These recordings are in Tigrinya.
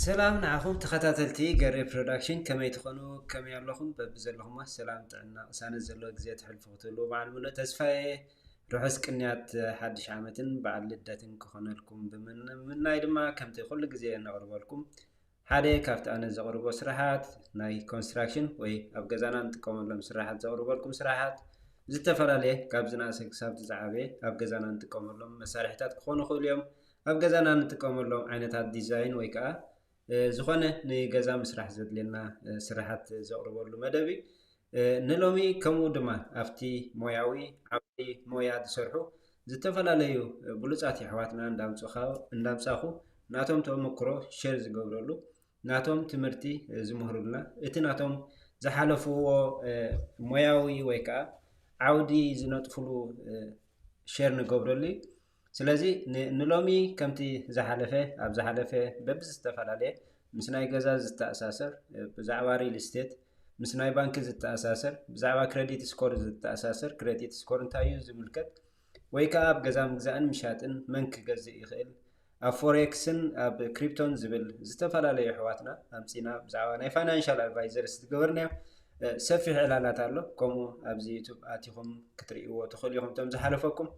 ሰላም ንዓኹም ተኸታተልቲ ገሬ ፕሮዳክሽን፣ ከመይ ትኾኑ? ከመይ ኣለኹም? በብዘለኹሞ ሰላም፣ ጥዕና፣ ቅሳነት ዘለዎ ግዜ ትሕልፉ ክትህልዉ በዓል ሙሉእ ተስፋ እየ። ርሑስ ቅንያት ሓድሽ ዓመትን በዓል ልደትን ክኾነልኩም ብምምናይ ድማ፣ ከምቲ ኩሉ ግዜ ነቕርበልኩም፣ ሓደ ካብቲ ኣነ ዘቕርቦ ስራሓት ናይ ኮንስትራክሽን ወይ ኣብ ገዛና እንጥቀመሎም ስራሓት ዘቕርበልኩም ስራሓት፣ ዝተፈላለየ ካብ ዝነኣሰ ክሳብ ዝዓበየ ኣብ ገዛና እንጥቀመሎም መሳርሒታት ክኾኑ ይኽእሉ እዮም። ኣብ ገዛና እንጥቀመሎም ዓይነታት ዲዛይን ወይ ከዓ ዝኾነ ንገዛ ምስራሕ ዘድልየና ስራሓት ዘቕርበሉ መደብ እዩ። ንሎሚ ከምኡ ድማ ኣብቲ ሞያዊ ዓውዲ ሞያ ዝሰርሑ ዝተፈላለዩ ብሉፃት የሕዋትና እንዳምፃኹ ናቶም ተመክሮ ሸር ዝገብረሉ፣ ናቶም ትምህርቲ ዝምህሩልና፣ እቲ ናቶም ዝሓለፍዎ ሞያዊ ወይ ከዓ ዓውዲ ዝነጥፍሉ ሸር ንገብረሉ እዩ። ስለዚ ንሎሚ ከምቲ ዝሓለፈ ኣብ ዝሓለፈ በብዝተፈላለየ ምስ ናይ ገዛ ዝተኣሳሰር፣ ብዛዕባ ሪል ስቴት፣ ምስ ናይ ባንኪ ዝተኣሳሰር፣ ብዛዕባ ክረዲት ስኮር ዝተኣሳሰር፣ ክረዲት ስኮር እንታይ እዩ ዝምልከት፣ ወይ ከዓ ኣብ ገዛ ምግዛእን ምሻጥን መን ክገዝእ ይኽእል፣ ኣብ ፎሬክስን ኣብ ክሪፕቶን ዝብል ዝተፈላለዩ ኣሕዋትና ኣምፂና ብዛዕባ ናይ ፋይናንሻል ኣድቫይዘርስ ዝገበርናዮ ሰፊሕ ዕላላት ኣሎ። ከምኡ ኣብዚ ዩቱብ ኣቲኹም ክትርእይዎ ትኽእሉ ኢኹም። እቶም ዝሓለፈኩም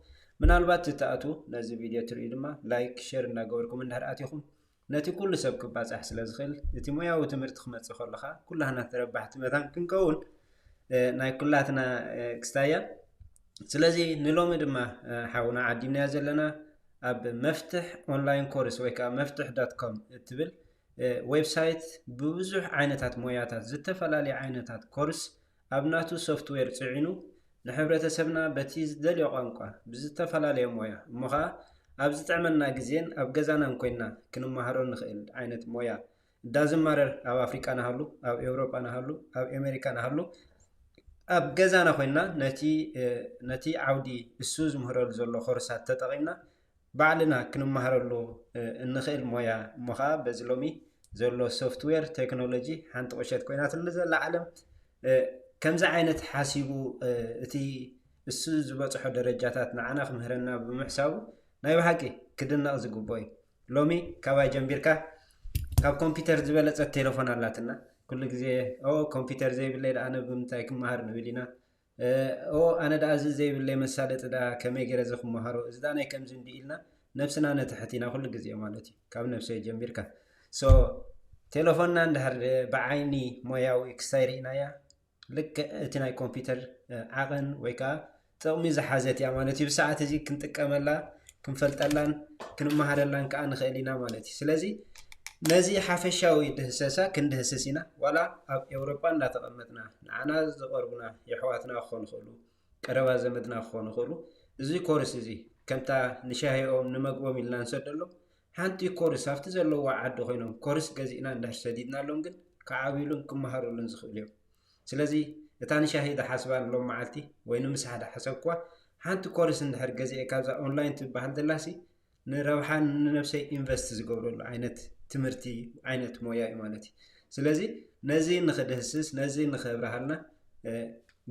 ምናልባት ትተኣቱ ነዚ ቪድዮ ትርእዩ ድማ ላይክ ሸር እናገበርኩም እንድሕር ኣቲኹም ነቲ ኩሉ ሰብ ክባፃሕ ስለ ዝኽእል፣ እቲ ሞያዊ ትምህርቲ ክመፅእ ከሎ ከዓ ኩላህና ተረባሕቲ መታን ክንከውን ናይ ኩላትና ክስታያ። ስለዚ ንሎሚ ድማ ሓውና ዓዲምናዮ ዘለና ኣብ መፍትሕ ኦንላይን ኮርስ ወይ ከዓ መፍትሕ ዶት ኮም እትብል ዌብሳይት ብብዙሕ ዓይነታት ሞያታት፣ ዝተፈላለዩ ዓይነታት ኮርስ ኣብ ናቱ ሶፍትዌር ፅዒኑ ንሕብረተሰብና በቲ ዝደልዮ ቋንቋ ብዝተፈላለየ ሞያ እሞ ኸዓ ኣብ ዝጥዕመና ግዜን ኣብ ገዛናን ኮይና ክንመሃሮ ንኽእል ዓይነት ሞያ፣ ዳዝማረር ኣብ ኣፍሪቃ ንሃሉ፣ ኣብ ኤውሮጳ ንሃሉ፣ ኣብ ኤሜሪካ ንሃሉ፣ ኣብ ገዛና ኮይና ነቲ ነቲ ዓውዲ እሱ ዝምህረሉ ዘሎ ኮርሳት ተጠቒምና ባዕልና ክንመሃረሉ እንኽእል ሞያ እሞ ኸዓ በዚ ሎሚ ዘሎ ሶፍትዌር ቴክኖሎጂ ሓንቲ ቁሸት ኮይናትሉ ዘላ ዓለም፣ ከምዚ ዓይነት ሓሲቡ እቲ እሱ ዝበፅሖ ደረጃታት ንዓና ክምህረና ብምሕሳቡ ናይ ብሓቂ ክድነቕ ዝግብኦ እዩ። ሎሚ ካባይ ጀምቢርካ ካብ ኮምፒውተር ዝበለፀት ቴሌፎን ኣላትና። ኩሉ ግዜ ኦ ኮምፒውተር ዘይብለይ ደኣ ኣነ ብምንታይ ክመሃር ንብል ኢና። ኦ ኣነ ደኣ እዚ ዘይብለይ መሳለጢ ደኣ ከመይ ገይረ እዚ ክመሃሮ፣ እዚ ደኣ ናይ ከምዚ እንዲ ኢልና ነብስና ነትሕት ኢና ኩሉ ግዜ ማለት እዩ። ካብ ነብሰይ ጀሚርካ ሶ ቴሌፎንና እንድሕር ብዓይኒ ሞያዊ ክሳይ ርኢናያ ልክዕ እቲ ናይ ኮምፒውተር ዓቐን ወይ ከዓ ጥቕሚ ዝሓዘት እያ ማለት እዩ። ብሰዓት እዚ ክንጥቀመላ ክንፈልጠላን ክንመሃረላን ከዓ ንኽእል ኢና ማለት እዩ። ስለዚ ነዚ ሓፈሻዊ ድህሰሳ ክንድህስስ ኢና። ዋላ ኣብ ኤውሮጳ እንዳተቐመጥና ንዓና ዝቐርቡና የሕዋትና ክኾኑ ይኽእሉ፣ ቀረባ ዘመድና ክኾኑ ይኽእሉ። እዚ ኮርስ እዚ ከምታ ንሻሂኦም ንመግቦም ኢልና ንሰደሎም ሓንቲ ኮርስ ኣብቲ ዘለዋ ዓዲ ኮይኖም ኮርስ ገዚእና እንድሕር ሰዲድናሎም ግን ክዓብዩሉን ክመሃሩሉን ዝኽእሉ እዮም። ስለዚ እታ ንሻሂ ዝሓስባ ሎም መዓልቲ ወይ ንምሳሕ ዝሓሰብኩዋ ሓንቲ ኮርስ እንድሕር ገዚአ ካብዛ ኦንላይን ትበሃል ዘላሲ ንረብሓን ንነብሰይ ኢንቨስት ዝገብረሉ ዓይነት ትምህርቲ ዓይነት ሞያ እዩ ማለት እዩ። ስለዚ ነዚ ንኽድህስስ ነዚ ንኽብርሃልና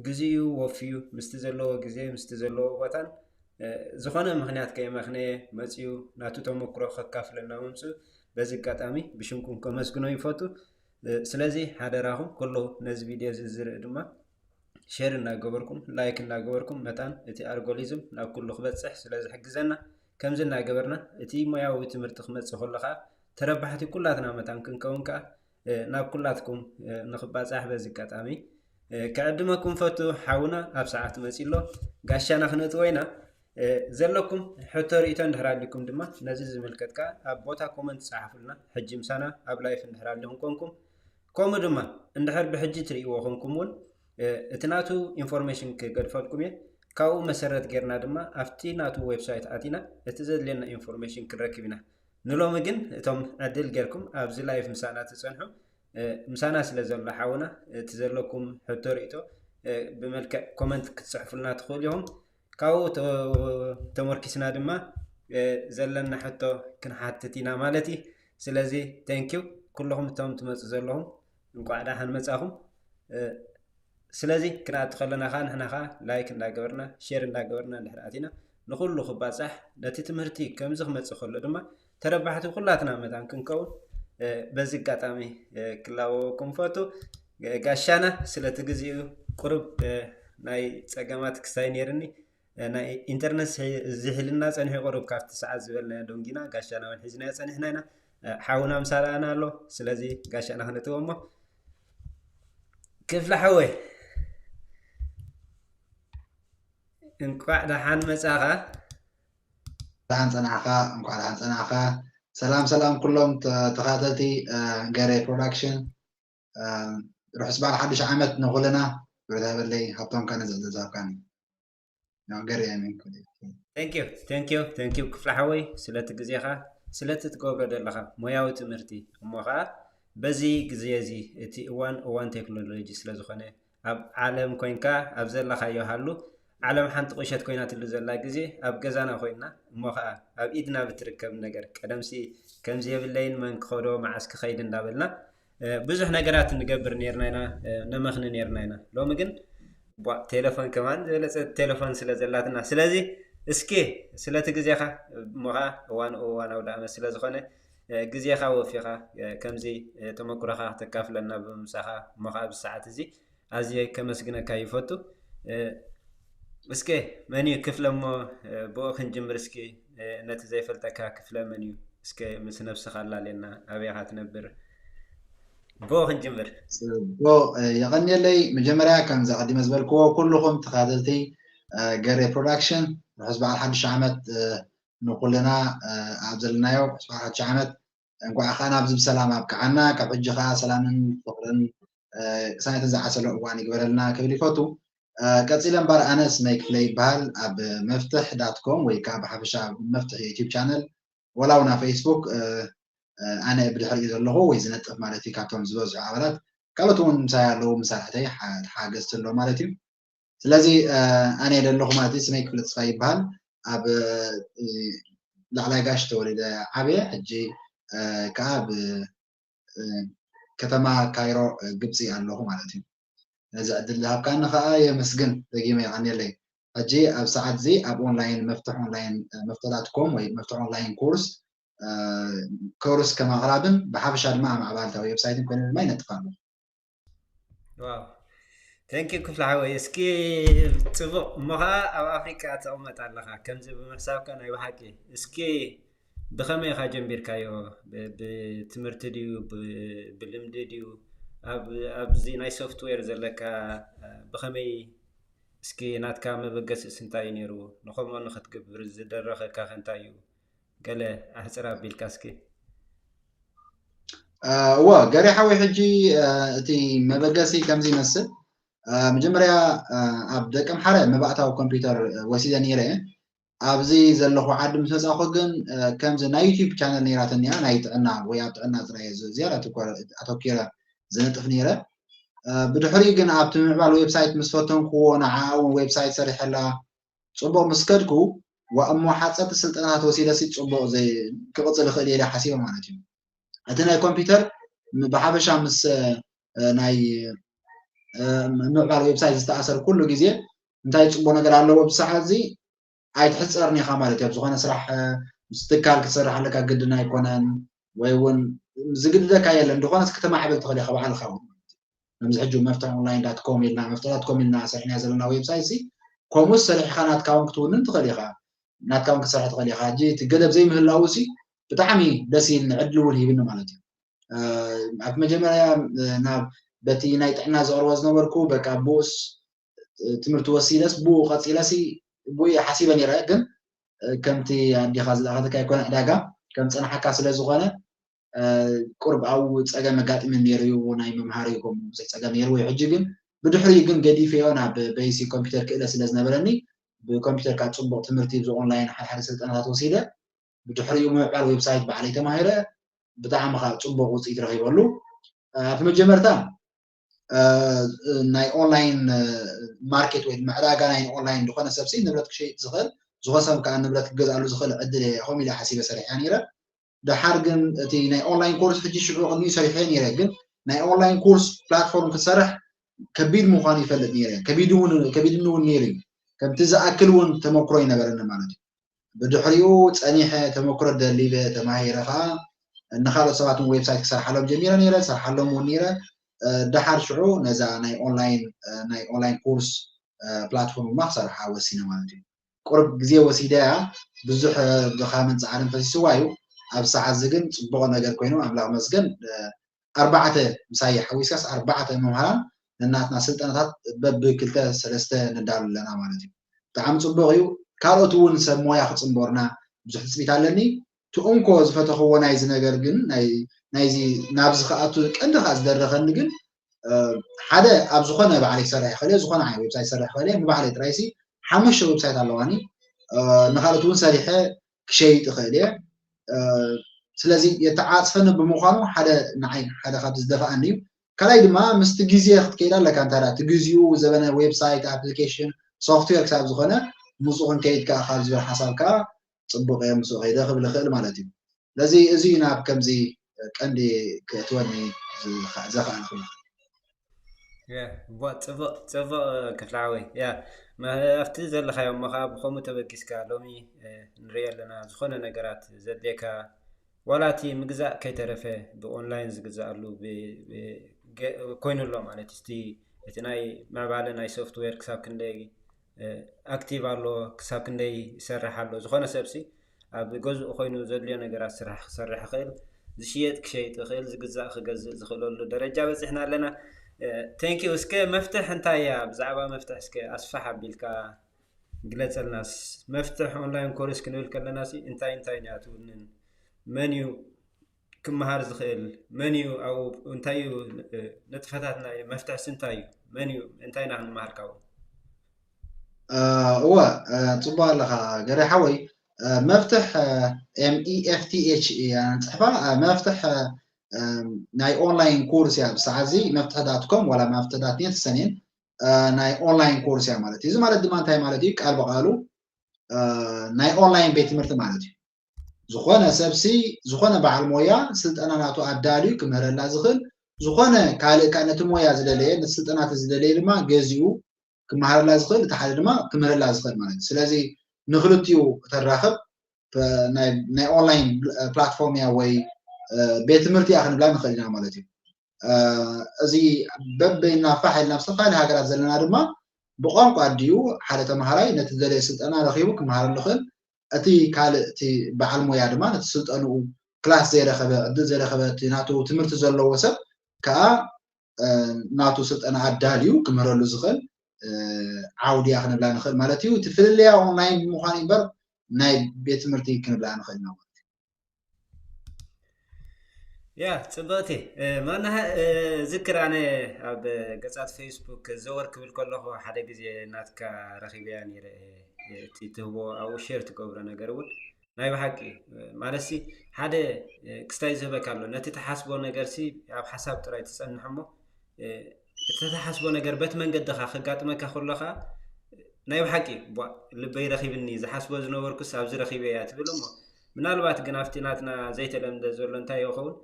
ግዜኡ ወፍዩ ምስቲ ዘለዎ ግዜ ምስቲ ዘለዎ ቦታን ዝኾነ ምኽንያት ከየመኽነየ መፅዩ ናቱ ተመክሮ ከካፍለና ምምፅኡ በዚ ኣጋጣሚ ብሽምኩም ከመስግኖ ይፈቱ። ስለዚ ሓደራኹም ኩሉ ነዚ ቪድዮ እዚ ዝርኢ ድማ ሼር እናገበርኩም ላይክ እናገበርኩም መታን እቲ ኣልጎሊዝም ናብ ኩሉ ክበፅሕ ስለ ዝሕግዘና ከምዚ እናገበርና እቲ ሞያዊ ትምህርቲ ክመፅእ ከሎ ከዓ ተረባሕቲ ኩላትና መታን ክንከውን ከዓ ናብ ኩላትኩም ንኽባፃሕ በዚ ኣጋጣሚ ክዕድመኩም ፈቱ። ሓውና ኣብ ሰዓት መፂ ኣሎ ጋሻና ክነጥዎ ኢና። ዘለኩም ሕቶ ርእቶ እንድሕር ኣሊኩም ድማ ነዚ ዝምልከት ከዓ ኣብ ቦታ ኮመንት ፀሓፉልና። ሕጂ ምሳና ኣብ ላይፍ እንድሕር ኣሊኹም ኮንኩም ከምኡ ድማ እንድሕር ብሕጂ ትርእይዎ ኮንኩም እውን እቲ ናቱ ኢንፎርሜሽን ክገድፈልኩም እየ። ካብኡ መሰረት ጌርና ድማ ኣብቲ ናቱ ዌብሳይት ኣቲና እቲ ዘድልየና ኢንፎርሜሽን ክንረክብ ኢና። ንሎሚ ግን እቶም ዕድል ጌርኩም ኣብዚ ላይፍ ምሳና ትፀንሑ ምሳና ስለ ዘሎ ሓውና እቲ ዘለኩም ሕቶ ርእቶ ብመልክዕ ኮመንት ክትፅሕፉልና ትኽእሉ ኢኹም። ካብኡ ተመርኪስና ድማ ዘለና ሕቶ ክንሓትት ኢና ማለት እዩ። ስለዚ ቴንኪው ኩልኹም እቶም ትመፁ ዘለኹም እንቋዕ ደሓን መፃኹም። ስለዚ ክንኣቲ ከለና ከዓ ንሕና ከዓ ላይክ እንዳገበርና ሼር እንዳገበርና እንድሕር ኣቲና ንኩሉ ክባፃሕ ነቲ ትምህርቲ ከምዚ ክመፅእ ከሎ ድማ ተረባሕቲ ኩላትና መታን ክንከውን በዚ ኣጋጣሚ ክላበወኩም ፈቱ። ጋሻና ስለቲ ግዜኡ ቁሩብ ናይ ጸገማት ክሳይ ነይርኒ፣ ናይ ኢንተርነት ዝሒልና ጸኒሑ ቁሩብ ካብቲ ሰዓት ዝበልናዮ ደንጊና፣ ጋሻና እውን ሒዝናዮ ጸኒሕና ኢና። ሓውና ምሳና ኣሎ። ስለዚ ጋሻና ክነእትዎ እሞ፣ ክፍለ ሓወይ፣ እንቋዕ ደሓን መጻኻ። ደሓን ጸናሕካ። እንኳዕ ደሓን ጸናሕካ። ሰላም ሰላም ኩሎም ተኸታተልቲ ገሬ ፕሮዳክሽን፣ ርሑስ በዓል ሓድሽ ዓመት ንኹልና። ብረታ በለይ ሃብቶም ካነ ዘዘዛብካኒ ገሬ። Thank you ክፍለ ሓወይ ስለቲ ግዜኻ፣ ስለቲ ትገብሮ ዘለኻ ሞያዊ ትምህርቲ። እሞ ኸዓ በዚ ግዜ እዚ እቲ እዋን እዋን ቴክኖሎጂ ስለዝኾነ፣ ኣብ ዓለም ኮይንካ ኣብ ዘለኻዮ ሃሉ። ዓለም ሓንቲ ቁሸት ኮይናትሉ ዘላ ግዜ ኣብ ገዛና ኮይንና እሞ ኸዓ ኣብ ኢድና ብትርከብ ነገር፣ ቀደምሲ ከምዚ የብለይን መን ክኸዶ መዓስ ክኸይድ እንዳበልና ብዙሕ ነገራት ንገብር ነርና ኢና፣ ነመኽኒ ነርና ኢና። ሎሚ ግን ቴሌፎን ከማን ዝበለፀ ቴሌፎን ስለ ዘላትና፣ ስለዚ እስኪ ስለቲ ግዜኻ እሞ ኸዓ እዋን እዋናዊ ዳእመ ስለ ዝኾነ ግዜኻ ወፊኻ ከምዚ ተመኩሮኻ ክተካፍለና ብምምፃኻ እሞ ኸዓ ኣብዚ ሰዓት እዚ ኣዝየ ከመስግነካ ይፈቱ። እስከ መን እዩ ክፍለ እሞ ብኡ ክንጅምር እስኪ፣ ነቲ ዘይፈልጠካ ክፍለ መን እዩ? እስከ ምስ ነብስኻ ኣላልየና፣ ኣበይ ኢኻ ትነብር? ብኡ ክንጅምር። የቐንየለይ። መጀመርያ ከምዚ ኣቐዲመ ዝበልክዎ ኩልኹም ተኸታተልቲ ገሬ ፕሮዳክሽን ርሑስ በዓል ሓድሽ ዓመት ንኩልና ኣብ ዘለናዮ ርሑስ በዓል ሓድሽ ዓመት እንኳዕ ከዓ ናብዚ ብሰላም ኣብቅዓና። ካብ ሕጂ ከዓ ሰላምን ፍቅርን ቅሳነትን ዝዓሰሎ እዋን ይግበረልና ክብል ይፈቱ። ቀፂለ እምበር ኣነ ስመይ ክፍለ ይበሃል። ኣብ መፍትሕ ዳት ኮም ወይ ከዓ ብሓፈሻ መፍትሕ ዩቲብ ቻነል ወላ እውን ኣብ ፌስቡክ ኣነ ብድሕሪኡ ዘለኹ ወይ ዝነጥፍ ማለት እዩ። ካብቶም ዝበዝሑ ኣባላት ካልኦት እውን ምሳይ ኣለዉ፣ መሳርሕተይ ሓገዝቲ ኣሎ ማለት እዩ። ስለዚ ኣነ ዘለኹ ማለት እዩ። ስመይ ክፍለ ተስፋ ይበሃል። ኣብ ላዕላይ ጋሽ ተወሊደ ዓብየ፣ ሕጂ ከዓ ኣብ ከተማ ካይሮ ግብፂ ኣለኹ ማለት እዩ። ነዚ ዕድል ዝሃብካኒ ከዓ የመስግን፣ ደጊመ የቐንየለይ። ሕጂ ኣብ ሰዓት እዚ ኣብ ኦንላይን መፍትሕ ኦንላይን መፍትሕ ዳት ኮም ወይ መፍትሕ ኦንላይን ኮርስ ኮርስ ከም ኣቕራብን ብሓፈሻ ድማ ኣብ ዓባልታ ዌብሳይትን ኮይነ ድማ ይነጥፍ ኣለኹ። ዋው፣ thank you ክፍለ ሓወይ። እስኪ ፅቡቕ እሞ ኸዓ ኣብ ኣፍሪቃ ትቕመጥ ኣለኻ። ከምዚ ብምሕሳብካ ናይ ብሓቂ እስኪ ብኸመይ ኢኻ ጀሚርካዮ? ብትምህርቲ ድዩ ብልምዲ ድዩ? ኣብዚ ናይ ሶፍትዌር ዘለካ ብኸመይ? እስኪ ናትካ መበገሲስ እንታይ እዩ ነይሩ? ንኸምኡ ንኽትገብር ዝደረኸካ ከ እንታይ እዩ? ገለ ኣሕፅር ኣቢልካ እስኪ። እወ ገሬ ሓወይ፣ ሕጂ እቲ መበገሲ ከምዚ ይመስል። መጀመርያ ኣብ ደቀምሓረ መባእታዊ ኮምፒውተር ወሲደ ነይረ። ኣብዚ ዘለኹ ዓዲ ምስ መፃኹ ግን ከምዚ ናይ ዩቲብ ቻነል ነይራትኒ እያ፣ ናይ ጥዕና ወይ ኣብ ጥዕና ጥራይ ዝያዳ ኣተኮረ ዝነጥፍ ነይረ። ብድሕሪኡ ግን ኣብቲ ምምዕባል ዌብሳይት ምስ ፈተንክዎ፣ ንዓኣ እውን ዌብሳይት ሰሪሐላ። ፅቡቕ ምስ ከድኩ፣ ዋ እሞ ሓፀርቲ ስልጠናታት ወሲደሲ ፅቡቕ ክቕፅል ይኽእል እየ ኢለ ሓሲበ ማለት እዩ። እቲ ናይ ኮምፒውተር ብሓፈሻ ምስ ናይ ምዕባል ዌብሳይት ዝተኣሰር ኩሉ ግዜ እንታይ ፅቡቕ ነገር ኣለዎ፣ ብሰዓት እዚ ኣይትሕፀርን ኢኻ ማለት እዩ። ኣብ ዝኾነ ስራሕ ምስ ትካል ክትሰርሕ ኣለካ ግድን ኣይኮነን፣ ወይ እውን ዝግድደካ የለን። ዝኾነስ ክተማዕብል ትኽእል ኢኻ ባዕልኻ እውን። ከምዚ ሕጂ መፍትሕ ኦንላይን ዳት ኮም ኢልና፣ መፍትሕ ዳት ኮም ኢልና ሰሪሕናዮ ዘለና ዌብሳይት ሲ፣ ከምኡስ ሰሪሕኻ ናትካ እውን ክትውንን ትኽእል ኢኻ፣ ናትካ እውን ክትሰርሕ ትኽእል ኢኻ። ሕጂ እቲ ገደብ ዘይምህላው ሲ ብጣዕሚ ደስ ኢልኒ፣ ዕድል እውን ሂብኒ ማለት እዩ። ኣብቲ መጀመርያ ናብ በቲ ናይ ጥዕና ዘቕርቦ ዝነበርኩ በቃ ብኡስ ትምህርቲ ወሲደስ ብኡ ቀፂለሲ ብኡ እየ ሓሲበ ነይረ። ግን ከምቲ ኣዴኻ ዝለኣኸትካ ኣይኮነ ዕዳጋ ከም ፀናሓካ ስለ ዝኾነ ቁርብ ኣብኡ ፀገም ኣጋጢመ ነይሩ እዩ። ናይ መምሃሪ ከምኡ ብዙሕ ፀገም ነይሩ እዩ። ሕጂ ግን ብድሕሪኡ ግን ገዲፈዮ ናብ በይሲ ኮምፒውተር ክእለ ስለ ዝነበረኒ ብኮምፒውተር ካብ ፅቡቕ ትምህርቲ ብዚ ኦንላይን ሓደ ሓደ ስልጠናታት ወሲደ ብድሕሪኡ ምምዕባል ዌብሳይት ባዕለይ ተማሂረ ብጣዕሚ ከዓ ፅቡቕ ውፅኢት ረኺበሉ። ኣብቲ መጀመርታ ናይ ኦንላይን ማርኬት ወይ ድማ ዕዳጋ ናይ ኦንላይን ዝኾነ ሰብሲ ንብረት ክሸይጥ ዝኽእል ዝኾነ ሰብ ከዓ ንብረት ክገዝኣሉ ዝኽእል ዕድል እየ ከምኡ ኢለ ሓሲበ ሰሪሐ ነይረ። ደሓር ግን እቲ ናይ ኦንላይን ኮርስ ሕጂ ሽዑ ቅድሚኡ ሰሪሐ ነይረ፣ ግን ናይ ኦንላይን ኮርስ ፕላትፎርም ክሰርሕ ከቢድ ምዃኑ ይፈልጥ ነይረ። ከቢድኒ እውን ነይሩ እዩ። ከምቲ ዝኣክል እውን ተመክሮ ይነበረኒ ማለት እዩ። ብድሕሪኡ ፀኒሐ ተመክሮ ደሊበ ተማሂረ ከዓ ንካልኦት ሰባት እውን ዌብሳይት ክሰርሓሎም ጀሚረ ነይረ፣ ዝሰርሓሎም እውን ነይረ። ደሓር ሽዑ ነዛ ናይ ኦንላይን ናይ ኦንላይን ኮርስ ፕላትፎርም ድማ ክሰርሓ ወሲነ ማለት እዩ። ቁሩብ ግዜ ወሲደ እያ፣ ብዙሕ ድኻምን ፃዕርን ፈሲስዋ እዩ። ኣብ ሰዓት እዚ ግን ፅቡቕ ነገር ኮይኑ ኣምላኽ መስገን ኣርባዕተ ምሳይ ሓዊስካስ ኣርባዕተ መምሃራን ነናትና ስልጠናታት በብ ክልተ ሰለስተ ነዳሉ ኣለና ማለት እዩ። ብጣዕሚ ፅቡቕ እዩ። ካልኦት እውን ሰብ ሞያ ክፅንበሩና ብዙሕ ትፅቢት ኣለኒ። ትእንኮ ዝፈተኽዎ ናይዚ ነገር ግን ናይዚ ናብዚ ክኣቱ ቀንዲ ከዓ ዝደረኸኒ ግን ሓደ ኣብ ዝኾነ ባዕለይ ክሰርሕ ይኽእል እየ፣ ዝኾነ ዓይነት ዌብሳይት ክሰርሕ ይኽእል እየ። ንባዕለይ ጥራይሲ ሓሙሽተ ዌብሳይት ኣለዋኒ፣ ንካልኦት እውን ሰሪሐ ክሸይጥ ይኽእል እየ። ስለዚ የተዓፅፈኒ ብምዃኑ ሓደ ንዓይ ሓደ ካብዚ ዝደፍኣኒ እዩ። ካልኣይ ድማ ምስቲ ግዜ ክትከይድ ኣለካ። እንታይ እቲ ግዜኡ ዘበነ ዌብሳይት ኣፕሊኬሽን ሶፍትዌር ክሳብ ዝኾነ ምስኡ ክንከይድ ከዓ ካብ ዝብል ሓሳብ ከዓ ፅቡቅ እየ ምስኡ ከይደ ክብል ይኽእል ማለት እዩ። ስለዚ እዚ እዩ ናብ ከምዚ ቀንዲ ክእትወኒ ዘኽኣልኩ። ጽቡቅ ጽቡቅ ክፍላወይ ያ ኣብቲ ዘለካዮ እሞ ከዓ ብከምኡ ተበጊስካ ሎሚ ንሪኦ ኣለና። ዝኾነ ነገራት ዘድልየካ ዋላ እቲ ምግዛእ ከይተረፈ ብኦንላይን ዝግዛኣሉ ኮይኑ ኣሎ ማለት እቲ እቲ ናይ ምዕባለ ናይ ሶፍትዌር ክሳብ ክንደይ ኣክቲቭ ኣሎ፣ ክሳብ ክንደይ ይሰርሕ ኣሎ። ዝኾነ ሰብሲ ኣብ ገዝኡ ኮይኑ ዘድልዮ ነገራት ስራሕ ክሰርሕ ይኽእል፣ ዝሽየጥ ክሸይጥ ይኽእል፣ ዝግዛእ ክገዝእ ዝኽእለሉ ደረጃ በፂሕና ኣለና። ቴንኪው። እስከ መፍትሕ እንታይ እያ? ብዛዕባ መፍትሕ እስከ ኣስፋሕ ኣቢልካ ግለፀልናስ። መፍትሕ ኦንላይን ኮርስ ክንብል ከለና ሲ እንታይ እንታይ ንያ ትውንን? መን እዩ ክመሃር ዝኽእል? መን እዩ ኣብኡ? እንታይ እዩ ንጥፈታት ናይ መፍትሕስ እንታይ እዩ? መን እዩ? እንታይ ኢና ክንመሃር ካብኡ? እወ፣ ፅቡቅ ኣለካ ገሬ ሓወይ። መፍትሕ ኤምኢኤፍቲኤች እያ ንፅሕፋ። መፍትሕ ናይ ኦንላይን ኮርስ እያ ብሰዓት እዚ። መፍትሕ ዳት ኮም ዋላ መፍትሕ ዳት ኔት ሰኔን ናይ ኦንላይን ኮርስ እያ ማለት እዩ። እዚ ማለት ድማ እንታይ ማለት እዩ? ቃል ብቃሉ ናይ ኦንላይን ቤት ትምህርቲ ማለት እዩ። ዝኾነ ሰብሲ ዝኾነ በዓል ሞያ ስልጠና ናቱ ኣዳልዩ ክምህረላ ዝኽእል፣ ዝኾነ ካልእ ከዓ ነቲ ሞያ ዝደለየ ነቲ ስልጠና እቲ ዝደለየ ድማ ገዚኡ ክመሃረላ ዝኽእል፣ እቲ ሓደ ድማ ክምህረላ ዝኽእል ማለት እዩ። ስለዚ ንክልቲኡ እተራኽብ ናይ ኦንላይን ፕላትፎርም እያ ወይ ቤት ትምህርቲ እያ ክንብላ ንኽእል ኢና ማለት እዩ። እዚ በበይና ፋሕ ኢልና ኣብ ዝተፈላለዩ ሃገራት ዘለና ድማ ብቋንቋ ድዩ ሓደ ተምሃራይ ነቲ ዝደለየ ስልጠና ረኺቡ ክመሃረሉ ይኽእል። እቲ ካልእ እቲ በዓል ሞያ ድማ ነቲ ስልጠንኡ ክላስ ዘይረኸበ ዕድል ዘይረኸበ እቲ ናቱ ትምህርቲ ዘለዎ ሰብ ከዓ ናቱ ስልጠና ኣዳልዩ ክምህረሉ ዝኽእል ዓውዲ እያ ክንብላ ንኽእል ማለት እዩ። እቲ ፍልልያ ኦንላይን ብምዃኑ እምበር ናይ ቤት ትምህርቲ ክንብላ ንኽእል ኢና ማለት እዩ። ያ ጽብቕቲ ማና ዝክር ኣነ ኣብ ገጻት ፌስቡክ ዘወር ክብል ከለኹ ሓደ ግዜ ናትካ ረኺበያ ነይረ። እቲ ትህቦ ኣብኡ ሼር ትገብሮ ነገር እውን ናይ ብሓቂ ማለት ሲ ሓደ ክስታይ ዝህበካ ኣሎ። ነቲ ትሓስቦ ነገር ሲ ኣብ ሓሳብ ጥራይ ትጸንሕ እሞ እቲ ትሓስቦ ነገር በቲ መንገድኻ ከጋጥመካ ከሎ ከዓ ናይ ብሓቂ ልበይ ረኺብኒ፣ ዝሓስቦ ዝነበርኩስ ኣብዚ ረኺበያ ትብል እሞ ምናልባት ግን ኣብቲ ናትና ዘይተለምደ ዘሎ እንታይ ይኸውን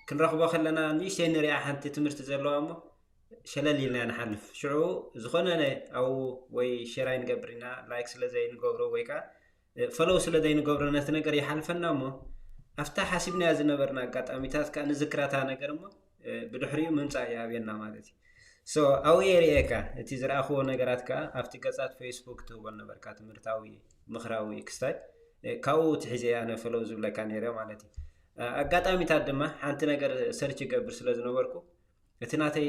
ክንረኽቦ ከለና ንእሽተይ ንሪኣ ሓንቲ ትምህርቲ ዘለዋ እሞ ሸለል ኢልና ንሓልፍ። ሽዑ ዝኾነ ኣብኡ ወይ ሼር ኣይንገብር ኢና፣ ላይክ ስለ ዘይንገብሮ ወይ ከዓ ፈለው ስለ ዘይንገብሮ ነቲ ነገር ይሓልፈና እሞ ኣብታ ሓሲብናያ ዝነበርና ኣጋጣሚታት ከዓ ንዝክራታ ነገር እሞ ብድሕሪኡ ምምፃእ ይኣብየና ማለት እዩ። ሶ ኣብኡ የርእየካ እቲ ዝረኣኽዎ ነገራት ከዓ ኣብቲ ገፃት ፌስቡክ ትህቦ ነበርካ ትምህርታዊ ምኽራዊ ክስታይ ካብኡ ትሒዘ ኣነ ፈለው ዝብለካ ነይረ ማለት እዩ። ኣጋጣሚታት ድማ ሓንቲ ነገር ሰርች ይገብር ስለ ዝነበርኩ እቲ ናተይ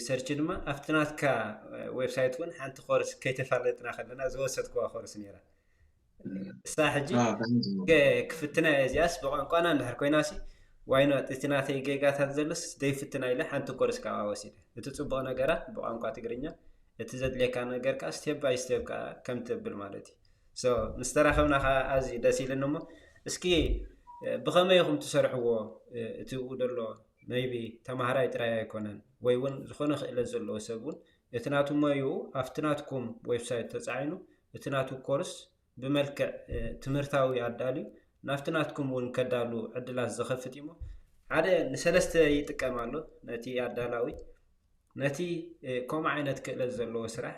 ሰርች ድማ ኣብቲ ናትካ ዌብሳይት እውን ሓንቲ ኮርስ ከይተፋለጥና ከለና ዝወሰድክዋ ኮርስ ነይራ። እሳ ሕጂ ክፍትና እዚኣስ ብቋንቋና እንድሕር ኮይና ሲ ዋይኖ እቲ ናተይ ጌጋታት ዘሎስ ዘይፍትና ኢለ ሓንቲ ኮርስ ካብኣ ወሲደ። እቲ ፅቡቕ ነገራት ብቋንቋ ትግርኛ፣ እቲ ዘድልየካ ነገር ከዓ ስቴፕ ባይ ስቴፕ ከዓ ከም ትብል ማለት እዩ። ሶ ምስ ተራኸብና ከዓ ኣዝዩ ደስ ኢልኒ እሞ እስኪ ብኸመይ ኢኹም ትሰርሕዎ? እቲ ብኡ ዘሎ maybe ተማሃራይ ጥራይ ኣይኮነን ወይ እውን ዝኾነ ክእለት ዘለዎ ሰብ እውን እቲ ናቱ ሞይኡ ኣብቲ ናትኩም ዌብሳይት ተፃዒኑ እቲ ናቱ ኮርስ ብመልክዕ ትምህርታዊ ኣዳልዩ ናብቲ ናትኩም እውን ከዳሉ ዕድላት ዝኸፍት እሞ ሓደ ንሰለስተ ይጥቀም ኣሎ ነቲ ኣዳላዊ ነቲ ከምኡ ዓይነት ክእለት ዘለዎ ስራሕ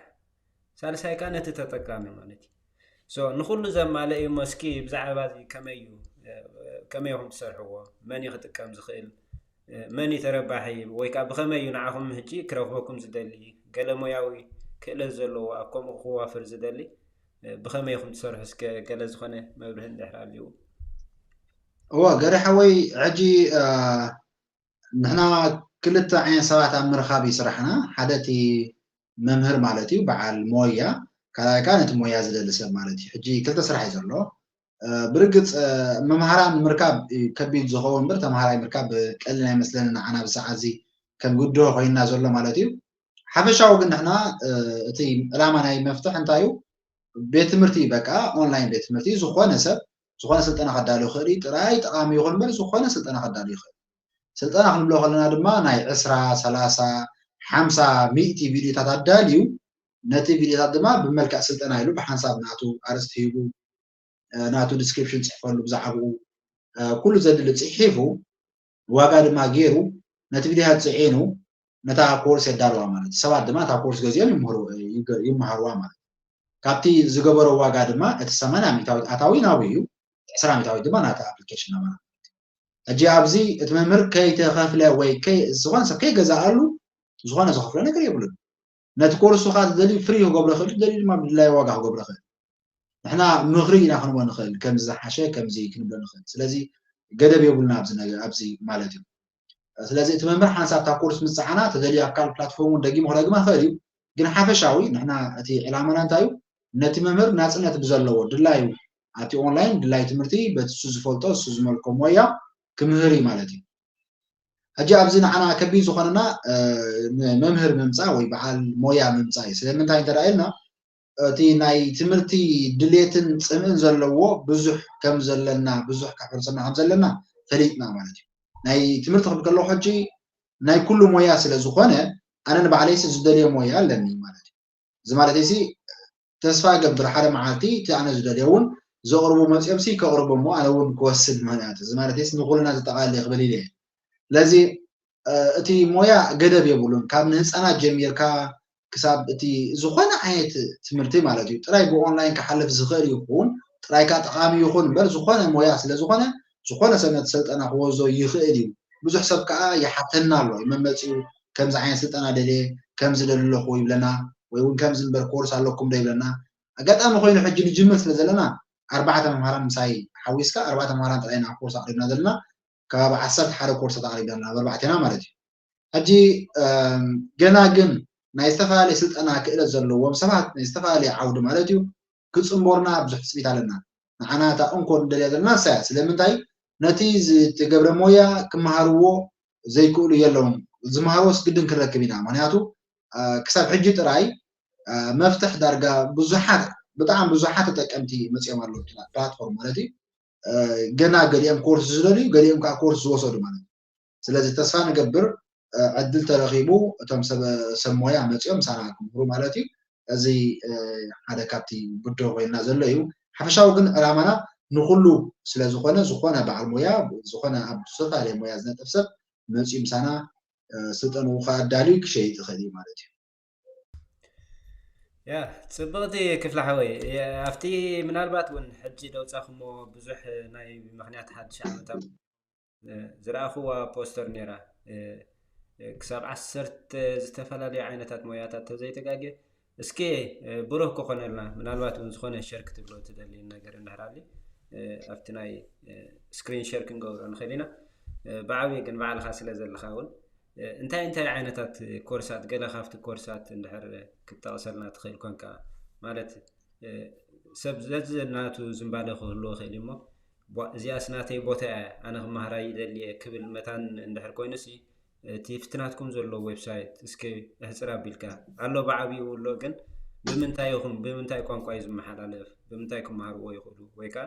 ሳልሳይ ከዓ ነቲ ተጠቃሚ ማለት እዩ። ሶ ንኩሉ ዘማልእ እዩ እሞ እስኪ ብዛዕባ እዚ ከመይ እዩ ከመይ ኢኹም ትሰርሕዎ? መን እዩ ክጥቀም ዝኽእል? መን እዩ ተረባሒ? ወይ ከዓ ብኸመይ እዩ ንዓኹም ሕጂ ክረኽበኩም ዝደሊ? ገለ ሞያዊ ክእለት ዘለዎ ኣብ ከምኡ ክዋፍር ዝደሊ ብኸመይ ኢኹም ትሰርሑ? እስከ ገለ ዝኾነ መብርህ እንድሕር ኣልዩ። እወ ገሪ ሓወይ፣ ሕጂ ንሕና ክልተ ዓይነት ሰባት ኣብ ምርኻብ እዩ ስራሕና። ሓደ እቲ መምህር ማለት እዩ፣ በዓል ሞያ፣ ካልኣይ ከዓ ነቲ ሞያ ዝደሊ ሰብ ማለት እዩ። ሕጂ ክልተ ስራሕ እዩ ዘሎ። ብርግፅ መምሃራን ምርካብ ከቢድ ዝኸውን እምበር ተምሃራይ ምርካብ ቀሊል ኣይመስለንን ንዓና ብሰዓት እዚ ከም ግድሆ ኮይንና ዘሎ ማለት እዩ። ሓፈሻዊ ግን ንሕና እቲ ዕላማ ናይ መፍትሕ እንታይ እዩ? ቤት ትምህርቲ በቃ ኦንላይን ቤት ትምህርቲ ዝኾነ ሰብ ዝኾነ ስልጠና ከዳሉ ይኽእል እዩ። ጥራይ ጠቓሚ ይኹን እምበር ዝኾነ ስልጠና ከዳሉ ይኽእል። ስልጠና ክንብሎ ከለና ድማ ናይ ዕስራ፣ ሰላሳ፣ ሓምሳ፣ ሚእቲ ቪድዮታት ኣዳልዩ ነቲ ቪድዮታት ድማ ብመልክዕ ስልጠና ኢሉ ብሓንሳብ ናቱ ኣርእስቲ ሂቡ ናቱ ዲስክሪፕሽን ፅሕፈሉ ብዛዕባኡ ኩሉ ዘድሊ ፅሒፉ ዋጋ ድማ ገይሩ ነቲ ቪድዮታት ፅዒኑ ነታ ኮርስ የዳልዋ ማለት እዩ። ሰባት ድማ እታ ኮርስ ገዚኦም ይምሃርዋ ማለት እዩ። ካብቲ ዝገበሮ ዋጋ ድማ እቲ ሰማንያ ሚእታዊት ኣታዊ ናብኡ እዩ፣ ዕስራ ሚእታዊት ድማ ናቲ ኣፕሊኬሽን ናባና። ሕጂ ኣብዚ እቲ መምህር ከይተኸፍለ ወይ ዝኾነ ሰብ ከይገዛኣሉ ዝኾነ ዝኸፍሎ ነገር የብሉን። ነቲ ኮርሱ ከዓ ዝደልዩ ፍሪ ክገብሮ ይኽእል፣ ዝደልዩ ድማ ብድላይ ዋጋ ክገብሮ ይኽእል። ንሕና ምኽሪ ኢና ክንቦ ንኽእል፣ ከምዚ ዝሓሸ ከምዚ ክንብሎ ንኽእል። ስለዚ ገደብ የብሉና ኣብዚ ነገር ኣብዚ ማለት እዩ። ስለዚ እቲ መምህር ሓንሳብ እታ ኮርስ ምስ ፀዓና ተደልዩ ኣብ ካልእ ፕላትፎርም እውን ደጊሙ ክደግማ ይኽእል እዩ። ግን ሓፈሻዊ ንሕና እቲ ዕላማና እንታይ እዩ? ነቲ መምህር ናፅነት ብዘለዎ ድላዩ ኣብቲ ኦንላይን ድላይ ትምህርቲ በቲ እሱ ዝፈልጦ እሱ ዝመልኮ ሞያ ክምህር እዩ ማለት እዩ። ሕጂ ኣብዚ ንዓና ከቢድ ዝኾነና መምህር ምምፃእ ወይ በዓል ሞያ ምምፃእ እዩ። ስለምንታይ እንተ ኢልና እቲ ናይ ትምህርቲ ድሌትን ፅምእን ዘለዎ ብዙሕ ከም ዘለና ብዙሕ ከሕርስና ከም ዘለና ፈሊጥና ማለት እዩ። ናይ ትምህርቲ ክብል ከለኹ ሕጂ ናይ ኩሉ ሞያ ስለ ዝኾነ ኣነ ንባዕለይሲ ዝደልዮ ሞያ ኣለኒ ማለት እዩ። እዚ ማለት ሲ ተስፋ ገብር ሓደ መዓልቲ እቲ ኣነ ዝደልዮ እውን ዘቕርቡ መፅኦም ሲ ከቕርቡ እሞ ኣነ እውን ክወስድ ምህንያት እዚ ማለት ሲ ንኩልና ዘጠቓልል ክብል ኢለ ስለዚ እቲ ሞያ ገደብ የብሉን። ካብ ንህፃናት ጀሚርካ ክሳብ እቲ ዝኾነ ዓይነት ትምህርቲ ማለት እዩ ጥራይ ብኦንላይን ክሓልፍ ዝኽእል ይኹን ጥራይ ከዓ ጠቓሚ ይኹን እምበር ዝኾነ ሞያ ስለ ዝኾነ ዝኾነ ሰብ ነቲ ስልጠና ክወዞ ይኽእል እዩ። ብዙሕ ሰብ ከዓ ይሓተና ኣሎ መመፂኡ ከምዚ ዓይነት ስልጠና ደልየ ከምዚ ደሊ ኣለኹ ይብለና ወይ እውን ከምዚ እምበር ኮርስ ኣለኩም ዶ ይብለና። ኣጋጣሚ ኮይኑ ሕጂ ንጅምር ስለ ዘለና ኣርባዕተ መምሃራን ምሳይ ሓዊስካ ኣርባዕተ መምሃራን ጥራይ ኢና ኮርስ ኣቕሪብና ዘለና ከባቢ ዓሰርተ ሓደ ኮርሳት ኣቕሪብና ኣለና ኣብ ኣርባዕቴና ማለት እዩ። ሕጂ ገና ግን ናይ ዝተፈላለየ ስልጠና ክእለት ዘለዎም ሰባት ናይ ዝተፈላለየ ዓውዲ ማለት እዩ ክፅንቦርና ብዙሕ ትፅቢት ኣለና። ንዓና እታ እንኮ ንደልያ ዘለና ንሳ እያ። ስለምንታይ ነቲ ዝተገብረ ሞያ ክመሃርዎ ዘይክእሉ የለውን። ዝመሃርዎስ ግድን ክንረክብ ኢና። ምክንያቱ ክሳብ ሕጂ ጥራይ መፍትሕ ዳርጋ ብዙሓት ብጣዕሚ ብዙሓት ተጠቀምቲ መፅኦም ኣለዉ ፕላትፎርም ማለት እዩ። ገና ገሊኦም ኮርስ ዝደልዩ ገሊኦም ከዓ ኮርስ ዝወሰዱ ማለት እዩ። ስለዚ ተስፋ ንገብር ዕድል ተረኺቡ እቶም ሰብ ሞያ መፂኦም ምሳና ክምህሩ ማለት እዩ። እዚ ሓደ ካብቲ ብድሆ ኮይንና ዘሎ እዩ። ሓፈሻዊ ግን ዕላማና ንኩሉ ስለ ዝኾነ ዝኾነ በዓል ሞያ ዝኾነ ኣብ ዝተፈላለየ ሞያ ዝነጥፍ ሰብ መፂኡ ምሳና ስልጠንኡ ከኣዳልዩ ክሸይጥ ይኽእል እዩ ማለት እዩ። ያ ፅብቕቲ ክፍለ ሓወይ ኣብቲ ምናልባት እውን ሕጂ ደውፃኹሞ ብዙሕ ናይ ምክንያት ሓድሽ ዓመት ዝረኣኽዋ ፖስተር ነይራ ክሳብ ዓሰርተ ዝተፈላለዩ ዓይነታት ሞያታት ተዘይተጋጌ እስኪ ብሩህ ክኾነልና ምናልባት እውን ዝኾነ ሸር ክትብሎ ትደሊ ነገር እንድሕር ኣሊ ኣብቲ ናይ ስክሪን ሸር ክንገብሮ ንኽእል ኢና ብዓብዪ ግን ባዕልኻ ስለ ዘለኻ እውን እንታይ እንታይ ዓይነታት ኮርሳት ገለ ካብቲ ኮርሳት እንድሕር ክትጠቕሰልና ትኽእል ኮንካ ማለት ሰብ ዘዝናቱ ዝንባለ ክህልዎ ይኽእል እሞ እዚኣስ ናተይ ቦታ እያ ኣነ ክመሃራ ይደልየ ክብል መታን እንድሕር ኮይኑሲ እቲ ፍትናትኩም ዘሎ ዌብሳይት እስኪ እሕፅር ኣቢልካ ኣሎ ብዓብኡ ኣሎ ግን ብምንታይ ይኹን ብምንታይ ቋንቋ እዩ ዝመሓላለፍ ብምንታይ ክመሃርዎ ይኽእሉ ወይ ከዓ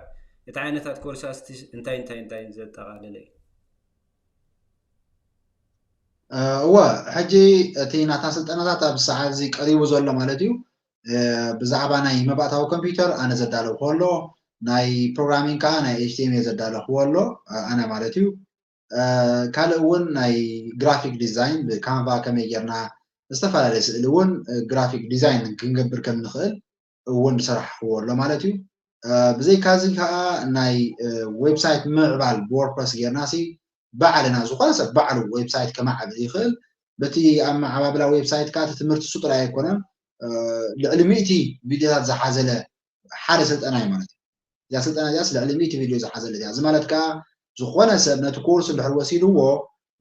እቲ ዓይነታት ኮርሳስ እንታይ እንታይ እንታይ ዘጠቓለለ እዩ እወ ሕጂ እቲ ናታ ስልጠናታት ኣብ ሰዓት እዚ ቀሪቡ ዘሎ ማለት እዩ ብዛዕባ ናይ መባእታዊ ኮምፒውተር ኣነ ዘዳለውክዎ ኣሎ ናይ ፕሮግራሚንግ ከዓ ናይ ኤችቲኤምኤል ዘዳለኽዎ ኣሎ ኣነ ማለት እዩ ካልእ እውን ናይ ግራፊክ ዲዛይን ብካንቫ ከመይ ጌርና ዝተፈላለየ ስእሊ እውን ግራፊክ ዲዛይን ክንገብር ከም ንኽእል እውን ዝሰራሕክዎ ኣሎ ማለት እዩ ብዘይካዚ ከዓ ናይ ዌብሳይት ምዕባል ብወርፕረስ ጌርና ሲ ባዕልና ዝኾነ ሰብ ባዕሉ ዌብሳይት ከማዕብል ይኽእል። በቲ ኣመዓባብላ ዌብሳይት ከዓ እቲ ትምህርቲ እሱ ጥራይ ኣይኮነን፣ ልዕሊ ሚእቲ ቪድዮታት ዝሓዘለ ሓደ ስልጠና እዩ ማለት እዩ። እዚኣ ስልጠና እዚኣስ ልዕሊ ሚእቲ ቪድዮ ዝሓዘለት እያ። እዚ ማለት ከዓ ዝኾነ ሰብ ነቲ ኮርስ እንድሕር ወሲድዎ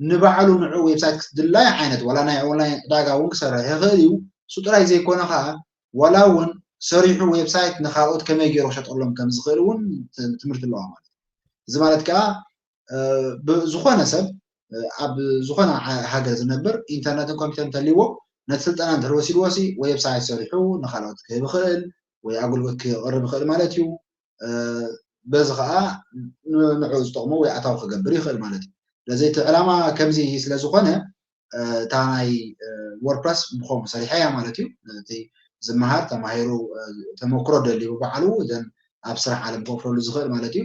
ንባዕሉ ንዑ ዌብሳይት ክድላይ ዓይነት ዋላ ናይ ኦንላይን ዕዳጋ እውን ክሰርሕ ይኽእል እዩ። እሱ ጥራይ ዘይኮነ ከዓ ዋላ እውን ሰሪሑ ዌብሳይት ንካልኦት ከመይ ገይሩ ክሸጠሎም ከም ዝኽእል እውን ትምህርቲ ኣለዋ ማለት እዩ። እዚ ማለት ከዓ ዝኾነ ሰብ ኣብ ዝኾነ ሃገር ዝነብር ኢንተርነትን ኮምፒተር እንተልዎ ነቲ ስልጠና እንድሕር ወሲድዎ ሲ ዌብሳይት ሰሪሑ ንካልኦት ክህብ ይኽእል ወይ ኣገልግሎት ክቕርብ ይኽእል ማለት እዩ። በዚ ከዓ ንዑ ዝጠቕሞ ወይ ኣታዊ ክገብር ይኽእል ማለት እዩ። ስለዚ እቲ ዕላማ ከምዚ ስለ ዝኾነ እታ ናይ ወርፕረስ ብኸምኡ ሰሪሐ እያ ማለት እዩ። እቲ ዝመሃር ተማሂሩ ተመክሮ ደልዩ ባዕሉ እዘን ኣብ ስራሕ ዓለም ክወፍረሉ ዝኽእል ማለት እዩ።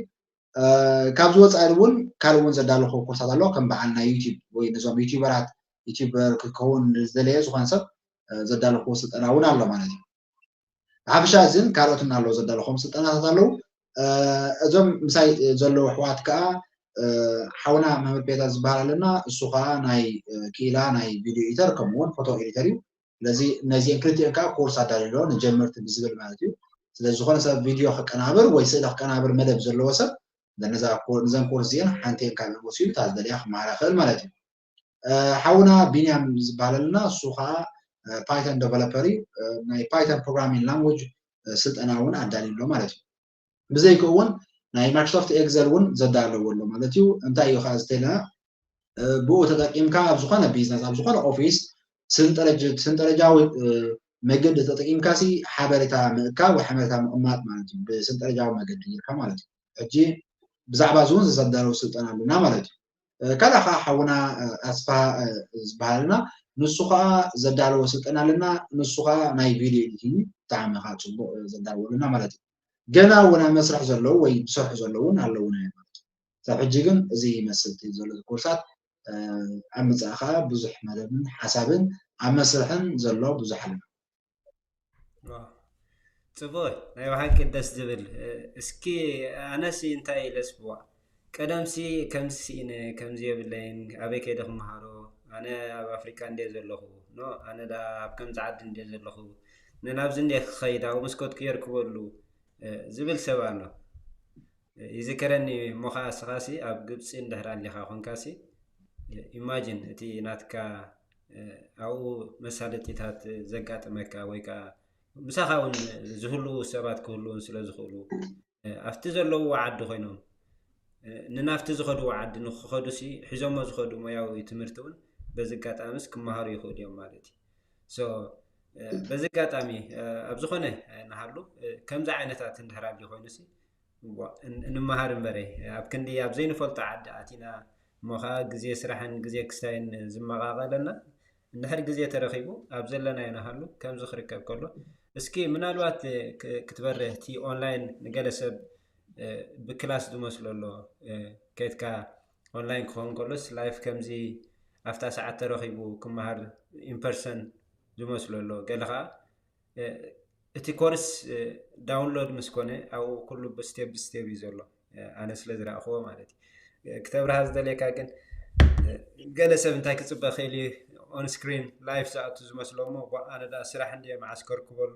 ካብዚ ወፃኢ እውን ካልእ እውን ዘዳለኹ ኮርሳት ኣለዋ ከም በዓል ናይ ዩቲብ ወይ ነዞም ዩቲበራት ዩቲበር ክከውን ዝደለየ ዝኾነ ሰብ ዘዳለኹዎ ስልጠና እውን ኣሎ ማለት እዩ። ብሓፈሻ እዚን ካልኦትን ኣለዉ ዘዳለኹዎም ስልጠናታት ኣለዉ። እዞም ምሳይ ዘለዉ ኣሕዋት ከዓ ሓውና መምህር ፔተር ዝበሃል ኣለና። እሱ ከዓ ናይ ክኢላ ናይ ቪድዮ ኤዲተር ከምኡውን ፎቶ ኤዲተር እዩ። ስለዚ ነዚአን ክልቲአን ከዓ ኮርስ ኣዳልሎ ንጀመርቲ ብዝብል ማለት እዩ። ስለዚ ዝኾነ ሰብ ቪድዮ ከቀናብር ወይ ስእሊ ከቀናብር መደብ ዘለዎ ሰብ ነዘን ኮርስ እዚአን ሓንቲአን ካብ ወሲዱ እታ ዝደልያ ክመሃራ ይኽእል ማለት እዩ። ሓውና ቢንያም ዝበሃል ኣለና። እሱ ከዓ ፓይተን ዴቨሎፐር እዩ። ናይ ፓይተን ፕሮግራሚንግ ላንጉጅ ስልጠና እውን ኣዳልዩ ኣሎ ማለት እዩ። ብዘይክኡ እውን ናይ ማይክሮሶፍት ኤግዘል እውን ዘዳለዎ ኣሎ ማለት እዩ። እንታይ እዩ ከዓ ዝተልና ብኡ ተጠቂምካ ኣብ ዝኾነ ቢዝነስ ኣብ ዝኾነ ኦፊስ ስንጠረጃዊ መገዲ ተጠቂምካ ሲ ሓበሬታ ምእካብ ወይ ሓበሬታ ምቕማጥ ማለት እዩ። ብስንጠረጃዊ መገዲ ጌርካ ማለት እዩ። ሕጂ ብዛዕባ እዚ እውን ዘዳለዎ ስልጠና ኣለና ማለት እዩ። ካልእ ከዓ ሓውና ኣስፋ ዝበሃልና ንሱ ከዓ ዘዳለዎ ስልጠና ኣለና። ንሱ ከዓ ናይ ቪድዮ ኤዲቲንግ ብጣዕሚ ከዓ ፅቡቅ ዘዳለዎ ኣለና ማለት እዩ። ገና እውን ኣብ መስርሕ ዘለዉ ወይ ዝሰርሑ ዘለዉ እውን ኣለዉና እዮም ማለት እዩ። ክሳብ ሕጂ ግን እዚ ይመስል እቲ ዘሎ ኮርሳት ኣብ ምፅኣ ከዓ ብዙሕ መደብን ሓሳብን ኣብ መስርሕን ዘሎ ብዙሕ ኣለና። ጽቡቅ ናይ ብሓቂ ደስ ዝብል። እስኪ ኣነሲ እንታይ ኢለ ስብዋ ቀደምሲ ከምዚ ስኢነ ከምዚ የብለይን ኣበይ ከይደ ክመሃሮ ኣነ ኣብ ኣፍሪቃ እንደ ዘለኹ ኖ ኣነ ዳ ኣብ ከምዚ ዓዲ እንደ ዘለኹ ንናብዚ እንደ ክኸይድ ኣብኡ መስኮት ክየርክበሉ ዝብል ሰብ ኣሎ። ይዝከረኒ እሞ ኸዓ እስኻሲ ኣብ ግብፂ እንድሕር ኣሊኻ ኮንካሲ ኢማጂን እቲ ናትካ ኣብኡ መሳለጢታት ዘጋጥመካ ወይ ከዓ ምሳኻ እውን ዝህልዉ ሰባት ክህልውን ስለ ዝኽእሉ ኣብቲ ዘለውዎ ዓዲ ኮይኖም ንናብቲ ዝኸድዎ ዓዲ ንክኸዱሲ ሒዞሞ ዝኸዱ ሞያዊ ትምህርቲ እውን በዚ ኣጋጣሚስ ክመሃሩ ይኽእሉ እዮም ማለት እዩ። በዚ ኣጋጣሚ ኣብ ዝኾነ ንሃሉ ከምዚ ዓይነታት እንድሕር ኣድልዩ ኮይኑሲ እንመሃር እምበረ ኣብ ክንዲ ኣብ ዘይንፈልጦ ዓዲ ኣቲና እሞ ከዓ ግዜ ስራሕን ግዜ ክስታይን ዝመቃቀለና እንድሕር ግዜ ተረኺቡ ኣብ ዘለናዮ ንሃሉ ከምዚ ክርከብ ከሎ እስኪ ምናልባት ክትበርህ እቲ ኦንላይን ንገለ ሰብ ብክላስ ዝመስሎ ኣሎ ከድካ ኦንላይን ክኸውን ከሎስ ላይፍ ከምዚ ኣብታ ሰዓት ተረኺቡ ክመሃር ኢንፐርሰን ዝመስሎ ኣሎ ገለ ከዓ እቲ ኮርስ ዳውንሎድ ምስ ኮነ ኣብኡ ኩሉ ብስቴፕ ብስቴፕ እዩ ዘሎ ኣነ ስለ ዝረእክዎ ማለት እዩ ክተብርሃ ዝደልየካ ግን ገለ ሰብ እንታይ ክፅበ ክእል እዩ ኦንስክሪን ላይፍ ዝኣቱ ዝመስሎ እሞ ኣነ ዳ ስራሕ እንድየ መዓስ ከርክበሉ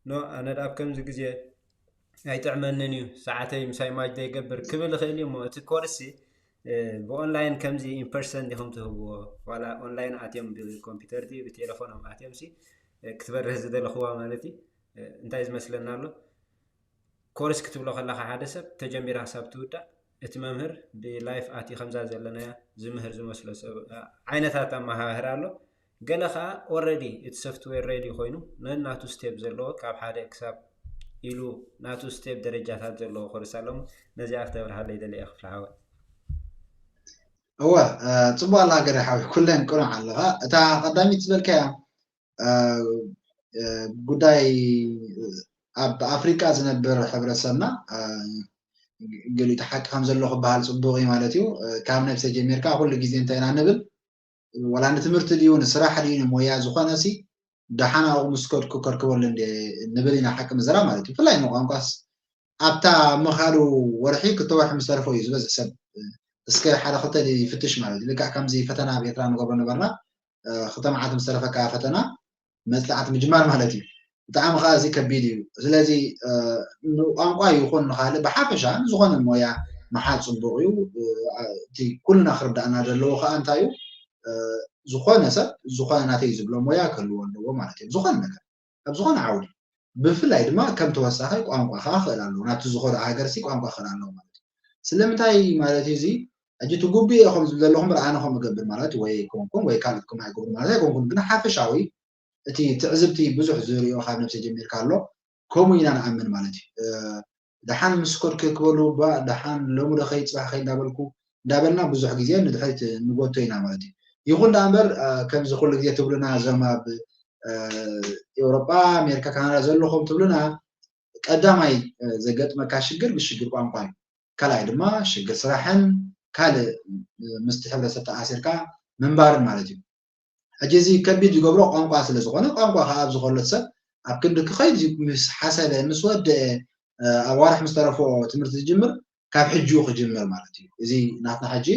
ኖ ኣነ ዳ ኣብ ከምዚ ግዜ ኣይጥዕመንን እዩ ሰዓተይ ምሳይ ማጅ ዘይገብር ክብል ይኽእል እዩ እሞ እቲ ኮርስ ብኦንላይን ከምዚ ኢንፐርሰን ዲኹም ትህብዎ ዋላ ኦንላይን ኣትዮም ብኮምፒተር ድዩ ብቴሌፎኖም ኣትዮም ሲ ክትበርህ ዝደለኽዋ ማለት እዩ እንታይ ዝመስለና ኣሎ ኮርስ ክትብሎ ከለካ ሓደ ሰብ ተጀሚራ ክሳብ ትውዳእ እቲ መምህር ብላይፍ ኣትዩ ከምዛ ዘለናያ ዝምህር ዝመስሎ ሰብ ዓይነታት ኣመሃህር ኣሎ ገለ ከዓ already እቲ software ready ኮይኑ ነናቱ step ዘለዎ ካብ ሓደ ክሳብ ኢሉ ናቱ step ደረጃታት ዘለዎ ኮርስ ኣሎ ነዚኣ ክተብርሃለይ ደለ እየ ክፍሊ ሓወይ እወ ፅቡቅ ኣላ ገደ ሓዊ ኩለን ቅኑዕ ኣለካ እታ ቀዳሚት ዝበልካያ ጉዳይ ኣብ ኣፍሪቃ ዝነብር ሕብረተሰብና ገሊኡ ሓቂ ከም ዘሎ ክበሃል ፅቡቅ እዩ ማለት እዩ ካብ ነብሰ ጀሚርካ ኩሉ ግዜ እንታይ ኢና ንብል ዋላ ንትምህርቲ ድዩ ንስራሕ ድዩ ንሞያ ዝኾነ ሲ ደሓን ኣብኡ ምስ ከድኩ ከርክበሉ እንደ ንብል ኢና ሓቂ ምዝራ ማለት እዩ ብፍላይ ንቋንቋስ ኣብታ መኻሉ ወርሒ ክልተ ወርሒ ምስ ተረፎ እዩ ዝበዝሕ ሰብ እስከ ሓደ ክልተ ይፍትሽ ማለት እዩ። ልክዕ ከምዚ ፈተና ኣብ ኤርትራ ንገብሮ ነበርና። ክልተ መዓልቲ ምስ ተረፈካ ፈተና መፅናዕቲ ምጅማር ማለት እዩ። ብጣዕሚ ከዓ እዚ ከቢድ እዩ። ስለዚ ንቋንቋ ይኹን ንካልእ ብሓፈሻ ንዝኾነ ሞያ ምሓዝ ፅቡቕ እዩ። እቲ ኩልና ክርዳእና ዘለዎ ከዓ እንታይ እዩ፣ ዝኾነ ሰብ ዝኾነ ናተይ ዝብሎ ሞያ ክህልዎ ኣለዎ ማለት እዩ። ዝኾነ ነገር ኣብ ዝኾነ ዓውዲ፣ ብፍላይ ድማ ከም ተወሳኺ ቋንቋ ከዓ ክእል ኣለዎ። ናብቲ ዝኾነ ሃገር ሲ ቋንቋ ክእል ኣለዎ ማለት እዩ። ስለምንታይ ማለት እዩ እዚ? ሕጂ እቲ ጉብእ ኢኹም ዝብል ዘለኹም በር ኣነ ከምኡ እገብር ማለት ወይ ኣይኮንኩን ወይ ካልኦት ከምኡ ኣይገብሩ ማለት ኣይኮንኩን፣ ግን ሓፈሻዊ እቲ ትዕዝብቲ ብዙሕ ዝሪኦ ካብ ነብሰይ ጀሚርካ ኣሎ። ከምኡ ኢና ንኣምን ማለት እዩ። ደሓን ምስ ኮድ ክክበሉ ባ ደሓን ሎሚ ዶ ከይድ ፅባሕ ከይድ እንዳበልኩ እንዳበልና ብዙሕ ግዜ ንድሕሪት ንጎቶ ኢና ማለት እዩ። ይኹን ደኣ እምበር ከምዚ ኩሉ ግዜ ትብሉና እዞም ኣብ ኤውሮጳ ኣሜሪካ ካናዳ ዘለኹም ትብሉና ቀዳማይ ዘገጥመካ ሽግር ብሽግር ቋንቋ እዩ። ካልኣይ ድማ ሽግር ስራሕን ካልእ ምስቲ ሕብረተሰብ ተኣሲርካ ምንባርን ማለት እዩ። ሕጂ እዚ ከቢድ ዝገብሮ ቋንቋ ስለ ዝኾነ ቋንቋ ከዓ ኣብዚ ከሎ ሰብ ኣብ ክንዲ ክኸይድ ምስ ሓሰበ ምስ ወደአ ኣብ ኣዋርሕ ምስ ተረፎ ትምህርቲ ዝጅምር ካብ ሕጂኡ ክጅምር ማለት እዩ። እዚ ናትና ሕጂ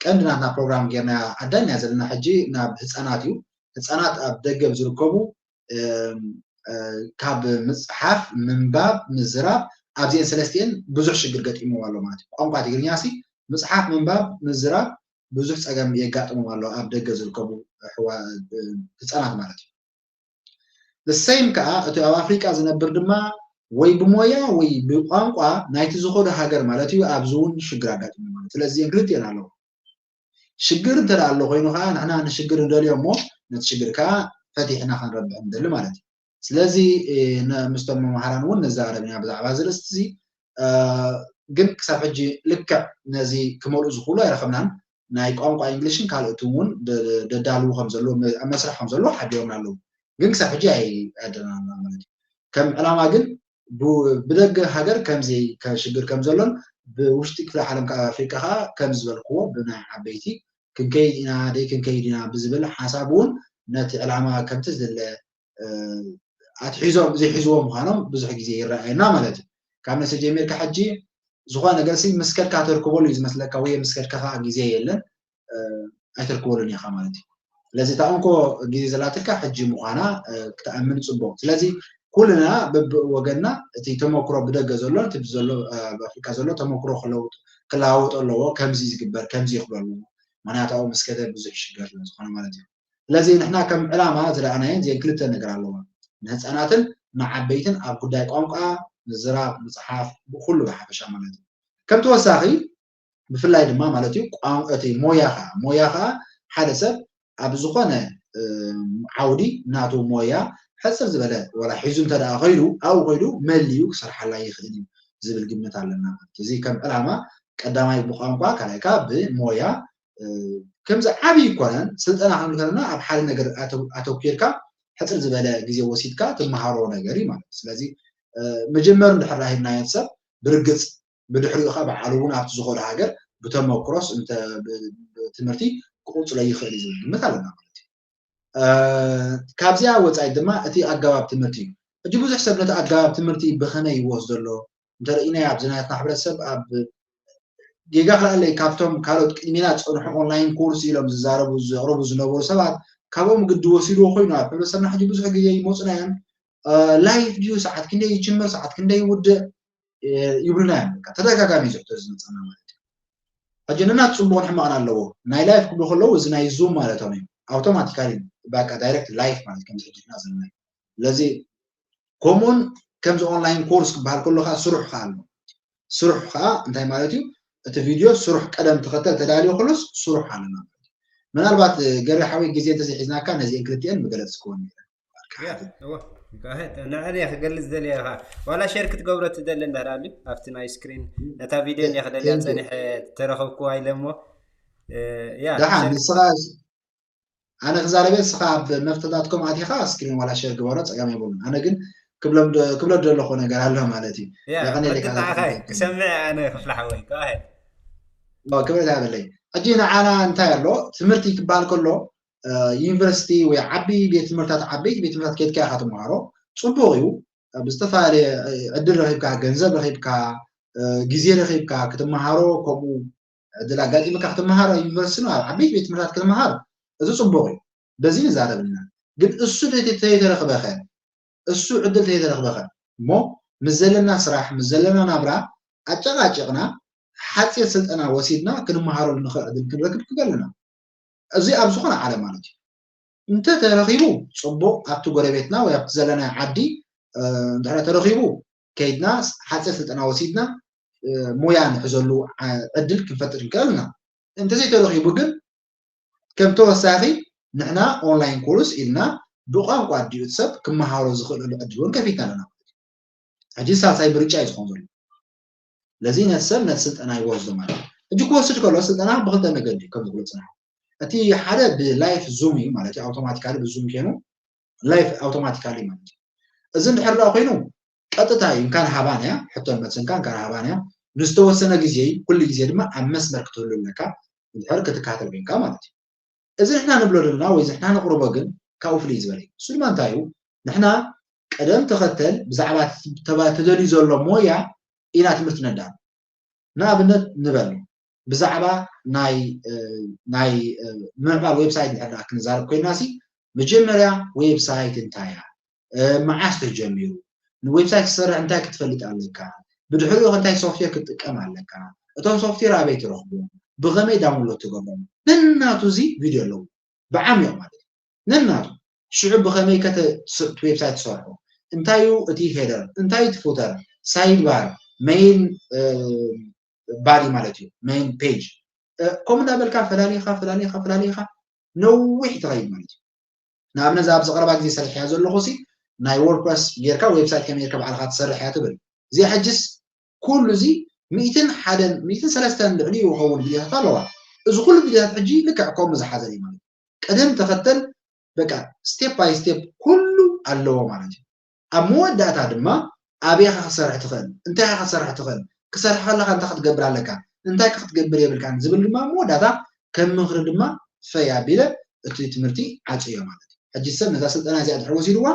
ቀንዲ ናትና ፕሮግራም ጌርና ኣዳልናያ ዘለና ሕጂ ናብ ህፃናት እዩ። ህፃናት ኣብ ደገ ዝርከቡ ካብ ምፅሓፍ ምንባብ ምዝራብ ኣብዚአን ሰለስቲአን ብዙሕ ሽግር ገጢምዎም ኣሎ ማለት እዩ። ቋንቋ ትግርኛ ሲ ምፅሓፍ ምንባብ ምዝራብ ብዙሕ ፀገም የጋጥሞም ኣሎ ኣብ ደገ ዝርከቡ ህፃናት ማለት እዩ። ሰይም ከዓ እቲ ኣብ ኣፍሪቃ ዝነብር ድማ ወይ ብሞያ ወይ ብቋንቋ ናይቲ ዝኸዶ ሃገር ማለት እዩ ኣብዚ እውን ሽግር ኣጋጢሞ ማለት ስለዚ ክልቲአን ኣለዎ። ሽግር እንተ ኣሎ ኮይኑ ከዓ ንሕና ንሽግር ንደልዮ እሞ ነቲ ሽግር ከዓ ፈቲሕና ክንረብሕ ንደሊ ማለት እዩ። ስለዚ ምስቶም መምሃራን እውን ንዛረብ ኢና ብዛዕባ እዚ ርእስቲ እዚ። ግን ክሳብ ሕጂ ልክዕ ነዚ ክመልኡ ዝኽእሉ ኣይረኸብናን። ናይ ቋንቋ እንግሊሽን ካልኦት እውን ደዳልዉ ከምዘለዉ ኣብ መስርሕ ከምዘለዉ ሓቢሮምና ኣለዉ። ግን ክሳብ ሕጂ ኣይኣደናና ማለት እዩ። ከም ዕላማ ግን ብደገ ሃገር ከምዚ ሽግር ከም ዘሎን ብውሽጢ ክፍለ ዓለም ኣብ ኣፍሪቃ ከዓ ከም ዝበልክዎ ብናይ ዓበይቲ ክንከይድ ኢና ደይ ክንከይድ ኢና ብዝብል ሓሳብ እውን ነቲ ዕላማ ከምቲ ዝድለ ኣትሒዞም ዘይሒዝዎ ምዃኖም ብዙሕ ግዜ ይረኣየና ማለት እዩ። ካብ ነሰ ጀሚርካ ሕጂ ዝኾነ ነገር ሲ ምስ ከድካ ተርክበሉ እዩ ዝመስለካ ወይ ምስ ከድካ ከዓ ግዜ የለን ኣይተርክበሉን ኢኻ ማለት እዩ። ስለዚ እታ እንኮ ግዜ ዘላትካ ሕጂ ምዃና ክትኣምን ፅቡቕ። ስለዚ ኩልና በብወገንና እቲ ተመክሮ ብደገ ዘሎ እቲ ዘሎ ኣብ ኣፍሪካ ዘሎ ተመክሮ ክለውጥ ክለዋወጥ ኣለዎ። ከምዚ ዝግበር ከምዚ ይኽብሎ ኣለዎ። ምክንያቱ ኣብኡ ምስ ከደ ብዙሕ ሽገር ስለ ዝኾነ ማለት እዩ። ስለዚ ንሕና ከም ዕላማ ዝረኣናየን እዚአን ክልተ ነገር ኣለዋ። ንህፃናትን ንዓበይትን ኣብ ጉዳይ ቋንቋ ምዝራብ ምፅሓፍ ብኩሉ ብሓፈሻ ማለት እዩ። ከም ተወሳኺ ብፍላይ ድማ ማለት እዩ ቋንቋ እቲ ሞያ ከዓ ሞያ ከዓ ሓደ ሰብ ኣብ ዝኾነ ዓውዲ ናቱ ሞያ ሕፅር ዝበለ ዋላ ሒዙ እንተ ደኣ ከይዱ ኣብኡ ከይዱ መሊኡ ክሰርሓላ ይኽእል እዩ ዝብል ግምት ኣለና ማለት እዩ። እዚ ከም ዕላማ ቀዳማይ ብቋንቋ ካልኣይ ከዓ ብሞያ ከምዚ ዓብዪ ይኮነን ስልጠና ክንብል ከለና ኣብ ሓደ ነገር ኣተኩርካ ሕፅር ዝበለ ግዜ ወሲድካ ትመሃሮ ነገር እዩ ማለት እዩ። ስለዚ መጀመር እንድሕር ሂብናዮ ሰብ ብርግፅ ብድሕሪኡ ከዓ በዓሉ እውን ኣብቲ ዝኾነ ሃገር ብተመክሮስ እንተ ትምህርቲ ክቕፅሎ ይኽእል እዩ ዝብል ግምት ኣለና ማለት እዩ። ካብዚኣ ወፃኢ ድማ እቲ ኣገባብ ትምህርቲ እዩ። ሕጂ ብዙሕ ሰብ ነቲ ኣገባብ ትምህርቲ ብኸመይ ይወስዶ ኣሎ እንተርኢናዮ ኣብዚ ናትና ሕብረተሰብ ኣብ ጌጋ ክልኣለይ ካብቶም ካልኦት ቅድሚና ዝፀንሑ ኦንላይን ኮርስ ኢሎም ዝዛረቡ ዘቕርቡ ዝነበሩ ሰባት ካብኦም ግዲ ወሲድዎ ኮይኑ ኣብ ሕብረተሰብና ሕጂ ብዙሕ ግዜ ይመፁና እዮም። ላይፍ ድዩ ሰዓት ክንደይ ይጅምር ሰዓት ክንደይ ይውድእ ይብሉና እዮም። ተደጋጋሚ ዝሕቶ ዝመፀና ማለት እዩ። ሕጂ ንናት ፅቡቕን ሕማቕን ኣለዎ። ናይ ላይፍ ክብሉ ከለዉ እዚ ናይ ዙም ማለቶም እዩ። ኣውቶማቲካሊ በቃ ዳይሬክት ላይፍ ማለት ከምዚ ሕጂ ዘለና ስለዚ ከምኡውን ከምዚ ኦንላይን ኮርስ ክበሃል ከሎ ከዓ ስሩሕ ከዓ ኣሎ። ስሩሕ ከዓ እንታይ ማለት እዩ? እቲ ቪድዮ ስሩሕ ቀደም ተኸተል ተዳልዮ ከሎስ ስሩሕ ኣለና ማለት እዩ። ምናልባት ገሪ ሓወይ ግዜ እንተዘይሒዝናካ ነዚአን ክልቲአን ምገለጽክወን ነይረ። ንዕን እየ ክገልጽ ደልየ ኢኻ ዋላ ሸር ክትገብሮ ትደሊ እንድሕር ኣሉ ኣብቲ ናይ ስክሪን ነታ ቪድዮ እየ ክደልያ ጸኒሐ ተረኸብክዋ ኢለ እሞ ያ ደሓን ንስኻ ኣነ ክዛረበ ንስኻ ኣብ መፍተታትኩም ኣቲኻ ስክሪን ዋላ ሸር ግበሮ ፀገም የብሉን ኣነ ግን ክብሎ ደለኹ ነገር ኣሎ ማለት እዩ ያ የቐኔለካ ቅጣዕኻ ክሰምዕ ኣነ ክፍለ ሓወይ ተባሂል ክብረት ያበለይ ሕጂ ንዓና እንታይ ኣሎ ትምህርቲ ክበሃል ከሎ ዩኒቨርሲቲ ወይ ዓቢ ቤት ትምህርታት ዓበይቲ ቤት ትምህርታት ከድካ ኢኻ ትመሃሮ ፅቡቅ እዩ ብዝተፈላለየ ዕድል ረኺብካ፣ ገንዘብ ረኺብካ፣ ግዜ ረኺብካ ክትመሃሮ፣ ከምኡ ዕድል ኣጋጢምካ ክትመሃር ኣብ ዩኒቨርሲቲ ኣብ ዓበይቲ ቤት ትምህርታት ክትመሃር፣ እዚ ፅቡቕ እዩ። በዚ ንዛረብ ኣለና። ግን እሱ ተይተረኽበኸ፣ እሱ ዕድል ተይተረኽበኸ እሞ ምስ ዘለና ስራሕ፣ ምስ ዘለና ናብራ ኣጨቃጭቕና ሓፂር ስልጠና ወሲድና ክንመሃረሉ ንኽእል ዕድል ክንረክብ ክገለና። እዚ ኣብ ዝኾነ ዓለም ማለት እዩ። እንተ ተረኺቡ ፅቡቕ፣ ኣብቲ ጎረቤትና ወይ ኣብቲ ዘለናዮ ዓዲ እንድሕር ተረኺቡ ከይድና ሓፂር ስልጠና ወሲድና ሞያ ንሕዘሉ ዕድል ክንፈጥር ንክእል ኢና። እንተዘይተረኺቡ ግን ከም ተወሳኺ ንሕና ኦንላይን ኮርስ ኢልና ብቋንቋ ኣዲኡ እቲ ሰብ ክመሃሮ ዝኽእለሉ ዕድል እውን ከፊትና ኣለና። ሕጂ ሳልሳይ ምርጫ እዩ ዝኾን ዘሎ። ስለዚ ነቲ ሰብ ነቲ ስልጠና ይወስዶ ማለት እዩ። ሕጂ ክወስድ ከሎ ስልጠና ብክልተ መገዲ ከም ዝብሎ ፅናሕ እቲ ሓደ ብላይፍ ዙም እዩ ማለት እዩ። ኣውቶማቲካሊ ብዙም ኮይኑ ላይፍ ኣውቶማቲካሊ ማለት እዩ። እዚ እንድሕር ደኣ ኮይኑ ቀጥታ እዩ እንካን ሃባን እያ ሕቶን መልስንካ እንካን ሃባን እያ። ንዝተወሰነ ግዜ እዩ፣ ኩሉ ግዜ ድማ ኣብ መስመር ክትህሉ ኣለካ እንድሕር ክትከታተል ኮይንካ ማለት እዩ። እዚ ንሕና ንብሎ ዘለና ወይ እዚ ንሕና ነቕርቦ ግን ካብኡ ፍልይ ዝበለ እዩ። እሱ ድማ እንታይ እዩ? ንሕና ቀደም ተኸተል ብዛዕባ ተባ- ተደልዩ ዘሎ ሞያ ኢና ትምህርቲ ነዳሉ። ንኣብነት ንበል ብዛዕባ ናይ ናይ ምዕባል ዌብሳይት እንድሕር ደኣ ክንዛረብ ኮይና ሲ መጀመርያ ዌብሳይት እንታይ እያ? መዓስ ተጀሚሩ? ንዌብሳይት ክሰርሕ እንታይ ክትፈልጥ ኣለካ? ብድሕሪኡ እንታይ ሶፍትዌር ክትጥቀም ኣለካ? እቶም ሶፍትዌር ኣበይ ትረኽቦም? ብኸመይ ዳውንሎድ ትገብሮም? ነናቱ እዚ ቪድዮ ኣለዎ ብዓሚቕ ማለት እዩ። ነናቱ ሽዑ ብኸመይ ከ እቲ ዌብሳይት ትሰርሖ? እንታይ እዩ እቲ ሄደር? እንታይ እቲ ፉተር? ሳይድ ባር፣ ሜይን ባዲ ማለት እዩ፣ ሜይን ፔጅ። ከምኡ እንዳበልካ ፈላሊኻ ፈላሊኻ ፈላሊኻ ነዊሕ ትኸይድ ማለት እዩ። ንኣብነት ኣብዚ ቀረባ ግዜ ሰሪሐያ ዘለኹ ሲ ናይ ወርድፕረስ ጌርካ ዌብሳይት ከመይ ጌርካ ባዕልኻ ትሰርሕ እያ ትብል። እዚኣ ሕጅስ ኩሉ እዚ ሚእትን ሓደን ሚእትን ሰለስተን ልዕሊ ይኸውን ቪድዮታት ኣለዋ። እዚ ኩሉ ቪድዮታት ሕጂ ልክዕ ከምኡ ዝሓዘ እዩ ማለት እዩ። ቅደም ተኸተል በቃ ስቴፕ ባይ ስቴፕ ኩሉ ኣለዎ ማለት እዩ። ኣብ መወዳእታ ድማ ኣበይ ኢኻ ክሰርሕ ትኽእል፣ እንታይ ኢኻ ክሰርሕ ትኽእል፣ ክሰርሕ ከለኻ እንታይ ክትገብር ኣለካ፣ እንታይ ከ ክትገብር የብልካን ዝብል ድማ መወዳእታ ከም ምኽሪ ድማ ፈይ ኣቢለ እቲ ትምህርቲ ዓፅዮ ማለት እዩ። ሕጂ ሰብ ነዛ ስልጠና እዚኣ ድሕሪ ወሲድዋ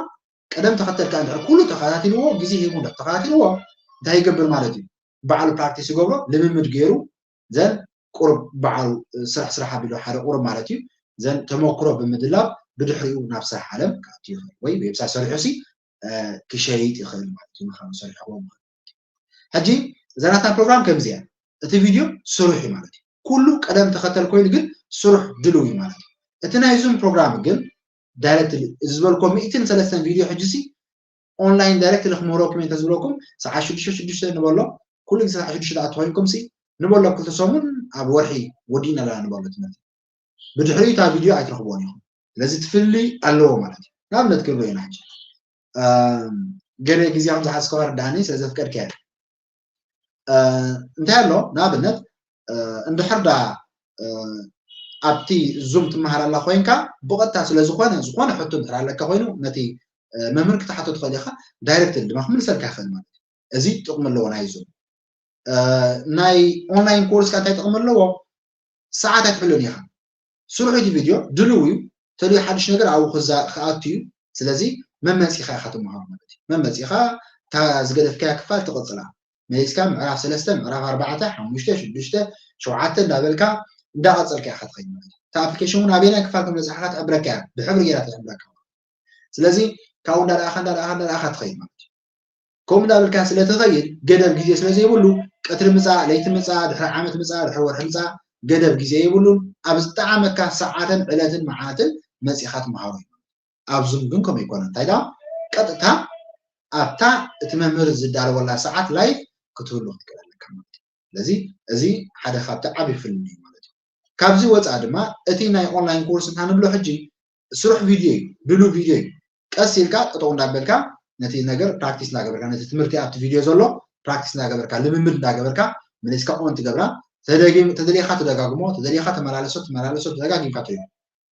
ቅደም ተኸተል ከዓ እንድሕር ኩሉ ተኸታቲልዎ፣ ግዜ ሂቡ እንድሕር ተኸታቲልዎ እንታይ ይገብር ማለት እዩ? ባዕሉ ፕራክቲስ ይገብሮ፣ ልምምድ ገይሩ ዘን ቁሩብ ባዕሉ ስራሕ ስራሕ ኣቢሉ ሓደ ቁሩብ ማለት እዩ ዘን ተመክሮ ብምድላብ ብድሕሪኡ ናብ ስራሕ ዓለም ክኣቱ ይኽእል ወይ ዌብሳይት ሰሪሑ ሲ ክሸይጥ ይኽእል ማለት እዩ። ምዃኑ ሰሪሕዎ ማለት እዩ። ሕጂ እዛ ናትና ፕሮግራም ከምዚ እያ። እቲ ቪድዮ ስሩሕ እዩ ማለት እዩ። ኩሉ ቀደም ተኸተል ኮይኑ ግን ስሩሕ ድልው እዩ ማለት እዩ። እቲ ናይ ዙም ፕሮግራም ግን ዳይሬክት እዚ ዝበልኮ ሚእትን ሰለስተን ቪድዮ ሕጂ ሲ ኦንላይን ዳይሬክት ኢለ ክምህረኩም እየ እንተዝብለኩም ሰዓት ሽዱሽተ ሽዱሽተ ንበሎ ኩሉ ግዜ ሰዓት ሽዱሽተ ዝኣቱ ኮይንኩም ሲ ንበሎ ክልተ ሰሙን ኣብ ወርሒ ወዲእና ኣለና ንበሎ ትምህርቲ። ብድሕሪኡ እታ ቪድዮ ኣይትረኽብዎን ኢኹም። ስለዚ ትፍልይ ኣለዎ ማለት እዩ። ንኣብነት ክብሎ ኢና ሕጂ ገለ ግዜ ከም ዝሓዝከ ርዳእኒ ስለ ዘፍቀድከ እንታይ ኣሎ ንኣብነት እንድሕር ዳ ኣብቲ ዙም ትመሃር ኣላ ኮይንካ ብቐጥታ ስለ ዝኾነ ዝኾነ ሕቶ እንድሕር ኣለካ ኮይኑ ነቲ መምህር ክትሓቶ ትኽእል ኢኻ። ዳይሬክት ድማ ክምልሰልካ ይኽእል ማለት እዩ። እዚ ጥቕሚ ኣለዎ ናይ ዙም። ናይ ኦንላይን ኮርስ እንታይ ጥቕሚ ኣለዎ? ሰዓት ኣይትሕሉን ኢኻ። ስሩሕ እቲ ቪድዮ ድልው እዩ። ተልዩ ሓድሽ ነገር ኣብኡ ክኣቱ እዩ። ስለዚ መመፂኻ ኢኻ ትመሃሮ ማለት እዩ። መመፂኻ እታ ዝገደፍካያ ክፋል ትቕፅላ። መሊስካ ምዕራፍ ሰለስተ፣ ምዕራፍ ኣርባዕተ፣ ሓሙሽተ፣ ሽዱሽተ፣ ሸውዓተ እንዳበልካ እንዳቐፀልካ ኢኻ ትኸይድ ማለት እዩ። እታ ኣፕሊኬሽን እውን ኣበየናይ ክፋል ከም ዝበፅሓካ ትሕብረካ እያ። ብሕብሪ ገይራ ትሕብረካ። ስለዚ ካብኡ እንዳረኣኻ እንዳረኣኻ እንዳረኣኻ ትኸይድ ማለት እዩ። ከምኡ እንዳበልካ ስለ ትኸይድ ገደብ ግዜ ስለ ዘይብሉ ቀትሪ ምፃእ፣ ለይቲ ምፃእ፣ ድሕሪ ዓመት ምፃእ፣ ድሕሪ ወርሒ ምፃእ ገደብ ግዜ የብሉን። ኣብ ዝጠዓመካ ሰዓትን ዕለትን መዓልትን መፂኻ ትመሃሮ እዩ። ኣብ ዙም ግን ከምኡ ኣይኮነን። እንታይ ደኣ ቀጥታ ኣብታ እቲ መምህር ዝዳለወላ ሰዓት ላይፍ ክትህሉ ክትክእል ኣለካ ማለት እዩ። ስለዚ እዚ ሓደ ካብቲ ዓብዪ ፍልልይ እዩ ማለት እዩ። ካብዚ ወፃኢ ድማ እቲ ናይ ኦንላይን ኮርስ እንታ ንብሎ ሕጂ ስሩሕ ቪድዮ እዩ፣ ድሉው ቪድዮ እዩ። ቀስ ኢልካ ጠጠው እንዳበልካ ነቲ ነገር ፕራክቲስ እንዳገበርካ ነቲ ትምህርቲ ኣብቲ ቪድዮ ዘሎ ፕራክቲስ እንዳገበርካ ልምምድ እንዳገበርካ መሊስካ ኦን ትገብራ። ተደጊም- ተደሊኻ ትደጋግሞ፣ ተደሊኻ ተመላለሶ፣ ትመላለሶ፣ ተደጋጊምካ ትሪኦ።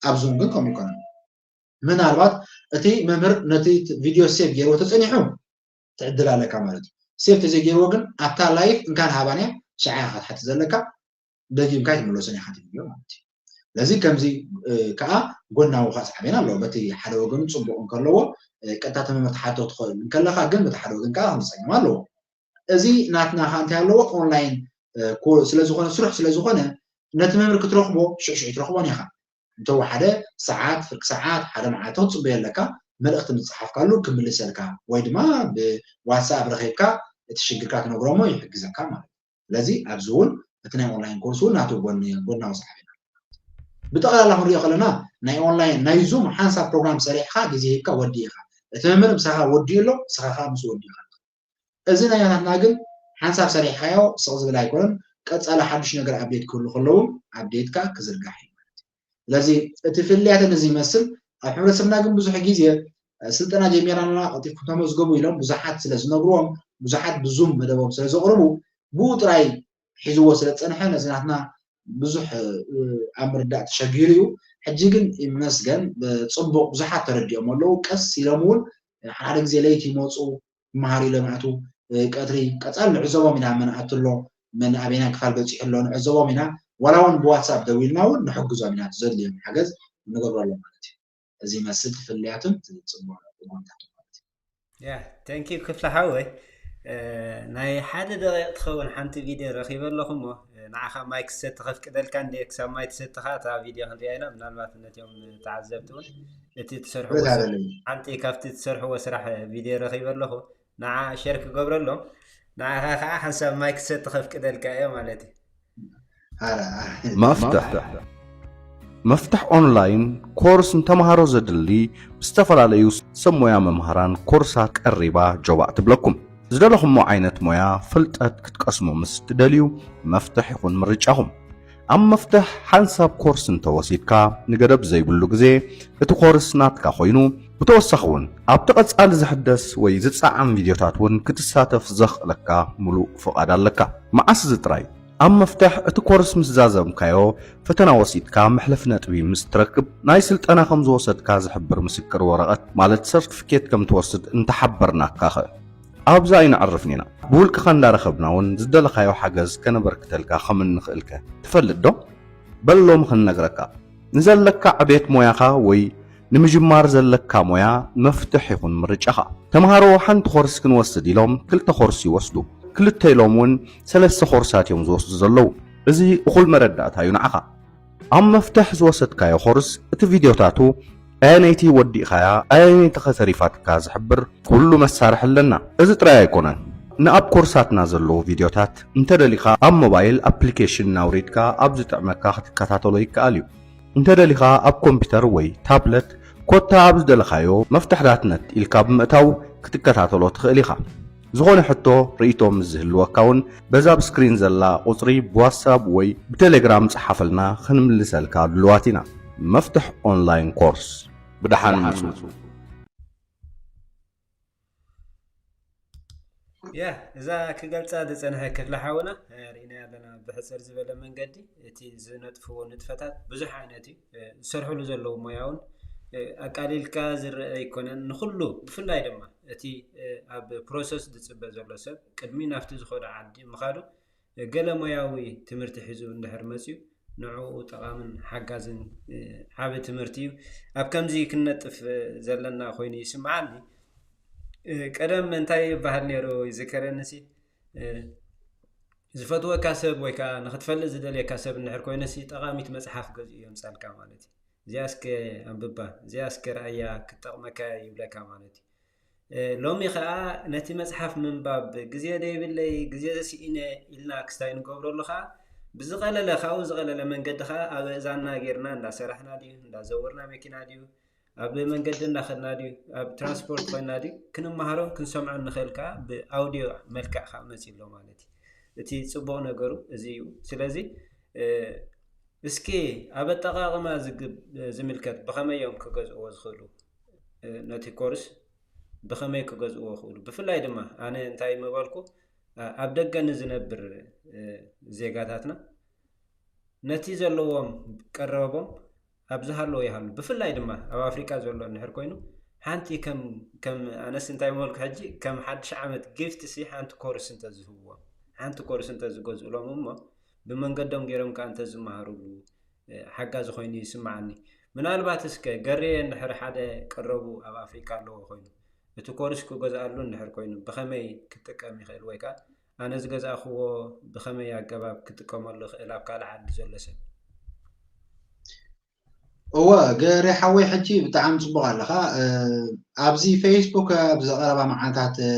ኣብ ዙም ግን ከምኡ ይኮነን። ምናልባት እቲ መምህር ነቲ ቪድዮ ሴቭ ገይርዎ ተፀኒሑ ትዕድል ኣለካ ማለት እዩ። ሴቭ ተዘይገይርዎ ግን ኣብታ ላይፍ እንካን ሃባንያ ሽዓ ኢኻ ክትሓቲ ዘለካ፣ ደጊምካ ኣይትምለሶን ኢኻ እቲ ቪድዮ ማለት እዩ። ስለዚ ከምዚ ከዓ ጎናዊ ከዓ ሳዕቤን ኣለዎ። በቲ ሓደ ወገኑ ፅቡቅ እንከለዎ ቀጥታ ተመምር ትሓቶ ትኽእል እንከለኻ ግን በቲ ሓደ ወገን ከዓ ከም ፀገም ኣለዎ። እዚ ናትና ከዓ እንታይ ኣለዎ online ስለዝኾነ ስሩሕ ስለዝኾነ ነቲ መምህር ክትረኽቦ ሽዕሽዕ ትረኽቦን ኢኻ። እንተወሓደ ሰዓት ፍርቂ ሰዓት ሓደ መዓልቲ ክትፅበዮ ኣለካ። መልእኽቲ ምፅሓፍካሉ ክምልሰልካ ወይ ድማ ብዋትሳፕ ረኺብካ እቲ ሽግርካ ትነግሮሞ ይሕግዘካ ማለት እዩ። ስለዚ ኣብዚ እውን እቲ ናይ online course እውን ናቱ ጎናዊ ሳዕቤን ብጠቕላላ ክንሪኦ ከለና ናይ online ናይ ዙም ሓንሳብ ፕሮግራም ሰሪሕካ ግዜ ሂብካ ወዲእኻ እቲ መምህር ምሳኻ ወዲኡ ኣሎ ንስኻ ከዓ ምስ ወዲእኻ እዚ ናይ ናትና ግን ሓንሳብ ሰሪሕካዮ ስቕ ዝብል ኣይኮነን። ቀፃሊ ሓዱሽ ነገር update ክህሉ ከለዉ update ካ ክዝርጋሕ እዩ ማለት እዩ። ስለዚ እቲ ፍልያተን እዚ ይመስል። ኣብ ሕብረተሰብና ግን ብዙሕ ግዜ ስልጠና ጀሚራና ቀልጢፍኩም ተመዝገቡ ኢሎም ብዙሓት ስለ ዝነግርዎም ብዙሓት ብዙም መደቦም ስለ ዘቕርቡ ብኡ ጥራይ ሒዝዎ ስለ ዝፀንሐ ነዚ ናትና ብዙሕ ኣብ ምርዳእ ተሸጊሩ እዩ። ሕጂ ግን ይመስገን ብፅቡቕ ብዙሓት ተረዲኦም ኣለዉ። ቀስ ኢሎም እውን ሓደ ግዜ ለይቲ ይመፁ ክመሃሩ ኢሎም ይኣትዉ። ቀትሪ ቀፃሊ ንዕዘቦም ኢና መን ኣቱ ኣሎ መን ኣበይናይ ክፋል በፂሑ ኣሎ ንዕዘቦም ኢና። ዋላ እውን ብዋትሳፕ ደዊልና እውን ንሕግዞም ኢና ዘድልዮም ሓገዝ ንገብረሎም ማለት እዩ። እዚ ይመስል ትፍልያቱን ፅቡቅ ጎንታቱ ማለት እዩ። ያ thank you ክፍለ ሓወይ ናይ ሓደ ደቂቕ ትኸውን ሓንቲ ቪድዮ ረኺበ ኣለኹ እሞ ንዓኻ ማይክ ሰቲ ከፍቅደልካ እንደ ክሳብ ማይ ትሰትኻ እታ ቪድዮ ክንሪኣ ኢና ምናልባት ነቲኦም ተዓዘብቲ እውን እቲ ትሰርሕዎ ሓንቲ ካብቲ ትሰርሕዎ ስራሕ ቪድዮ ረኺበ ኣለኹ ንዓ ሸር ክገብረሎም ንዓኻ ከዓ ሓንሳብ ማይክ ሰቲ ከፍቅደልካ እዮ ማለት እዩ መፍትሕ መፍትሕ ኦንላይን ኮርስ ንተምሃሮ ዘድሊ ብዝተፈላለዩ ሰብ ሞያ መምሃራን ኮርሳት ቀሪባ ጆባእ ትብለኩም ዝደለኹሞ ዓይነት ሞያ ፍልጠት ክትቀስሙ ምስ ትደልዩ መፍትሕ ይኹን ምርጫኹም ኣብ መፍትሕ ሓንሳብ ኮርስ እንተወሲድካ ንገደብ ዘይብሉ ግዜ እቲ ኮርስ ናትካ ኮይኑ ብተወሳኺ እውን ኣብቲ ቀፃሊ ዝሕደስ ወይ ዝፀዓም ቪድዮታት እውን ክትሳተፍ ዘኽእለካ ሙሉእ ፍቓድ ኣለካ መዓስ እዚ ጥራይ ኣብ መፍትሕ እቲ ኮርስ ምስ ዛዘምካዮ ፈተና ወሲድካ መሕለፊ ነጥቢ ምስ ትረክብ ናይ ስልጠና ከም ዝወሰድካ ዝሕብር ምስክር ወረቐት ማለት ሰርቲፊኬት ከም ትወስድ እንተሓበርናካኸ ኣብዛ ኣይነዕርፍን ኢና ብውልቅኻ እንዳረኸብና እውን ዝደለኻዮ ሓገዝ ከነበርክተልካ ከም እንኽእልከ ትፈልጥ ዶ በል ሎሚ ክንነግረካ ንዘለካ ዕቤት ሞያኻ ወይ ንምጅማር ዘለካ ሞያ መፍትሕ ይኹን ምርጫኻ። ተምሃሮ ሓንቲ ኮርስ ክንወስድ ኢሎም ክልተ ኮርስ ይወስዱ። ክልተ ኢሎም እውን ሰለስተ ኮርሳት እዮም ዝወስዱ ዘለዉ። እዚ እኹል መረዳእታ እዩ ንዓኻ። ኣብ መፍትሕ ዝወሰድካዮ ኮርስ እቲ ቪድዮታቱ ኣየነይቲ ወዲእኻያ ኣየነይቲ ኸ ተሪፋትካ ዝሕብር ኩሉ መሳርሒ ኣለና። እዚ ጥራይ ኣይኮነን። ንኣብ ኮርሳትና ዘለዉ ቪድዮታት እንተደሊኻ ኣብ ሞባይል ኣፕሊኬሽን ናውሪድካ ኣብ ዝጥዕመካ ክትከታተሎ ይከኣል እዩ። እንተ ደሊኻ ኣብ ኮምፒተር ወይ ታብለት ኮታ ኣብ ዝደለኻዮ መፍትሕ ዳትነት ኢልካ ብምእታው ክትከታተሎ ትኽእል ኢኻ። ዝኾነ ሕቶ፣ ርእይቶ ምስ ዝህልወካ እውን በዛ ኣብ ስክሪን ዘላ ቁጽሪ ብዋትሳብ ወይ ብቴሌግራም ጸሓፈልና ክንምልሰልካ ድሉዋት ኢና። መፍትሕ ኦንላይን ኮርስ። ብደሓን ምጹ። ያ እዛ ክገልፃ ዝፀንሐ ክፍሊ ሓውና ርኢናዮ ኣለና ብሕፅር ዝበለ መንገዲ እቲ ዝነጥፍዎ ንጥፈታት ብዙሕ ዓይነት እዩ ዝሰርሕሉ ዘለዉ ሞያ እውን ኣቃሊልካ ዝረአ ኣይኮነን ንኩሉ ብፍላይ ድማ እቲ ኣብ process ዝፅበ ዘሎ ሰብ ቅድሚ ናብቲ ዝኸዶ ዓዲ ምኻዱ ገለ ሞያዊ ትምህርቲ ሒዙ እንድሕር መፅዩ ንዕኡ ጠቓምን ሓጋዝን ዓቢ ትምህርቲ እዩ ኣብ ከምዚ ክንነጥፍ ዘለና ኮይኑ ይስምዓኒ ቀደም እንታይ ይበሃል ነይሩ ይዝከረኒ ሲ ዝፈትወካ ሰብ ወይ ከዓ ንክትፈልጥ ዝደልየካ ሰብ እንድሕር ኮይነ ሲ ጠቃሚት መፅሓፍ ገዚኡ የምፃልካ ማለት እዩ እዚኣ እስከ ኣንብባ እዚኣ እስከ ረኣያ ክትጠቅመካ ይብለካ ማለት እዩ ሎሚ ከዓ ነቲ መፅሓፍ ምንባብ ግዜ ደይብለይ ግዜ ስኢነ ኢልና ክስታይ ንገብረሉ ከዓ ብዝቀለለ ካብኡ ዝቀለለ መንገዲ ከዓ ኣብ እእዛንና ጌርና እንዳሰራሕና ድዩ እንዳዘወርና መኪና ድዩ ኣብ መንገዲ እንዳኸድና ድዩ ኣብ ትራንስፖርት ኮይና ድዩ ክንመሃሮን ክንሰምዖን ንኽእል ከዓ ብኣውዲዮ መልክዕ ከዓ መፂ ኣሎ ማለት እዩ እቲ ፅቡቅ ነገሩ እዚ እዩ ስለዚ እስኪ ኣብ ኣጠቃቅማ ዝምልከት ብኸመይ እዮም ክገዝእዎ ዝኽእሉ ነቲ ኮርስ ብኸመይ ክገዝእዎ ይኽእሉ ብፍላይ ድማ ኣነ እንታይ ምበልኩ ኣብ ደገ ንዝነብር ዜጋታትና ነቲ ዘለዎም ቀረቦም ኣብ ዝሃለዎ ይሃሉ ብፍላይ ድማ ኣብ ኣፍሪቃ ዘሎ እንድሕር ኮይኑ ሓንቲ ከም ኣነስ እንታይ ምበልኩ ሕጂ ከም ሓድሽ ዓመት ጊፍት ሲ ሓንቲ ኮርስ እንተዝህብዎም ሓንቲ ኮርስ እንተዝገዝእሎም እሞ ብመንገዶም ገይሮም ከዓ እንተዝመሃርሉ ሓጋዚ ኮይኑ ይስምዓኒ ምናልባት እስከ ገሬ እንድሕር ሓደ ቀረቡ ኣብ ኣፍሪቃ ኣለዎ ኮይኑ፣ እቲ ኮርስ ክገዝኣሉ እንድሕር ኮይኑ፣ ብኸመይ ክጥቀም ይኽእል? ወይ ከኣ ኣነ ዝገዛእኽዎ ብኸመይ ኣገባብ ክጥቀመሉ ይኽእል ኣብ ካልእ ዓዲ ዘሎ ሰብ? እወ፣ ገሬ ሓወይ፣ ሕጂ ብጣዕሚ ጽቡቕ ኣለኻ። እ፣ ኣብዚ ፌስቡክ ኣብ ዝቐረባ መዓልታት፣ እ፣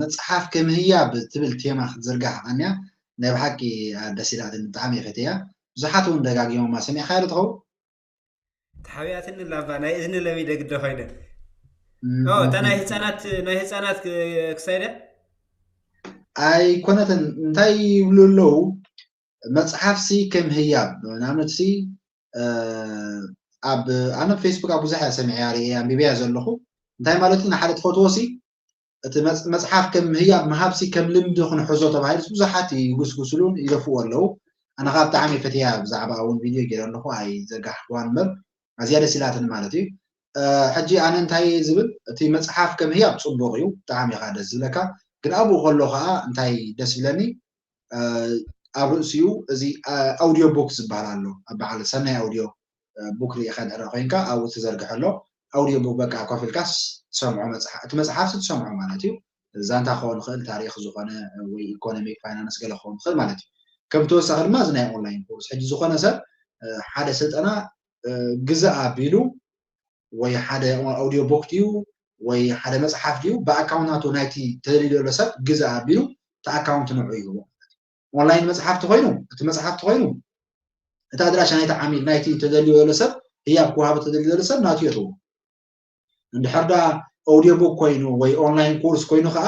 መጽሓፍ ከምህያብ ትብል ቴማ ክትዝርጋሕ ቀንያ፣ ናይ ብሓቂ ደስ ኢላትኒ፣ ብጣዕሚ እየ ፈትያ። ብዙሓት እውን ደጋጊሞማ፣ ሰሚዕካዮ ዶ ትኸውን? ተሓውያትኒ ላባ ናይ እዝኒ ለሚደ ግደ ኮይነ። ኦ፣ እታ ናይ ህፃናት፣ ናይ ህፃናት ክ-፣ ክሳይ ድያ? ኣይኮነትን፣ እንታይ ይብሉ ኣለዉ? መጽሓፍሲ ከም ህያብ፣ ንኣብነትሲ፣ እ፣ ኣብ፣ ኣነ ፌስቡክ ኣብ ብዙሕ እያ ሰሚዐያ፣ ርእየ፣ ኣንቢበያ ዘለኹ። እንታይ ማለት እዩ? ንሓደ ትፈትዎ ሲ፣ እቲ መጽ-፣ መጽሓፍ ከም ህያብ ምሃብሲ ከም ልምዲ ክንሕዞ ተባሂሉስ ብዙሓት ይጉስጉስሉን ይደፍኡ ኣለዉ። ኣነ ኸኣ ብጣዕሚ ፈትያ፣ ብዛዕባ እውን ቪድዮ ገይረ ኣለኹ፣ ኣይዘርጋሕክዋን እምበር፣ ኣዝያ ደስ ኢላትኒ ማለት እዩ። እ፣ ሕጂ ኣነ እንታይ ዝብል፣ እቲ መጽሓፍ ከም ህያብ ጽቡቕ እዩ፣ ብጣዕሚ ኢኻ ደስ ዝብለካ። ግን ኣብኡ ከሎ ኸኣ እንታይ ደስ ዝብለኒ፣ እ፣ ኣብ ርእሲኡ እዚ፣ እ፣ ኣውዲዮ ቡክ ዝበሃል ኣሎ። ኣብ በዓል ሰናይ ኣውዲዮ፣ እ፣ ቡክ ርኢኻ ድሕሪ ኮይንካ ኣብኡ ተዘርግሐ ኣሎ። ኣውዲዮ ቡክ በቃ ኮፍ ኢልካ ስ-፣ ትሰምዖ መጽሓ-፣ እቲ መጽሓፍሲ ትሰምዖ ማለት እዩ። ዛንታ ክኸውን ይኽእል፣ ታሪኽ ዝኾነ ወይ ኢኮኖሚክ ፋይናንስ ገለ ክኸውን ይኽእል ማለት እዩ። ከም ተወሳኺ ድማ እዚ ናይ ኦንላይን ኮርስ ሕጂ ዝኾነ ሰብ፣ እ፣ ሓደ ስልጠና፣ እ፣ ግዛእ ኣቢሉ ወይ ሓደ ኣውዲዮ ቡክ ድዩ ወይ ሓደ መጽሓፍ ድዩ ብኣካውንት ናቱ ናይቲ ተደልዩ ዘሎ ሰብ ግዛእ ኣቢሉ እቲ ኣካውንት ንዑ ይህቦ። ኦንላይን መጽሓፍቲ ኮይኑ፣ እቲ መጽሓፍቲ ኮይኑ፣ እቲ ኣድራሻ ናይቲ ዓሚል ናይቲ ተደልዩ ዘሎ ሰብ፣ ህያብ ክወሃብ ተደልዩ ዘሎ ሰብ ናቱ የእትዎ። እንድሕር ዳ ኣውዲዮ ቡክ ኮይኑ ወይ ኦንላይን ኮርስ ኮይኑ ኸኣ፣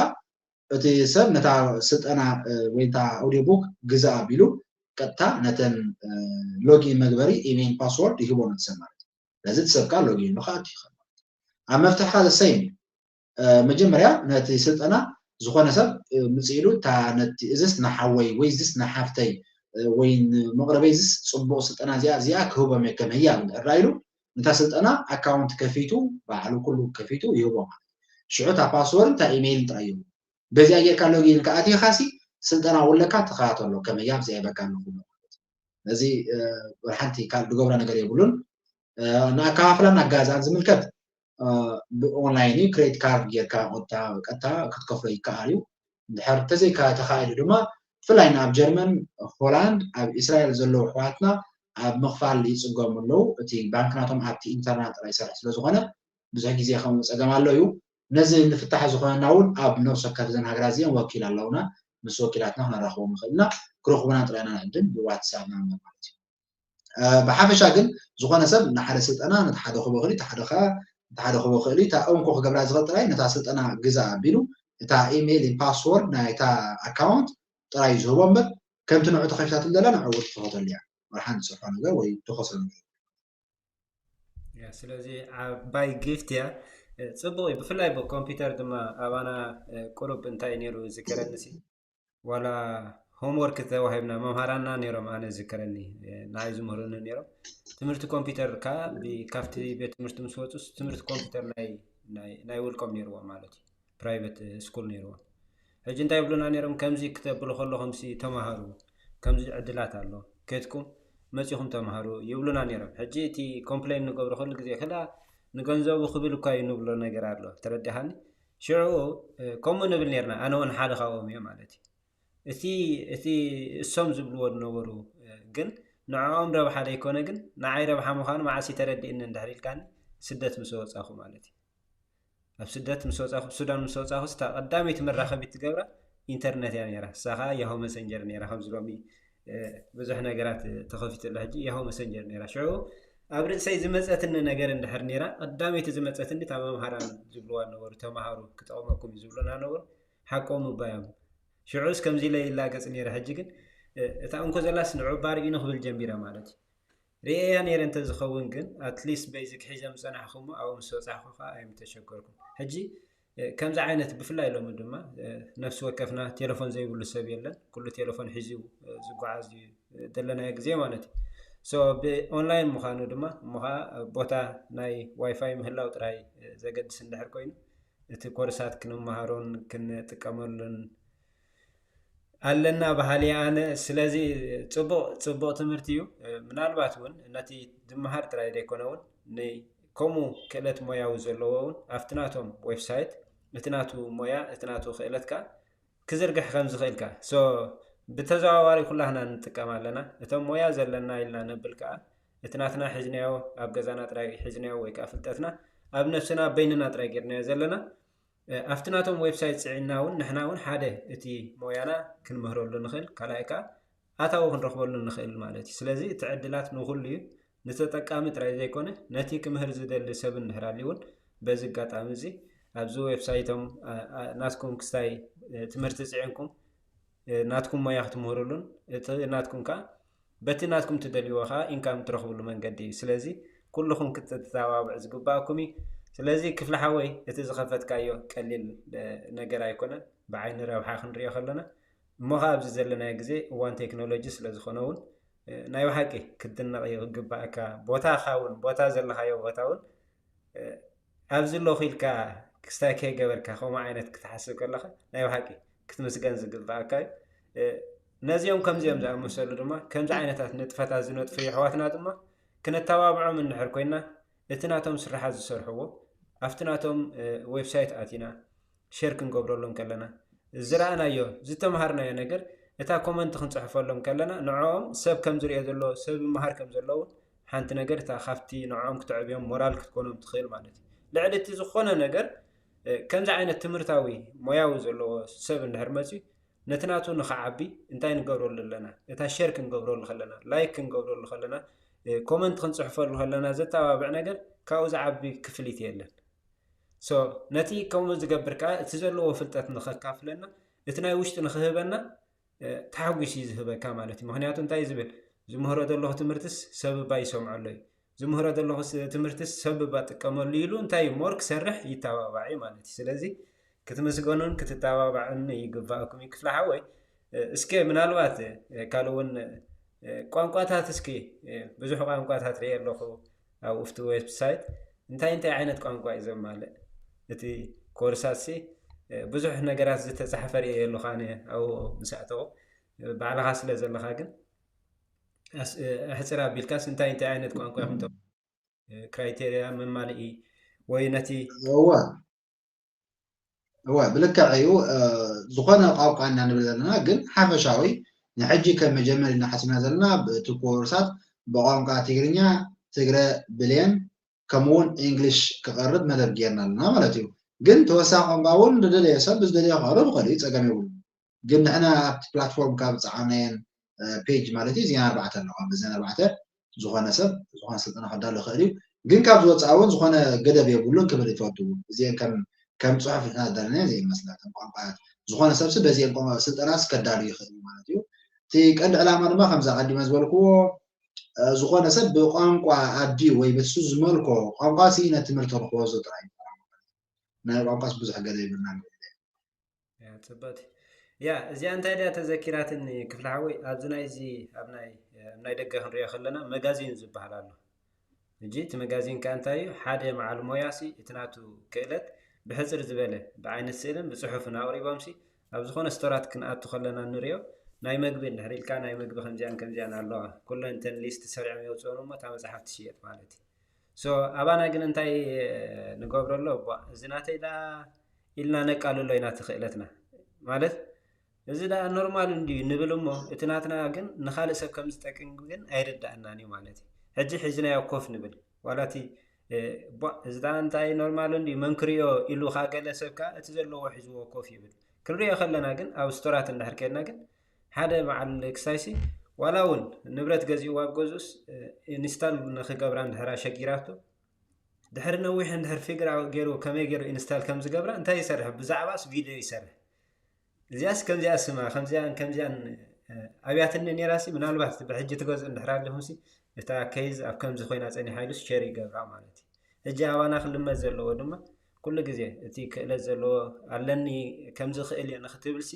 እቲ ሰብ ነታ ስልጠና፣ እ፣ ወይ እታ ኣውዲዮ ቡክ ግዛእ ኣቢሉ ቀጥታ ነተን፣ እ፣ ሎጊን መግበሪ ኢሜይል ፓስወርድ ይህቦ ነቲ ሰብ ማለት እዩ። ነዚ እቲ ሰብ ከኣ ሎጊን ኢሉ ክኣቱ ይኽእል ማለት እዩ። ኣብ መፍትሕኻ ዘሰይም፣ እ፣ መጀመርያ ነቲ ስልጠና ዝኾነ ሰብ፣ እ፣ ምጽእ ኢሉ እታ ነቲ እዝስ ንሓወይ ወይ እዝስ ንሓፍተይ፣ እ፣ ወይ ንመቕረበይ እዝስ ጽቡቕ ስልጠና እዚኣ፣ እዚኣ ክህቦም እየ ከም ህያብ እንድሕር ኢሉ ነታ ስልጠና ኣካውንት ከፊቱ፣ ባዕሉ ኩሉ ከፊቱ ይህቦ ማለት እዩ። ሽዑ እታ ፓስወርድ እታ ኢሜይል ጥራይ ይህቦ። በዚኣ ጌርካ ሎጊን ከኣቲኻሲ ስልጠና ውለካ ተኸታተሎ፣ ከመይ እያ ኣብዚኣ ይበካ ኣለኹ። ነዚ፣ እ፣ ወላ ሓንቲ ካልእ ዝገብሮ ነገር የብሉን። እ፣ ንኣከፋፍላን ኣገዛዝኣን ዝምልከት፣ እ፣ ብኦንላይን እዩ። ክሬዲት ካርድ ጌርካ ቀጥታ፣ ቀጥታ ክትከፍሎ ይከኣል እዩ። እንድሕር ተዘይካ ተኻኢሉ ድማ ብፍላይ ንኣብ ጀርመን፣ ሆላንድ፣ ኣብ እስራኤል ዘለዉ ኣሕዋትና ኣብ ምኽፋል ይጽገሙ ኣለዉ። እቲ ባንክ ናቶም ኣብቲ ኢንተርናል ጥራይ ይሰርሕ ስለ ዝኾነ ብዙሕ ግዜ ከምኡ ጸገም ኣሎ እዩ። ነዚ ንፍታሕ ዝኾነና እውን ኣብ ነፍሲ ወከፍ እዘን ሃገራት እዚአን ወኪል ኣለውና። ምስ ወኪላትና ክነራኽቦም ንኽእል ኢና። ክረኽቡና ጥራይ ኢና ንዕድም ብዋትሳፕ ናምበር ማለት እዩ። እ፣ ብሓፈሻ ግን ዝኾነ ሰብ ንሓደ ስልጠና ነቲ ሓደ ክህቦ ክእል እዩ፣ እቲ ሓደ ኸ-፣ ነቲ ሓደ ክህቦ ክእል እዩ። እታ እንኮ ክገብራ ዝኽእል ጥራይ ነታ ስልጠና ግዛ ኣቢሉ እታ ኢሜይል ፓስወርድ ናይታ ኣካውንት ጥራይ እዩ ዝህቦ እምበር ከምቲ ንዑ ተኸፊታትሉ ዘላ ንዕኡ ትኸፈተሉ እያ። ወላ ሓንቲ ትሰርሖ ነገር ወይ ትኸስሮ ነገር። ያ፣ ስለዚ ዓባይ ጊፍት እያ። እ፣ ጽቡቕ እዩ። ብፍላይ ብኮምፒውተር ድማ ኣባና፣ እ፣ ቁሩብ እንታይ ነይሩ ዝከረኒ ሲ፣ ዋላ ሆምወርክ ተዋሂብና መምሃራና ነይሮም፣ ኣነ ዝከረኒ፣ እ፣ ንዓይ ዝምህሩኒ ነይሮም። ትምህርቲ ኮምፒውተር ከኣ ብ-፣ ካብቲ ቤት ትምህርቲ ምስ ወጹስ ትምህርቲ ኮምፒውተር ናይ፣ ናይ፣ ናይ ውልቆም ነይርዎም ማለት እዩ። ፕራይቬት ስኩል ነይርዎም። ሕጂ እንታይ ይብሉና ነይሮም? ከምዚ ክተብሉ ከለኹም ሲ ተማሃሩ፣ ከምዚ ዕድላት ኣሎ፣ ከድኩም መጺኹም ተማሃሩ ይብሉና ነይሮም። ሕጂ እቲ ኮምፕሌን ንገብሮ ኩሉ ግዜ፣ ክላ ንገንዘቡ ክብል እኳ እዩ ንብሎ ነገር ኣሎ፣ ተረዲኻኒ? ሽዑ፣ እ፣ ከምኡ ንብል ነይርና፣ ኣነ እውን ሓደ ካብኦም እየ ማለት እዩ። እቲ፣ እቲ እሶም ዝብልዎ ዝነበሩ፣ እ፣ ግን ንዕኦም ረብሓ ዘይኮነ ግን ንዓይ ረብሓ ምዃኑ መዓስ እዩ ተረዲእኒ እንድሕር ኢልካኒ፣ ስደት ምስ ወጻኹ ማለት እዩ። ኣብ ስደት ምስ ወጻኹ፣ ኣብ ሱዳን ምስ ወጻኹ፣ እታ ቀዳመይቲ መራኸቢት ትገብራ ኢንተርነት እያ ነይራ። እሳ ኸኣ ያሆ መሰንጀር ነይራ፣ ከምዚ ሎሚ፣ እ፣ ብዙሕ ነገራት ተኸፊቱ ኣሎ። ሕጂ ያሆ መሰንጀር ነይራ። ሽዑ ኣብ ርእሰይ ዝመጸትኒ ነገር እንድሕር ነይራ፣ ቀዳመይቲ ዝመጸትኒ እታ መምሃራን ዝብልዋ ነበሩ፣ ተማሃሩ፣ ክጠቕመኩም እዩ ዝብሉና ነበሩ። ሓቆም እባ እዮም። ሽዑስ ከምዚ ኢለ ይላገጽ ነይረ። ሕጂ ግን፣ እ፣ እታ እንኮ ዘላስ ንዑ እባ ርኢኑ ክብል ጀሚረ ማለት እዩ። ርእየያ ነይረ እንተዝኸውን ግን፣ ኣትሊስት ቤዚክ ሒዘ ምጸናሕኩሞ፣ ኣብኡ ምስ በጻሕኩ ከኣ ኣይምተሸገርኩን። ሕጂ፣ እ፣ ከምዚ ዓይነት ብፍላይ ሎሚ ድማ፣ እ፣ ነፍሲ ወከፍና ቴሌፎን ዘይብሉ ሰብ የለን። ኩሉ ቴሌፎን ሒዙ፣ እ፣ ዝጓዓዝ እዩ፣ እ፣ ዘለናዮ ግዜ ማለት እዩ። ሶ ብኦንላይን ምዃኑ ድማ፣ እሞ ኸኣ ቦታ ናይ ዋይፋይ ምህላው ጥራይ፣ እ፣ ዘገድስ እንድሕር ኮይኑ፣ እቲ ኮርሳት ክንመሃሮን ክንጥቀመሉን ኣለና በሃሊ ኣነ። ስለዚ ጽቡቕ፣ ጽቡቕ ትምህርቲ እዩ። ምናልባት እውን ነቲ ዝመሃር ጥራይ ዘይኮነ እውን ከምኡ ክእለት ሞያዊ ዘለዎ እውን ኣብቲ ናቶም ዌብሳይት እቲ ናቱ ሞያ እቲ ናቱ ክእለት ከዓ ክዝርግሕ ከም ዝኽእል ከ so ብተዘዋዋሪ ኩላህና ንጥቀም ኣለና። እቶም ሞያ ዘለና ኢልና ነብል ከዓ እቲ ናትና ሒዝናዮ ኣብ ገዛና ጥራይ ሒዝናዮ ወይ ከዓ ፍልጠትና ኣብ ነብስና ኣብ በይንና ጥራይ ጌርናዮ ዘለና ኣብቲ ናቶም ዌብሳይት ፅዒና እውን ንሕና እውን ሓደ እቲ ሞያና ክንምህረሉ ንኽእል ካልኣይ ከዓ ኣታዊ ክንረኽበሉ ንኽእል ማለት እዩ። ስለዚ እቲ ዕድላት ንኹሉ እዩ። ንተጠቃሚ ጥራይ ዘይኮነ ነቲ ክምህር ዝደሊ ሰብ እንድሕር ኣልዩ እውን በዚ ኣጋጣሚ እዚ ኣብዚ ዌብሳይቶም ናትኩም ክስታይ ትምህርቲ ፅዒንኩም ናትኩም ሞያ ክትምህሩሉን እቲ ናትኩም ከዓ በቲ ናትኩም ትደልይዎ ከዓ ኢንካም ትረኽብሉ መንገዲ እዩ። ስለዚ ኩልኹም ክትተባብዑ ዝግባኣኩም እዩ። ስለዚ ክፍሊ ሓወይ እቲ ዝኸፈትካዮ ቀሊል ነገር ኣይኮነን። ብዓይኒ ረብሓ ክንሪኦ ከለና እሞ ከዓ ኣብዚ ዘለናዮ ግዜ እዋን ቴክኖሎጂ ስለዝኾነ እውን ናይ ብሓቂ ክትድነቕ ይግባኣካ። ቦታኻ እውን ቦታ ዘለኻዮ ቦታ እውን ኣብዚ ኣለኹ ኢልካ ክስታይ ከይገበርካ ከምኡ ዓይነት ክትሓስብ ከለኻ ናይ ብሓቂ ክትምስገን ዝግባኣካ እዩ። ነዚኦም ከምዚኦም ዝኣመሰሉ ድማ ከምዚ ዓይነታት ንጥፈታት ዝነጥፉ የሕዋትና ድማ ክነተባብዖም እንድሕር ኮይና እቲ ናቶም ስራሓት ዝሰርሕዎ ኣብቲ ናቶም ዌብሳይት ኣቲና ሸር ክንገብረሎም ከለና ዝረኣናዮ ዝተምሃርናዮ ነገር እታ ኮመንት ክንፅሕፈሎም ከለና ንዕኦም ሰብ ከም ዝሪኦ ዘሎ ሰብ ይመሃር ከም ዘለውን ሓንቲ ነገር እታ ካብቲ ንዕኦም ክትዕብዮም ሞራል ክትኮኖም ትኽእል ማለት እዩ። ልዕሊ እቲ ዝኾነ ነገር ከምዚ ዓይነት ትምህርታዊ ሞያዊ ዘለዎ ሰብ እንድሕር መፅዩ ነቲ ናቱ ንኽዓቢ እንታይ ንገብረሉ ኣለና? እታ ሸር ክንገብረሉ ከለና ላይክ ክንገብረሉ ከለና ኮመንት ክንፅሕፈሉ ከለና ዘተባብዕ ነገር ካብኡ ዝዓቢ ክፍሊት የለን። so ነቲ ከምኡ ዝገብር ከዓ እቲ ዘለዎ ፍልጠት ንኸካፍለና እቲ ናይ ውሽጢ ንኽህበና ተሓጒስ እዩ ዝህበካ ማለት እዩ። ምክንያቱ እንታይ ዝብል ዝምህሮ ዘለኹ ትምህርትስ ሰብ እባ ይሰምዖ ኣሎ እዩ ዝምህሮ ዘለኹ ትምህርትስ ሰብ እባ ጥቀመሉ ኢሉ እንታይ እዩ ሞር ክሰርሕ ይተባባዕ እዩ ማለት እዩ። ስለዚ ክትምስገኑን ክትተባባዕን ይግባእኩም እዩ ክፍሊ ሓወይ። እስከ ምናልባት ካልእ እውን ቋንቋታት እስኪ ብዙሕ ቋንቋታት ርየ ኣለኹ ኣብ ውፍቲ ዌብሳይት እንታይ እንታይ ዓይነት ቋንቋ እዩ ዘማልእ እቲ ኮርሳት ሲ ብዙሕ ነገራት ዝተፃሕፈ ርየ የለኹ ኣነ ኣብኡ ምስ ኣተኹ ባዕልኻ ስለ ዘለኻ ግን ኣሕፅር ኣቢልካስ እንታይ እንታይ ዓይነት ቋንቋ ይኹም ክራይቴርያ መማልኢ ወይ ነቲ እወ እወ ብልክዕ እዩ። ዝኾነ ቋንቋ ኢና ንብል ዘለና ግን ሓፈሻዊ ንሕጂ ከም መጀመሪ እናሓስብና ዘለና እቲ ኮርሳት ብቋንቋ ትግርኛ፣ ትግረ፣ ብሌን ከምኡውን ኢንግሊሽ ክቐርብ መደብ ጌርና ኣለና ማለት እዩ። ግን ተወሳኺ ቋንቋ እውን ዝደለየ ሰብ ብዝደለየ ክቐርብ ይኽእል እዩ፣ ፀገም የብሉ። ግን ንሕና ኣብቲ ፕላትፎርም ካብ ፀዓናየን ፔጅ ማለት እዩ እዚና ኣርባዕተ ኣለዋ። በዘን ኣርባዕተ ዝኾነ ሰብ ዝኾነ ስልጠና ከዳሉ ይኽእል እዩ። ግን ካብ ዝወፃእ እውን ዝኾነ ገደብ የብሉን ክብል ይፈቱ። እዚአን ከም ከም ፅሑፍ ንሕና ኣዳለናዮ እዚአን ይመስላ ከም ቋንቋ ዝኾነ ሰብሲ በዚአን ስልጠናስ ከዳሉ ይኽእል እዩ ማለት እዩ። እቲ ቀንዲ ዕላማ ድማ ከምዚ ኣቐዲመ ዝበልክዎ ዝኾነ ሰብ ብቋንቋ ኣዲ ወይ በሱ ዝመልኮ ቋንቋ ሲ ነቲ ትምህርቲ ክረኽቦ ጥራይ ናይ ቋንቋስ ብዙሕ ገለ ይብልና ፅበት ያ እዚኣ እንታይ ድያ ተዘኪራትኒ ክፍሊ ሓወይ ኣብዚ ናይዚ ኣብ ናይ ደገ ክንሪኦ ከለና መጋዚን ዝበሃል ኣሎ። ሕጂ እቲ መጋዚን ከ እንታይ እዩ ሓደ መዓል ሞያ ሲ እቲ ናቱ ክእለት ብሕፅር ዝበለ ብዓይነት ስእልን ብፅሑፍን ኣቕሪቦም ሲ ኣብ ዝኾነ ስቶራት ክንኣቱ ከለና ንሪኦ ናይ መግቢ እንድሕር ኢልካ ናይ መግቢ ከምዚኣን ከምዚኣን ኣለዋ ኩለን እተን ሊስት ሰሪዖም የውፅኦም እሞ እታ መፅሓፍ ትሽየጥ ማለት እዩ። so ኣባና ግን እንታይ ንገብረሎ እባ እዚ ናተይ ዳ ኢልና ነቃልሎ ኢና ትኽእለትና ማለት እዚ ዳ ኖርማል እንድዩ ንብል እሞ እቲ ናትና ግን ንኻልእ ሰብ ከም ዝጠቅም ግን ኣይርዳእናን እዩ ማለት እዩ። ሕጂ ሒዝናዮ ኮፍ ንብል ዋላ እቲ ቧ እዚ ዳ እንታይ ኖርማል እንድዩ መን ክሪኦ ኢሉ ካ ገለ ሰብ ካ እቲ ዘለዎ ሒዝዎ ኮፍ ይብል። ክንሪኦ ከለና ግን ኣብ ስቶራት እንድሕር ከድና ግን ሓደ በዓል ክሳይሲ ዋላ እውን ንብረት ገዚእዋ ኣብ ገዝኡስ ኢንስታል ንክገብራ እንድሕር ኣሸጊራቶ ድሕሪ ነዊሕ እንድሕር ፊግር ገይሩ ከመይ ገይሩ ኢንስታል ከም ዝገብራ እንታይ ይሰርሕ ብዛዕባስ ቪድዮ ይሰርሕ። እዚኣስ ከምዚኣ ስማ ከምዚኣን ከምዚኣን ኣብያትኒ ነይራሲ ምናልባት ብሕጂ ትገዝኡ እንድሕር ኣለኹምሲ እታ ኬዝ ኣብ ከምዚ ኮይና ፀኒሓ ኢሉስ ሸር ይገብራ ማለት እዩ። ሕጂ ኣባና ክልመድ ዘለዎ ድማ ኩሉ ግዜ እቲ ክእለት ዘለዎ ኣለኒ ከምዚ ክእል እየ ንክትብልሲ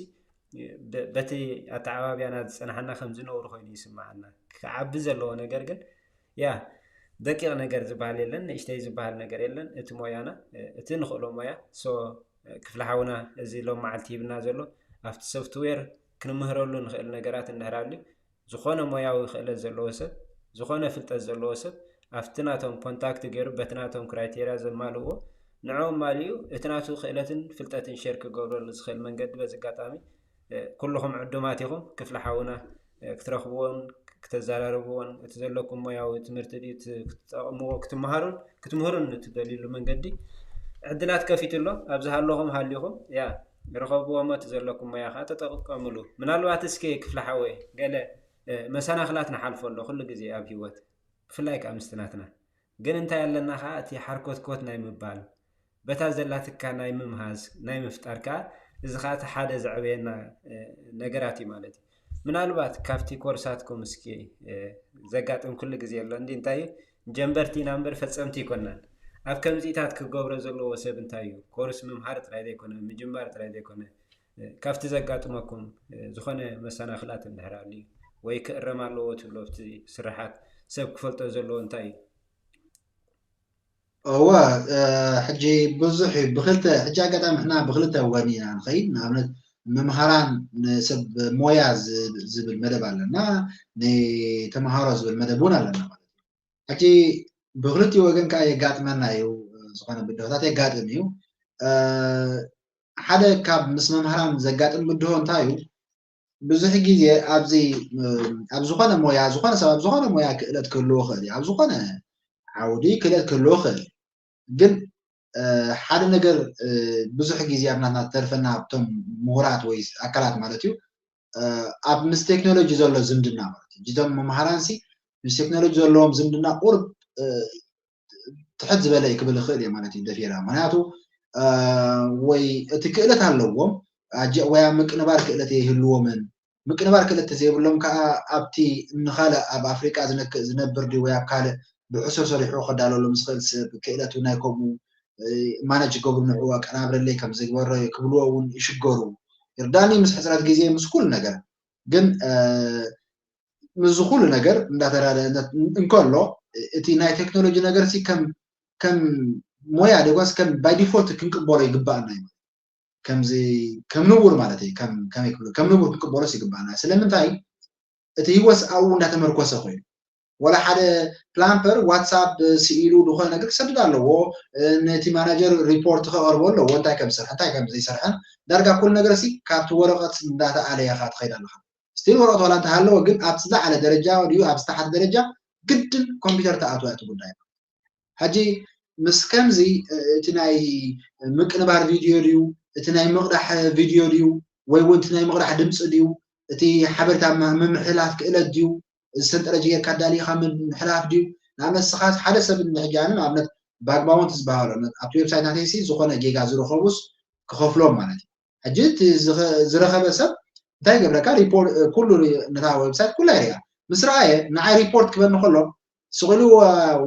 በቲ ኣተዓባብያና ዝፀናሓና ከም ዝነብሩ ኮይኑ ይስማዓና። ክዓቢ ዘለዎ ነገር ግን ያ ደቂቕ ነገር ዝበሃል የለን፣ ንእሽተይ ዝበሃል ነገር የለን። እቲ ሞያና እቲ ንኽእሎ ሞያ ሶ ክፍሊ ሓውና እዚ ሎም መዓልቲ ሂብና ዘሎ ኣብቲ ሶፍትዌር ክንምህረሉ ንኽእል ነገራት እንድሕር ኣልዩ ዝኾነ ሞያዊ ክእለት ዘለዎ ሰብ ዝኾነ ፍልጠት ዘለዎ ሰብ ኣብቲ ናቶም ኮንታክት ገይሩ በቲ ናቶም ክራይቴርያ ዘማልእዎ ንዕኦም ማሊኡ እቲ ናቱ ክእለትን ፍልጠትን ሸር ክገብረሉ ዝኽእል መንገዲ በዚ ኣጋጣሚ ኩልኹም ዕዱማት ኢኹም። ክፍሊ ሓውና ክትረኽብዎን ክተዘራርብዎን እቲ ዘለኩም ሞያዊ ትምህርቲ ክትጠቕምዎ ክትመሃሩን ክትምህሩን እትደልዩሉ መንገዲ ዕድላት ከፊቱ ኣሎ። ኣብዚ ሃለኹም ሃሊኹም ያ ርኸብዎ እሞ እቲ ዘለኩም ሞያ ከዓ ተጠቀምሉ። ምናልባት እስኪ ክፍሊ ሓወይ ገለ መሰናኽላት ንሓልፎ ኣሎ ኩሉ ግዜ ኣብ ህይወት ብፍላይ ከዓ ምስቲ ናትና ግን እንታይ ኣለና ከዓ እቲ ሓርኮትኮት ናይ ምባል በታ ዘላትካ ናይ ምምሃዝ ናይ ምፍጣር ከዓ እዚ ከዓ እቲ ሓደ ዘዕበየና ነገራት እዩ ማለት እዩ። ምናልባት ካብቲ ኮርሳትኩም እስኪ ዘጋጥም ኩሉ ግዜ ኣሎ እንዲ እንታይ እዩ ጀንበርቲ ኢና እምበር ፈፀምቲ ይኮናን። ኣብ ከምዚኢታት ክገብሮ ዘለዎ ሰብ እንታይ እዩ ኮርስ ምምሃር ጥራይ ዘይኮነ ምጅማር ጥራይ ዘይኮነ ካብቲ ዘጋጥመኩም ዝኾነ መሰናኽላት እንድሕር ኣሉ ወይ ክእረም ኣለዎ ትብሎ ኣብቲ ስራሓት ሰብ ክፈልጦ ዘለዎ እንታይ እዩ? እወ ሕጂ ብዙሕ እዩ ብክልተ ሕጂ ኣጋጣሚ ሕና ብክልተ ወን ኢና ንኸይድ ንኣብነት መምሃራን ንሰብ ሞያ ዝብል መደብ ኣለና ንተምሃሮ ዝብል መደብ እውን ኣለና ማለት እዩ ሕጂ ብክልቲ ወገን ከዓ የጋጥመና እዩ ዝኾነ ብድሆታት የጋጥም እዩ ሓደ ካብ ምስ መምህራን ዘጋጥም ብድሆ እንታይ እዩ ብዙሕ ግዜ ኣብዚ ኣብ ዝኾነ ሞያ ዝኾነ ሰብ ኣብ ዝኾነ ሞያ ክእለት ክህልዎ ይኽእል እዩ ኣብ ዝኾነ ዓውዲ ክእለት ክህልዎ ይኽእል ግን ሓደ ነገር ብዙሕ ግዜ ኣብ ናትና ተርፈና ኣብቶም ምሁራት ወይ ኣካላት ማለት እዩ ኣብ ምስ ቴክኖሎጂ ዘሎ ዝምድና ማለት እዩ እዞም መምሃራንሲ ምስ ቴክኖሎጂ ዘለዎም ዝምድና ቁርብ ትሕት ዝበለ እዩ ክብል ይኽእል እየ ማለት እዩ ደፊራ ምክንያቱ ወይ እቲ ክእለት ኣለዎም ወይ ኣብ ምቅንባር ክእለት ይህልዎምን ምቅንባር ክእለት ዘይብሎም ከዓ ኣብቲ ንካልእ ኣብ ኣፍሪቃ ዝነብር ድዩ ወይ ኣብ ካልእ ብሕሱር ሰሪሑ ከዳለሎም ዝኽእል ሰብ ክእለት ናይ ከምኡ ማነጅ ይገብሩ ንዕኡ ኣቀናብረለይ ከም ዝግበሮ ክብልዎ እውን ይሽገሩ ይርዳኒ ምስ ሕፅረት ግዜ ምስ ኩሉ ነገር ግን ምስዚ ኩሉ ነገር እንዳተራደ እንከሎ እቲ ናይ ቴክኖሎጂ ነገር ሲ ከም ከም ሞያ ደጓስ ከም ባይ ዲፎልት ክንቅበሎ ይግባኣና እዩ ከምዚ ከም ንቡር ማለት እዩ ከም ከመይ ክብሎ ከም ንቡር ክንቅበሎስ ይግባኣና ስለምንታይ እቲ ህይወት ኣብኡ እንዳተመርኮሰ ኮይኑ ወላ ሓደ ፕላምፐር ዋትሳፕ ስኢሉ ዝኾነ ነገር ክሰድድ ኣለዎ ነቲ ማናጀር ሪፖርት ከቐርቦ ኣለዎ እንታይ ከም ዝሰርሐ እንታይ ከም ዘይሰርሐን ዳርጋ ኩሉ ነገር ሲ ካብቲ ወረቐት እንዳተኣለየኻ ትኸይድ ኣለኻ ስቲል ወረቐት ዋላ እንተሃለወ ግን ኣብ ዝለዓለ ደረጃ ድዩ ኣብ ዝተሓተ ደረጃ ግድን ኮምፒውተር ተኣትወ እቲ ጉዳይ ሕጂ ምስ ከምዚ እቲ ናይ ምቅንባር ቪድዮ ድዩ እቲ ናይ ምቕዳሕ ቪድዮ ድዩ ወይ እውን እቲ ናይ ምቕዳሕ ድምፂ ድዩ እቲ ሓበሬታ ምምሕልላፍ ክእለት ድዩ እዚ ሰንጠረጅ ጌርካ ኣዳሊኻ ምምሕልላፍ ድዩ ንኣብነት ስኻ ሓደ ሰብ ንሕጂ ኣነ ንኣብነት ባግባውንት ዝበሃሎ ኣብቲ ዌብሳይት ናተይሲ ዝኾነ ጌጋ ዝረኸቡስ ክኸፍሎም ማለት እዩ ሕጂ እቲ ዝረኸበ ሰብ እንታይ ይገብረካ ኩሉ ነታ ዌብሳይት ኩላ ይሪኣ ምስ ረኣየ ንዓይ ሪፖርት ክበኒ ከሎ ስቕሉ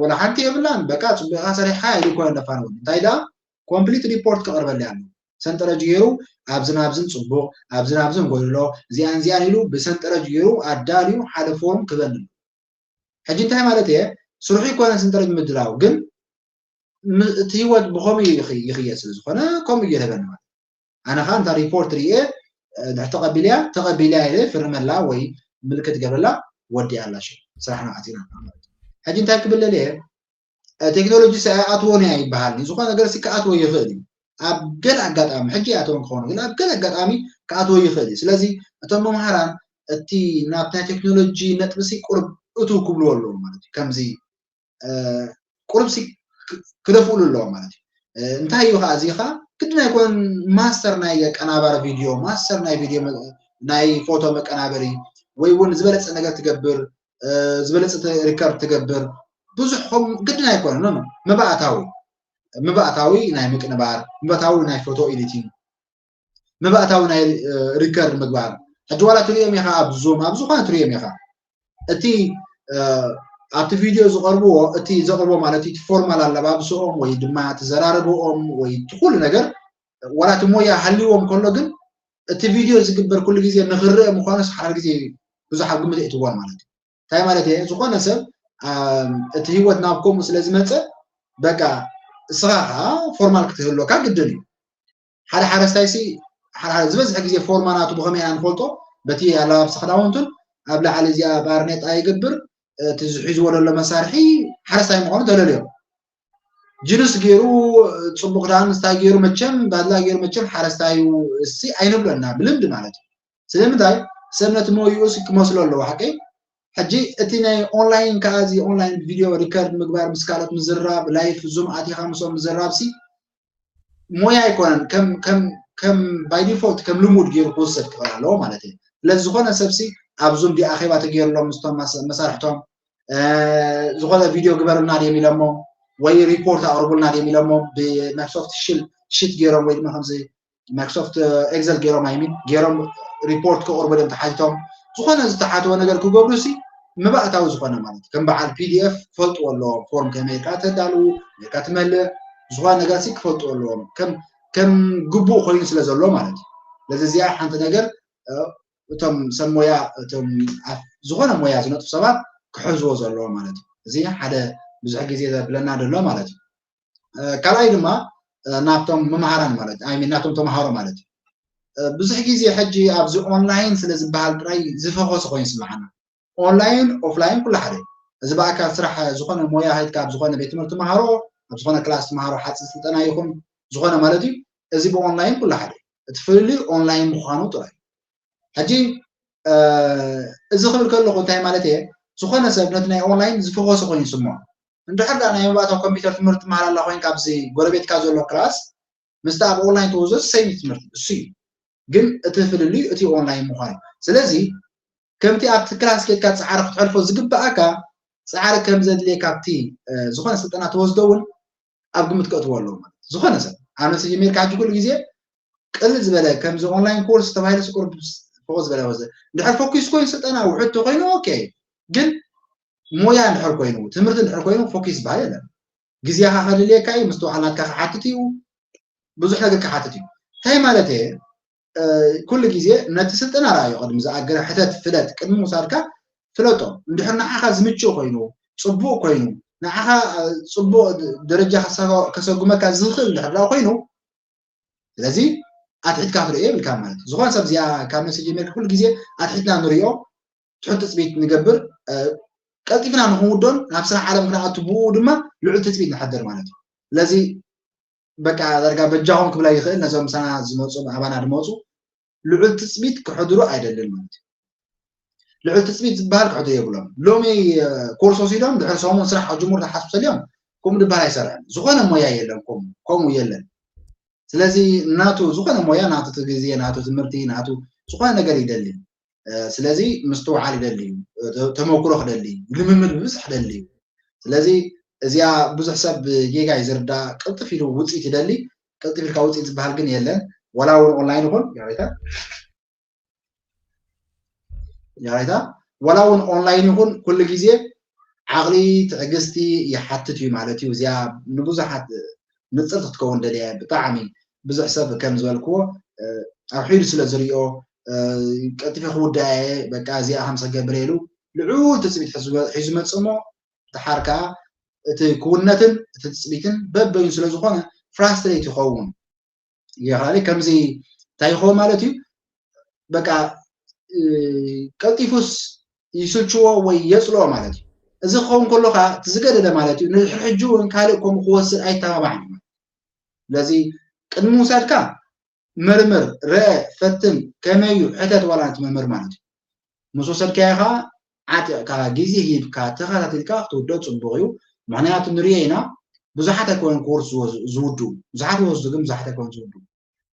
ወላ ሓንቲ የብላን በቃ ፅቡቕካ ሰሪሕካ ኢሉ ይኮነ ነፋንወኒ እንታይ ደኣ ኮምፕሊት ሪፖርት ክቐርበለይ ኣሎ ሰንጠረጅ ገይሩ ኣብዝን ኣብዝን ፅቡቕ ኣብዝን ኣብዝን ጎድሎ እዚኣን እዚኣን ኢሉ ብሰንጠረጅ ገይሩ ኣዳልዩ ሓደ ፎርም ክበኒ ሕጂ እንታይ ማለት እየ ስርሑ ይኮነ ሰንጠረጅ ምድላው ግን እቲ ህይወት ብከምኡ ይኽየድ ስለ ዝኾነ ከምኡ እየ ተበኒ ማለት ኣነ ከዓ እንታ ሪፖርት ርየ ድሕር ተቐቢልያ ተቐቢልያ ኢለ ፍርመላ ወይ ምልክት ገብረላ ወዲኣ ኣላ ሽዑ ስራሕና ኣቲና ማለት እዩ ሕጂ እንታይ ክብል ደልየ ቴክኖሎጂ ኣይኣትዎን እያ ይበሃል ዝኾነ ነገር ሲ ክኣትዎ ይኽእል እዩ ኣብ ገለ ኣጋጣሚ ሕጂ ይኣተወን ክኸውን ግን ኣብ ገለ ኣጋጣሚ ክኣትዎ ይኽእል እዩ ስለዚ እቶም መምሃራን እቲ ናብ ናይ ቴክኖሎጂ ነጥቢ ሲ ቁርብ እቱ ክብልዎ ኣለዎ ማለት እዩ ከምዚ ቁርብ ሲ ክደፍኡሉ ኣለዎ ማለት እዩ እንታይ እዩ ከዓ እዚ ከዓ ግድን ኣይኮነን ማስተር ናይ ኣቀናባሪ ቪድዮ ማስተር ናይ ቪድዮ ናይ ፎቶ መቀናበሪ ወይ እውን ዝበለፀ ነገር ትገብር ዝበለፀ ሪከርድ ትገብር ብዙሕ ከም ግድን ኣይኮነን መባእታዊ መባእታዊ ናይ ምቅንባር መባእታዊ ናይ ፎቶ ኤዲቲንግ መባእታዊ ናይ ሪከርድ ምግባር ሕጂ ዋላ ትሪኦም ኢኻ ኣብ ዙም ኣብ ዝኾነ ትሪኦም ኢኻ እቲ ኣብቲ ቪድዮ ዝቐርብዎ እቲ ዘቕርቦ ማለት እቲ ፎርማል ኣለባብስኦም ወይ ድማ ተዘራርብኦም ወይ እቲ ኩሉ ነገር ዋላ እቲ ሞያ ሃልዎም ከሎ ግን እቲ ቪድዮ ዝግበር ኩሉ ግዜ ንክረአ ምዃኑስ ሓደ ግዜ ብዙሕ ኣብ ግምት የእትዎን ማለት እዩ እንታይ ማለት እየ ዝኾነ ሰብ እቲ ህይወት ናብ ከምኡ ስለ ዝመፀ በቃ እስኻ ከዓ ፎርማል ክትህልወካ ግድን እዩ ሓደ ሓረስታይ ሲ ዝበዝሕ ግዜ ፎርማ ናቱ ብኸመይ ኢና ንፈልጦ በቲ ኣላባብሳ ክዳውንቱን ኣብ ላዕሊ እዚኣ ባርኔጣ ይገብር እቲ ዝሒዝዎ ዘሎ መሳርሒ ሓረስታይ ምዃኑ ተለልዮ። ጅንስ ገይሩ፣ ጽቡቕ ክዳን ስታይ ገይሩ፣ መቸም ባድላ ገይሩ፣ መቸም ሓረስታይ እዩ እሲ ኣይንብሎና ብልምዲ ማለት እዩ። ስለምንታይ? ሰብ ነቲ ሞይኡ ሲ ክመስሎ ኣለዎ፣ ሓቀይ? ሕጂ እቲ ናይ ኦንላይን ከኣ፣ እዚ ኦንላይን ቪድዮ ሪከርድ ምግባር፣ ምስ ካልኦት ምዝራብ፣ ላይፍ ዙም ኣቲኻ ምስኦም ምዝራብ ሲ ሞያ ኣይኮነን። ከም ከም ከም ባይ ዲፎልት ከም ልሙድ ገይሩ ክውሰድ ክኽእል ኣለዎ ማለት እዩ። ስለዚ ዝኾነ ሰብ ሲ ኣብ ዙም ዲ ኣኼባ ተገይርሎም ምስቶም ማስ- መሳርሕቶም፣ እ፣ ዝኾነ ቪድዮ ግበሩልና ድዮም ኢሎሞ፣ ወይ ሪፖርት ኣቕርቡልና ድዮም ኢሎሞ፣ ብማይክሮሶፍት ሽል ሽት ገይሮም፣ ወይ ድማ ከምዚ ማይክሮሶፍት ኤክሰል ገይሮም፣ ኣይሚን ገይሮም፣ ሪፖርት ክቕርቡ ድዮም ተሓቲቶም፣ ዝኾነ ዝተሓትዎ ነገር ክገብሩ ሲ መባእታዊ ዝኾነ ማለት እዩ። ከም በዓል ፒ ዲ ኤፍ ክፈልጥዎ ኣለዎም፣ ፎርም ከመይ ኢልካ ተዳልዉ፣ ከመይ ኢልካ ትመልእ፣ ዝኾነ ነገር ሲ ክፈልጥዎ ኣለዎም። ከም ከም ግቡእ ኮይኑ ስለ ዘሎ ማለት እዩ። ስለዚ እዚኣ ሓንቲ ነገር፣ እ፣ እቶም ሰብ ሞያ፣ እቶም ኣብ ዝኾነ ሞያ ዝነጥፉ ሰባት ክሕዝዎ ዘለዎ ማለት እዩ። እዚ ሓደ ብዙሕ ግዜ ዘብለና ዘሎ ማለት እዩ። እ፣ ካልኣይ ድማ፣ እ፣ ናብቶም መምሃራን ማለት፣ ኣይ ሚን፣ ናቶም ተምሃሮ ማለት እዩ። እ፣ ብዙሕ ግዜ ሕጂ ኣብዚ ኦንላይን ስለ ዝበሃል ጥራይ ዝፈኾሰ ኮይኑ ይስምዓና። ኦንላይን ኦፍላይን ኩሉ ሓደ እዩ። እዚ ብኣካል ስራሕ ዝኾነ ሞያ ሂድካ ኣብ ዝኾነ ቤት ትምህርቲ ተምሃሮ፣ ኣብ ዝኾነ ክላስ ተምሃሮ፣ ሓፂር ስልጠና ይኹን ዝኾነ ማለት እዩ። እዚ ብኦንላይን ኩሉ ሓደ እዩ። እቲ ፍልልዩ ኦንላይን ምዃኑ ጥራይ። ሕጂ፣ እ፣ እዚ ክብል ከለኹ እንታይ ማለት እየ? ዝኾነ ሰብ ነቲ ናይ ኦንላይን ዝፈኾሰ ኮይኑ ይስምዖ። እንድሕር ደኣ ናይ መባእታዊ ኮምፒውተር ትምህርቲ ትመሃር ኣላ ኮይንካ ኣብዚ ጎረቤትካ ዘሎ ክላስ ምስቲ ኣብ ኦንላይን ትወስዶ ሰይም ትምህርቲ እሱ እዩ። ግን እቲ ፍልልዩ እቲ ኦንላይን ምዃኑ እዩ። ስለዚ ከምቲ ኣብቲ ክላስ ኬድካ ጻዕሪ ክትሕልፎ ዝግብኣካ ጻዕሪ ከም ዘድልየካ ኣብቲ፣ እ፣ ዝኾነ ስልጠና ትወስዶ እውን ኣብ ግምት ከእትዎ ኣለዎ ማለት እዩ። ዝኾነ ሰብ ኣብ ነፍሲ ጀሚርካ ሕጂ ኩሉ ግዜ ቅልል ዝበለ ከምዚ ኦንላይን ኮርስ ተባሂሉ ስቁር ፎከስ ዝበለ ወዘ እንድሕር ፎኪስ ኮይኑ ስልጠና ውሕድ ተኮይኑ ኦኬ፣ ግን ሞያ እንድሕር ኮይኑ ትምህርቲ እንድሕር ኮይኑ ፎኪስ ዝበሃል የለን። ግዜኻ ከድልየካ እዩ፣ ምስትውዓል ናትካ ክሓትት እዩ፣ ብዙሕ ነገር ክሓትት እዩ። እንታይ ማለት እየ? እ፣ ኩሉ ግዜ ነቲ ስልጠና ረኣዮ ቅድሚ ዝኣገረ ሕተት ፍለጥ፣ ቅድሚ ምውሳድካ ፍለጦ። እንድሕር ንዓኻ ዝምችእ ኮይኑ፣ ጽቡቕ ኮይኑ፣ ንዓኻ፣ እ፣ ጽቡቕ ደረጃ ከሰ- ከሰጉመካ ዝኽእል እንድሕር ደኣ ኮይኑ፣ ስለዚ ኣትሒትካ ክትርእዮ የብልካ ማለት እዩ። ዝኾነ ሰብ እዚኣ ካብ ነፍሲ ጀሚርካ ኩሉ ግዜ ኣትሒትና ንርእዮ፣ ትሑት ትጽቢት ንገብር፣ እ፣ ቀልጢፍና ንኽንውዶን ናብ ስራሕ ዓለም ክንኣቱ ብኡ ድማ ልዑል ትጽቢት ንሕድር ማለት እዩ። ስለዚ በቃ ዳርጋ በጃኹም ክብላ ይኽእል ነዞም ምሳና ዝመጹ ኣባና ዝመጹ ልዑል ትጽቢት ክሕድሩ ኣይደልን ማለት እዩ። ልዑል ትጽቢት ዝበሃል ክሕድሩ የብሎም። ሎሚ፣ እ፣ ኮርስ ወሲዶም ድሕሪ ሰሙን ስራሕ ክጅምሩ ተሓስቡ ተልዮም ከምኡ ዝበሃል ኣይሰርሕን። ዝኾነ ሞያ የለን ከምኡ፣ ከምኡ የለን። ስለዚ ናቱ ዝኾነ ሞያ ናቱ እቲ ግዜ፣ ናቱ ትምህርቲ፣ ናቱ ዝኾነ ነገር ይደሊ። እ፣ ስለዚ ምስትውዓል ይደሊ እዩ፣ ተ- ተመክሮ ክደሊ እዩ፣ ልምምድ ብብዝሕ ክደሊ እዩ። ስለዚ እዚኣ ብዙሕ ሰብ ጌጋ እዩ ዝርዳእ፣ ቅልጥፍ ኢሉ ውፅኢት ይደሊ። ቅልጥፍ ኢልካ ውፅኢት ዝበሃል ግን የለን። ዋላ እውን ኦንላይን ይኹን ይቕሬታ፣ ይቕሬታ፣ ዋላ እውን ኦንላይን ይኹን ኩሉ ግዜ ዓቕሊ ትዕግስቲ ይሓትት እዩ ማለት እዩ። እዚኣ ንብዙሓት ንፅርቲ ክትከውን ደልየ ብጣዕሚ ብዙሕ ሰብ ከም ዝበልክዎ፣ እ፣ ኣውሒዱ ስለ ዝሪኦ፣ እ፣ ቀልጢፈ ክውዳእ እየ፣ በቃ እዚኣ ከም ዝገብር ኢሉ ልዑል ትፅቢት ሒዙ ሒዙ መፅእ እሞ፣ ደሓር ከዓ እቲ ክውነትን እቲ ትፅቢትን በበይኑ ስለ ዝኾነ ፍራስትሬት ይኸውን። ይኻሊ ከምዚ እንታይ ይኸውን ማለት እዩ? በቃ፣ እ፣ ቀልጢፉስ ይስልችዎ ወይ የፅልኦ ማለት እዩ። እዚ ክኸውን ከሎ ከዓ እቲ ዝገደደ ማለት እዩ፣ ንድሕሪ ሕጂ እውን ካልእ ከምኡ ክወስድ ኣይተባባዕን እዩ። ስለዚ ቅድሚ ምውሳድካ መርምር፣ ርአ፣ ፈትን፣ ከመይ እዩ፣ ሕተት ዋላ ነቲ መምህር ማለት እዩ። ምስ ወሰድካዮ ከዓ ዓጢቕካ፣ ግዜ ሂብካ፣ ተኸታቲልካ ክትውድኦ ጽቡቕ እዩ። ምኽንያቱ ንርእዮ ኢና፣ ብዙሓት ኣይኮኑን ኮርስ ዝወስ- ዝውድኡ። ብዙሓት ይወስዱ፣ ግን ብዙሓት ኣይኮኑን ዝውድኡ።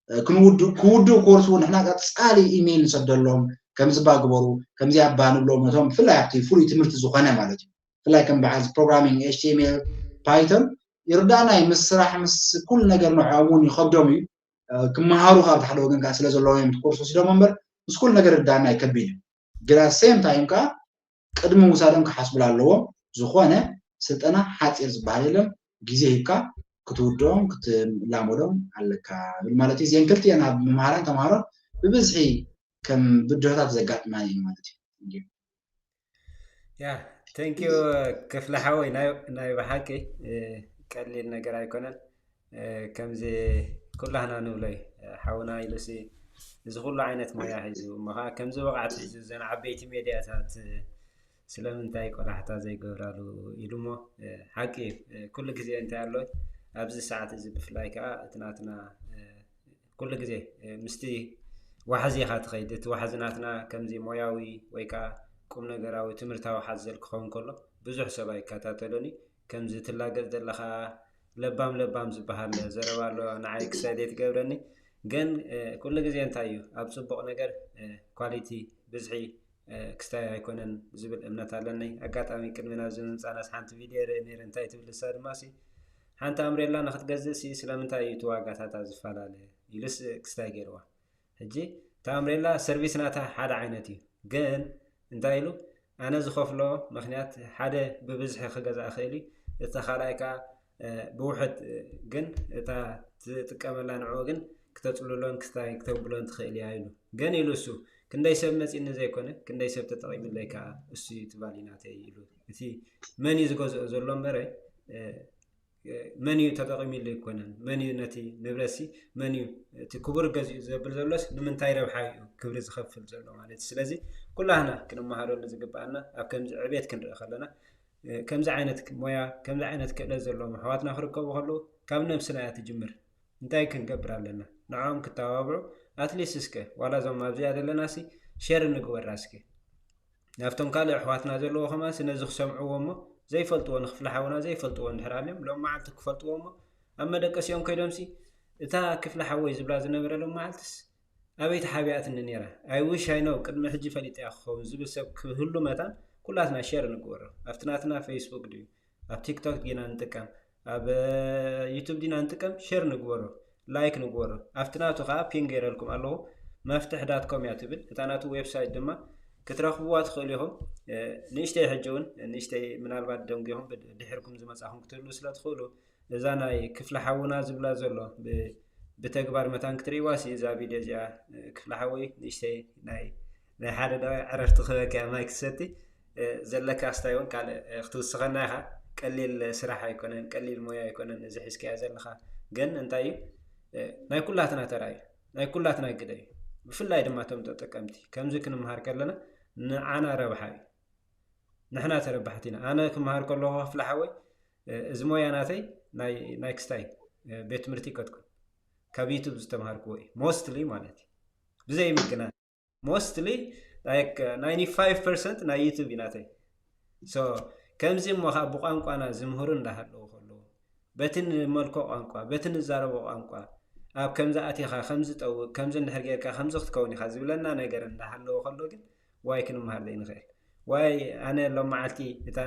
እ፣ ክንውድኡ፣ ክውድኡ ኮርስ እውን ንሕና ቀጻሊ ኢሜይል ንሰደሎም፣ ከምዚ እባ ግበሩ፣ ከምዚ እባ ንብሎም፣ ነቶም ብፍላይ ኣብቲ ፍሉይ ትምህርቲ ዝኾነ ማለት እዩ። ብፍላይ ከም በዓል ፕሮግራሚንግ፣ ኤች ቲ ኤም ኤል፣ ፓይቶን ይርዳእና እዩ። ምስ ስራሕ፣ ምስ ኩሉ ነገር ንዕኦም እውን ይኸብዶም እዩ። እ፣ ክመሃሩ ካብ ሓደ ወገን ከዓ ስለ ዘለዎም እዮም እቲ ኮርስ ወሲዶም እምበር፣ ምስ ኩሉ ነገር ይርዳእና እዩ፣ ከቢድ እዩ። ግን ኣት ሴም ታይም ከዓ ቅድሚ ምውሳዶም ክሓስቡላ ኣለዎም። ዝኾነ ስልጠና ሓፂር ዝበሃል የለን። ግዜ ሂብካ ክትውድኦም ክትላመዶም ኣለካ ብል ማለት እዩ። እዚአን ክልቲአን ኣብ መምሃራን ተምሃሮን ብብዝሒ ከም ብድሆታት ዘጋጥማ እዩ ማለት እዩ። ያ፣ ቴንክ ዩ ክፍለ ሓወይ፣ ናይ ናይ ብሓቂ፣ እ፣ ቀሊል ነገር ኣይኮነን። እ፣ ከምዚ ኩላህና ንብሎ እዩ፣ እ፣ ሓውና ኢሉሲ እዚ ኩሉ ዓይነት ሞያ ሒዙ እሞ ከዓ ከምዚ ብቕዓት ሒዙ እዘን ዓበይቲ ሜድያታት፣ እ፣ ስለምንታይ ቆላሕታ ዘይገብራሉ ኢሉ እሞ፣ ሓቂ እዩ። ኩሉ ግዜ እንታይ ኣሎ፣ ኣብዚ ሰዓት እዚ ብፍላይ ከዓ እቲ ናትና ኩሉ ግዜ ምስቲ ዋሕዚ ኢኻ ትኸይድ። እቲ ዋሕዚ ናትና ከምዚ ሞያዊ ወይ ከዓ ቁም ነገራዊ ትምህርታዊ ሓዘል ክኸውን ከሎ ብዙሕ ሰብ ኣይከታተሎን እዩ። ከምዚ ትላገጽ ዘለኻ ለባም ለባም ዝበሃል ዘረባ ኣሎ፣ ንዓይ ክሳይ ዘይትገብረኒ። ግን ኩሉ ግዜ እንታይ እዩ ኣብ ፅቡቕ ነገር ኳሊቲ ብዝሒ ክስታይ ኣይኮነን ዝብል እምነት ኣለኒ። ኣጋጣሚ ቅድሚ ናብዚ ምምፃእናስ ሓንቲ ቪድዮ ርእ ነይረ። እንታይ ትብል እሳ ድማ ሲ ሓንቲ ኣምሬላ ንክትገዝእ ሲ ስለምንታይ እዩ እቲ ዋጋታታ ዝፈላለ ኢሉስ ክስታይ ገይርዋ። ሕጂ እቲ ኣምሬላ ሰርቪስ ናታ ሓደ ዓይነት እዩ። ግን እንታይ ኢሉ ኣነ ዝኸፍሎ ምክንያት ሓደ ብብዝሒ ክገዛ እኽእል እዩ፣ እቲ ካልኣይ ከዓ ብውሕድ። ግን እታ ትጥቀመላ ንዕኡ ግን ክተፅልሎን ክስታይ ክተብሎን ትኽእል እያ ኢሉ። ግን ኢሉ እሱ ክንደይ ሰብ መፂኒ ዘይኮነ ክንደይ ሰብ ተጠቒምለይ ከዓ እሱ እዩ ትባሊ ናተይ ኢሉ። እቲ መን እዩ ዝገዝኦ ዘሎ እምበረ መን እዩ ተጠቒሚሉ ኣይኮነን፣ መን እዩ ነቲ ንብረትሲ መን እዩ እቲ ክቡር ገዚኡ ዘብል ዘሎስ ንምንታይ ረብሓ እዩ ክብሪ ዝኸፍል ዘሎ ማለት እዩ። ስለዚ ኩላህና ክንመሃረሉ ዝግብኣና ኣብ ከምዚ ዕቤት ክንርኢ ከለና ከምዚ ዓይነት ሞያ ከምዚ ዓይነት ክእለት ዘለዎም ኣሕዋትና ክርከቡ ከለዉ ካብ ነብስና እያ ትጅምር። እንታይ ክንገብር ኣለና ንዕኦም ክተባብዑ? ኣትሊስት እስከ ዋላ እዞም ኣብዚኣ ዘለና ሲ ሸር ንግበራ እስከ ናብቶም ካልእ ኣሕዋትና ዘለዎ ከማን ነዚ ክሰምዕዎ እሞ ዘይፈልጥዎ ንክፍሊ ሓውና ዘይፈልጥዎ እንድሕር ኣልዮም ሎም መዓልቲ ክፈልጥዎ እሞ ኣብ መደቀሲኦም ከይዶምሲ እታ ክፍሊ ሓወይ ዝብላ ዝነበረ ሎም መዓልትስ ኣበይ ተሓቢኣትኒ ነይራ? I wish I know ቅድሚ ሕጂ ፈሊጠያ ክኸውን ዝብል ሰብ ክህሉ መታን ኩላትና ሸር ንግበሮ። ኣብቲ ናትና ፌስቡክ ድዩ ኣብ ቲክቶክ ዲና ንጥቀም ኣብ ዩቱብ ዲና ንጥቀም ሸር ንግበሮ። ላይክ ንግበሮ። ኣብቲ ናቱ ከዓ ፒን ገይረልኩም ኣለኹ። መፍትሕ ዳት ኮም እያ ትብል እታ ናቱ ዌብሳይት ድማ ክትረኽብዋ ትኽእሉ ኢኹም። ንእሽተይ ሕጂ እውን ንእሽተይ ምናልባት ደንጉኹም ድሕርኩም ዝመፃኹም ክትህሉ ስለ ትኽእሉ እዛ ናይ ክፍሊ ሓውና ዝብላ ዘሎ ብተግባር መታን ክትርእይዋ ሲ እዛ ቪድዮ እዚኣ ክፍሊ ሓወይ ንእሽተይ ናይ ናይ ሓደ ደቂቕ ዕረፍቲ ክበኪ ኣብ ማይ ክትሰቲ ዘለካ ስታይ እውን ካልእ ክትውስኸና ኢኻ። ቀሊል ስራሕ ኣይኮነን፣ ቀሊል ሞያ ኣይኮነን እዚ ሒዝካዮ ዘለኻ። ግን እንታይ እዩ ናይ ኩላትና ተራ እዩ፣ ናይ ኩላትና ግደ እዩ። ብፍላይ ድማ እቶም ተጠቀምቲ ከምዚ ክንምሃር ከለና ንዓና ረብሓ እዩ፣ ንሕና ተረባሕቲ ኢና። ኣነ ክምሃር ከለኹ ክፍሊ ሓወይ እዚ ሞያ ናተይ ናይ ክስታይ ቤት ትምህርቲ ይከድኩን ካብ ዩቱብ ዝተምሃርክዎ እዩ ሞስትሊ ማለት እዩ ብዘይ ምግና ሞስትሊ like ninety five percent ናይ ዩቱብ እዩ ናተይ። So ከምዚ እሞ ከዓ ብቋንቋና ዝምህሩ እንዳሃለዉ ከለዉ በቲ ንመልኮ ቋንቋ በቲ ንዛረቦ ቋንቋ ኣብ ከምዚ ኣቲኻ ከምዚ ጠውቅ ከምዚ እንድሕር ጌርካ ከምዚ ክትከውን ኢኻ ዝብለና ነገር እንዳሃለዎ ከሎ ግን ዋይ ክንምሃር ዘይንኽእል ዋይ ኣነ ሎም መዓልቲ እታ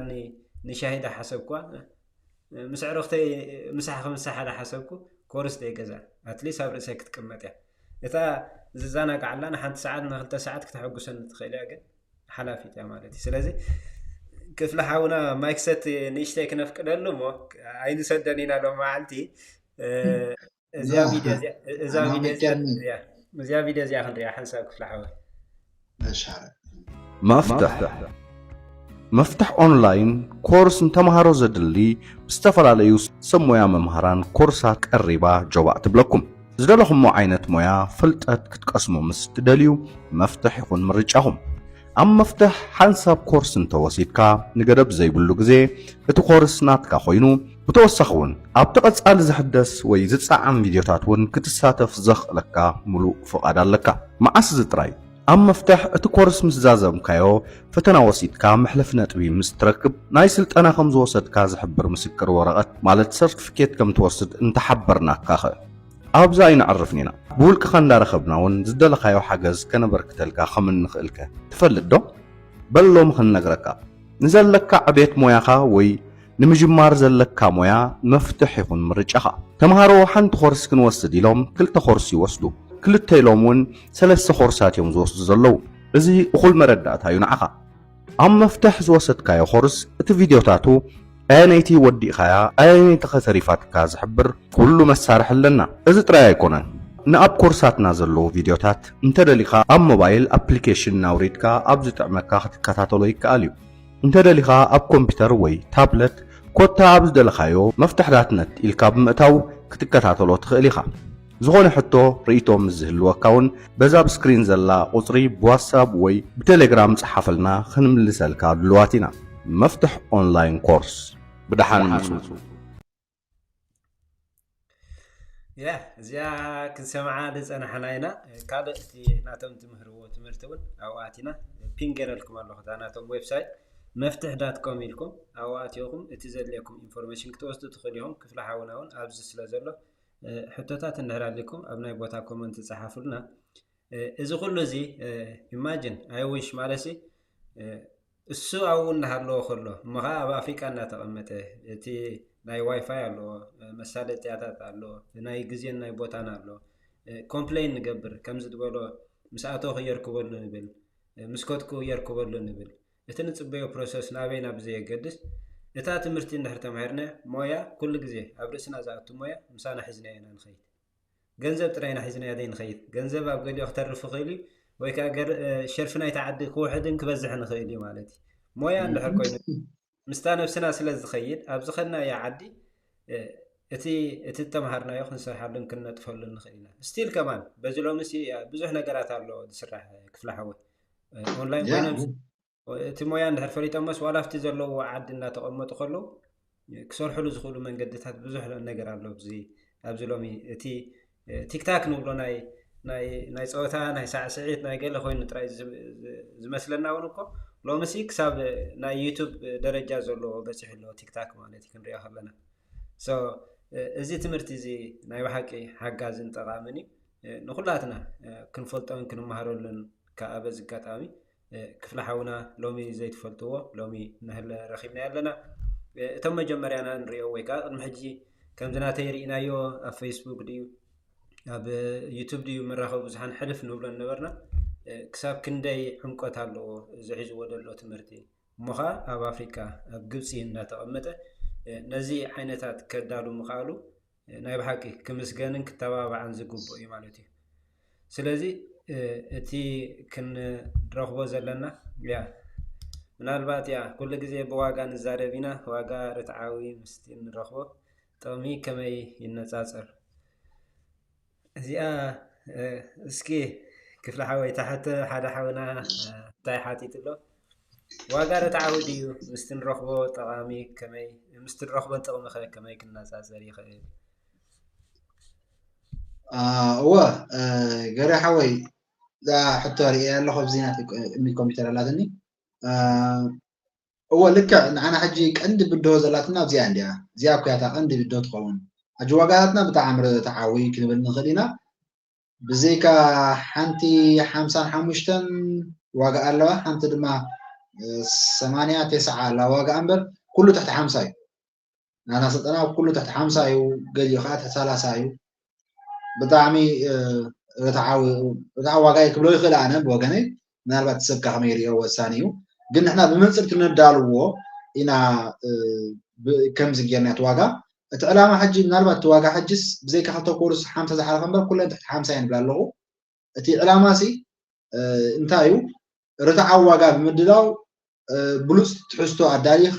ንሻሂ ዳሓሰብኳ ምስ ዕርኽተይ ምሳሕ ክምሳሕ ዳሓሰብኩ ኮርስ ደይ ገዛ ኣትሊስ ኣብ ርእሰይ ክትቅመጥ እያ እታ ዝዘናግዓላ ንሓንቲ ሰዓት ንክልተ ሰዓት ክተሐጉሰኒ ትኽእል እያ ግን ሓላፊት እያ ማለት እዩ ስለዚ ክፍሊ ሓውና ማይክሰት ንእሽተይ ክነፍቅደሉ እሞ ኣይንሰደን ኢና ሎም መዓልቲ እዚኣ ቪድዮ እዚኣ ክንሪኣ ሓንሳብ ክፍሊ ሓወ መፍትሕ መፍትሕ ኦንላይን ኮርስ ንተምሃሮ ዘድሊ ብዝተፈላለዩ ሰብ ሞያ መምሃራን ኮርሳት ቀሪባ ጆባእ ትብለኩም ዝደለኹሞ ዓይነት ሞያ ፍልጠት ክትቀስሙ ምስ ትደልዩ መፍትሕ ይኹን ምርጫኹም ኣብ መፍትሕ ሓንሳብ ኮርስ እንተወሲድካ ንገደብ ዘይብሉ ግዜ እቲ ኮርስ ናትካ ኮይኑ ብተወሳኺ እውን ኣብቲ ቀጻሊ ዝሕደስ ወይ ዝጸዓም ቪድዮታት እውን ክትሳተፍ ዘኽእለካ ሙሉእ ፍቓድ ኣለካ። መዓስ እዚ ጥራይ ኣብ መፍትሕ እቲ ኮርስ ምስ ዛዘምካዮ ፈተና ወሲድካ መሕለፊ ነጥቢ ምስ ትረክብ ናይ ስልጠና ከም ዝወሰድካ ዝሕብር ምስክር ወረቐት ማለት ሰርቲፊኬት ከም ትወስድ እንተሓበርናካኸ? ኣብዚ ኣይነዕርፍን ኢና። ብውልቅኻ እንዳረኸብና እውን ዝደለኻዮ ሓገዝ ከነበርክተልካ ከም እንኽእልከ ትፈልጥ ዶ? በል ሎሚ ክንነግረካ። ንዘለካ ዕቤት ሞያኻ ወይ ንምጅማር ዘለካ ሞያ መፍትሕ ይኹን ምርጫኻ። ተምሃሮ ሓንቲ ኮርስ ክንወስድ ኢሎም ክልተ ኮርስ ይወስዱ። ክልተ ኢሎም እውን ሰለስተ ኮርሳት እዮም ዝወስዱ ዘለዉ። እዚ እኹል መረዳእታ እዩ ንዓኻ። ኣብ መፍትሕ ዝወሰድካዮ ኮርስ እቲ ቪድዮታቱ ኣየነይቲ ወዲእኻያ ኣየነይቲ ከተሪፋትካ ዝሕብር ኩሉ መሳርሒ ኣለና። እዚ ጥራይ ኣይኮነን፣ ንኣብ ኮርሳትና ዘለዉ ቪድዮታት እንተደሊኻ ኣብ ሞባይል ኣፕሊኬሽን እናውሪድካ ኣብ ዝጥዕመካ ክትከታተሎ ይከኣል እዩ። እንተደሊኻ ኣብ ኮምፒተር ወይ ታብለት ኮታ ኣብ ዝደለኻዮ መፍትሕ ዳትነት ኢልካ ብምእታው ክትከታተሎ ትኽእል ኢኻ። ዝኾነ ሕቶ ርእይቶ ምስ ዝህልወካ እውን በዛ ኣብ ስክሪን ዘላ ቁጽሪ ብዋትሳፕ ወይ ብቴሌግራም ጸሓፈልና ክንምልሰልካ ድልዋት ኢና። መፍትሕ ኦንላይን ኮርስ። ብደሓን ምጹ። ያ እዚኣ ክንሰምዓ ዝጸናሕና ኢና። ካልእ እቲ ናቶም ትምህርዎ ትምህርቲ እውን ኣብኡ ኣቲና ፒን ገይረልኩም ኣለኹ እታ ናቶም ዌብሳይት መፍትሕ ዳት ኮም ኢልኩም ኣብኡ ኣቲኹም እቲ ዘድልየኩም ኢንፎርሜሽን ክትወስዱ ትኽእሉ ኢኹም። ክፍለ ሓውና እውን ኣብዚ ስለ ዘሎ ሕቶታት እንድሕር ኣሊኩም ኣብ ናይ ቦታ ኮመንት ጸሓፉልና። እዚ ኩሉ እዚ ኢማጂን ኣይ ዊሽ ማለት እሱ ኣብኡ እናሃለዎ ከሎ እሞ ከዓ ኣብ ኣፍሪቃ እናተቐመጠ እቲ ናይ ዋይፋይ ኣለዎ፣ መሳለጥያታት ኣለዎ፣ ናይ ግዜን ናይ ቦታን ኣሎ። ኮምፕሌን ንገብር ከምዚ ዝበሎ ምስ ኣተወ ክየርክበሉ ንብል፣ ምስ ከድኩ የርክበሉ ንብል። እቲ ንጽበዮ ፕሮሰስ ናበይና ብዘየገድስ እታ ትምህርቲ እንድሕር ተማሂርና ሞያ ኩሉ ግዜ ኣብ ርእስና ዝኣቱ ሞያ ምሳና ሒዝናዮ ኢና ንኸይድ። ገንዘብ ጥራይ ኢና ሒዝናዮ ዘይንኸይድ። ገንዘብ ኣብ ገሊኡ ክተርፍ ይኽእል እዩ ወይ ከዓ ገር- ሸርፊ ናይቲ ዓዲ ክውሕድን ክበዝሕን ይኽእል እዩ ማለት እዩ። ሞያ እንድሕር ኮይኑ ምስታ ነብስና ስለ ዝኸይድ ኣብ ዝኸድናዮ ዓዲ እቲ እቲ እተምሃርናዮ ክንሰርሓሉን ክንነጥፈሉን ንኽእል ኢና። ስቲል ከማን በዚ ሎሚ ሲ ብዙሕ ነገራት ኣሎ ዝስራሕ ክፍለ ሓወ ኦንላይን ኮይኖም እቲ ሞያ እንድሕር ፈሊጦሞስ ዋላ ኣብቲ ዘለዎ ዓዲ እናተቐመጡ ከለዉ ክሰርሕሉ ዝኽእሉ መንገድታት ብዙሕ ነገር ኣሎ። ኣብዚ ኣብዚ ሎሚ እቲ ቲክታክ ንብሎ ናይ ናይ ናይ ፀወታ ናይ ሳዕስዒት ናይ ገለ ኮይኑ ጥራይ ዝመስለና እውን እኮ ሎምሲ ክሳብ ናይ ዩቱብ ደረጃ ዘለዎ በፂሑ ኣሎ ቲክታክ ማለት እዩ ክንሪኦ ከለና። So እዚ ትምህርቲ እዚ ናይ ብሓቂ ሓጋዝን ጠቓምን እዩ። ንኩላትና ክንፈልጦን ክንመሃረሉን ከዓ በዚ ኣጋጣሚ ክፍለ ሓውና ሎሚ ዘይትፈልጥዎ ሎሚ ነህለ ረኺብና ኣለና። እቶም መጀመርያና ንሪኦ ወይ ከዓ ቅድሚ ሕጂ ከምዚ ናተይ ርኢናዮ ኣብ ፌስቡክ ድዩ ኣብ ዩቱብ ድዩ መራኸቢ ብዙሓን ሕልፍ ንብሎ ነበርና። ክሳብ ክንደይ ዕምቆት ኣለዎ እዚ ሒዝዎ ዘሎ ትምህርቲ እሞ ከዓ ኣብ ኣፍሪካ ኣብ ግብፂ እናተቐመጠ ነዚ ዓይነታት ከዳሉ ምኽኣሉ ናይ ብሓቂ ክምስገንን ክተባባዕን ዝግብኦ እዩ ማለት እዩ። ስለዚ እቲ ክንረኽቦ ዘለና ያ ምናልባት ያ ኩሉ ግዜ ብዋጋ ንዛረብ ኢና። ዋጋ ርትዓዊ ምስቲ ንረኽቦ ጥቕሚ ከመይ ይነፃፀር? እዚኣ እስኪ ክፍለ ሓወይ ታሕቲ ሓደ ሓውና እንታይ ሓቲቱ ኣሎ? ዋጋ ርትዓዊ ድዩ ምስቲ ንረኽቦ ጠቓሚ ከመይ ምስቲ ንረኽቦን ጥቕሚ ከ ከመይ ክነፃፀር ይኽእል? እወ ገሬ ሓወይ እዛ ሕቶ ሪኤ ኣለኹ ኣብዚ ናተይ ቅድሚ ኮምፒተር ኣላትኒ። እወ ልክዕ ንዓና ሕጂ ቀንዲ ብድሆ ዘላትና ኣብዚኣ እንዲያ። እዚኣ እኮ እያ እታ ቀንዲ ብድሆ ትኸውን። ሕጂ ዋጋታትና ብጣዕሚ ርትዓዊ ክንብል ንኽእል ኢና። ብዘይካ ሓንቲ ሓምሳን ሓሙሽተን ዋጋ ኣለዋ፣ ሓንቲ ድማ ሰማንያ ተስዓ ኣለዋ ዋጋ እምበር ኩሉ ትሕቲ ሓምሳ እዩ። ናና ስልጠና ኩሉ ትሕቲ ሓምሳ እዩ፣ ገሊኡ ከዓ ትሕቲ ሰላሳ እዩ። ብጣዕሚ ርትዓዊ ርትዓዊ ዋጋ እየ ክብሎ ይኽእል ኣነ ብወገነይ፣ ምናልባት ሰብካ ከመይ ይሪኦ ወሳኒ እዩ። ግን ንሕና ብመንፅር ትነዳልዎ ኢና ከምዚ ጌርና እቲ ዋጋ እቲ ዕላማ ሕጂ ምናልባት እቲ ዋጋ ሕጅስ ብዘይካ ክልተ ኮርስ ሓምሳ ዝሓለፈ እምበር ኩለን ትሕቲ ሓምሳ እየን ይብል ኣለኹ። እቲ ዕላማ ሲ እንታይ እዩ? ርትዓዊ ዋጋ ብምድላው ብሉፅ ትሕዝቶ ኣዳሊኻ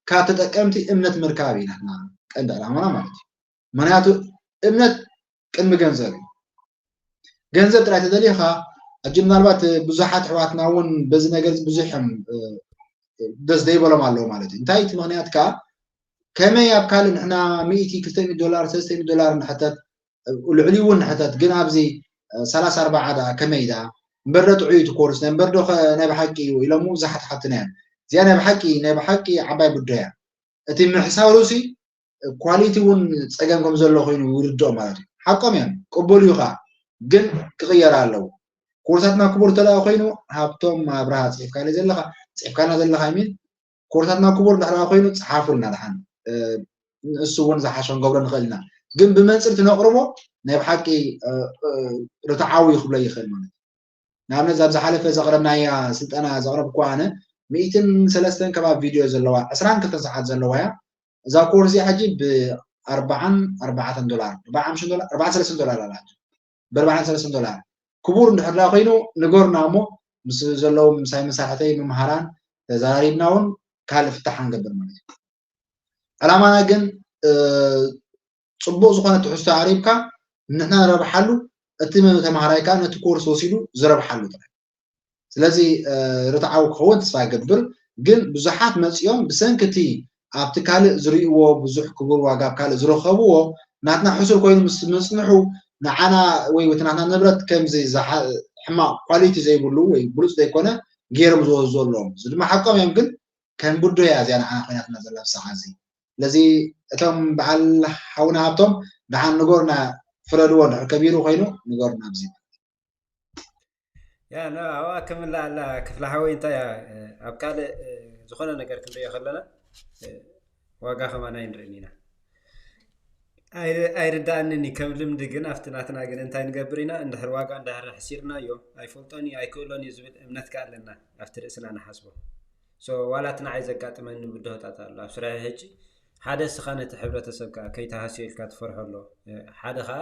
ካብ ተጠቀምቲ እምነት ምርካብ እዩ ናትና ቀንዲ ዕላማና ማለት እዩ። ምክንያቱ እምነት ቅድሚ ገንዘብ እዩ። ገንዘብ ጥራይ ተደሊኻ ሕጂ ምናልባት ብዙሓት ኣሕዋትና እውን በዚ ነገር ብዙሕ እዮም ደስ ዘይበሎም ኣለዉ ማለት እዩ። እንታይ እቲ ምክንያት ከዓ ከመይ ኣብ ካልእ ንሕና ሚእቲ ክልተ ሚእቲ ዶላር ሰለስተ ሚእቲ ዶላር ንሕተት ልዕሊኡ እውን ንሕተት ግን ኣብዚ ሰላሳ ኣርባዓ ደኣ ከመይ ደኣ እምበር ዶ ጥዑይ እቲ ኮርስ እምበር ዶ ናይ ብሓቂ እዩ ኢሎም እውን ዝሓትሓቱና እዮም። እዚኣ ናይ ብሓቂ ናይ ብሓቂ ዓባይ ብድሆ እያ። እቲ ምሕሳሩ ሲ ኳሊቲ እውን ፀገም ከም ዘሎ ኮይኑ ይርድኦ ማለት እዩ። ሓቆም እዮም ቅቡል እዩ ከዓ ግን ክቕየር ኣለዎ። ኮርሳትና ክቡር እንተደኣ ኮይኑ ሃብቶም ኣብርሃ ፅሒፍካለይ ዘለካ ፅሒፍካልና ዘለካ ሚን ኮርሳትና ክቡር እንድሕር ኮይኑ ፀሓፉልና ድሓን እሱ እውን ዝሓሸ ክንገብሮ ንኽእል ኢና። ግን ብመንፅር እቲ ነቕርቦ ናይ ብሓቂ ርትዓዊ ክብሎ ይኽእል ማለት እዩ። ንኣብነት እዛ ዝሓለፈ ዘቕረብናያ ስልጠና ዘቕረብኩዋ ኣነ ሚእትን ሰለስተን ከባቢ ቪድዮ ዘለዋ ዕስራን ክልተን ሰዓት ዘለዋ እያ። እዛ ኮርስ እዚኣ ሕጂ ብኣርባዓን ኣርባዕተን ዶላር ኣርባዓን ሓሙሽተን ዶላር ኣርባዓን ሰለስተን ዶላር ኣላ። ብኣርባዓን ሰለስተን ዶላር ክቡር እንድሕር ዳ ኮይኑ ንገሩና እሞ ምስ ዘለዎም ምሳይ መሳርሕተይ መምሃራን ተዘራሪብና እውን ካልእ ፍታሕ ንገብር ማለት እዩ። ዕላማና ግን ፅቡቅ ዝኾነ ትሕዝቶ ኣቅሪብካ ንሕና ንረብሓሉ፣ እቲ ተምሃራይ ከዓ ነቲ ኮርስ ወሲዱ ዝረብሓሉ ጥራይ። ስለዚ ርትዓዊ ክኸውን ተስፋ ይገብር። ግን ብዙሓት መፂኦም ብሰንኪ እቲ ኣብቲ ካልእ ዝርእይዎ ብዙሕ ክቡር ዋጋ ኣብ ካልእ ዝረኸብዎ ናትና ሕሱር ኮይኑ ምስ ምፅንሑ ንዓና ወይ እቲ ናትና ንብረት ከምዚ ዝሓ- ሕማቕ ኳሊቲ ዘይብሉ ወይ ብሉፅ ዘይኮነ ገይሮም ዝወስዱ ኣለዎም። እዚ ድማ ሓቆም እዮም፣ ግን ከም ብዶ እያ እዚኣ ንዓና ኮይናትና ዘላ ብሰዓት እዚ። ስለዚ እቶም በዓል ሓውና ሃብቶም ደሓን ንገሩና፣ ፍረድዎ እንድሕር ከቢሩ ኮይኑ ንገሩና ኣብዚ። ያ ና ኣብኣ ክምላ ኣላ ክፍለ ሓወይ እንታይ እያ ኣብ ካልእ ዝኾነ ነገር ክንሪኦ ከለና ዋጋ ከማን ኣይንርእን ኢና። ኣይርዳእንን እዩ ከም ልምዲ፣ ግን ኣብቲ ናትና ግን እንታይ ንገብር ኢና፣ እንድሕር ዋጋ እንድሕር ሕሲርናዮ ኣይፈልጦን እዩ ኣይክእሎን እዩ ዝብል እምነት ከ ኣለና ኣብቲ ርእስና ንሓስቦ። ሶ ዋላ እቲ ንዓይ ዘጋጥመኒ ብድሆታት ኣሎ ኣብ ስራሒ ሕጂ ሓደ እስኻ ነቲ ሕብረተሰብ ከዓ ከይተሃስዮ ኢልካ ትፈርሖ ኣሎ። ሓደ ከዓ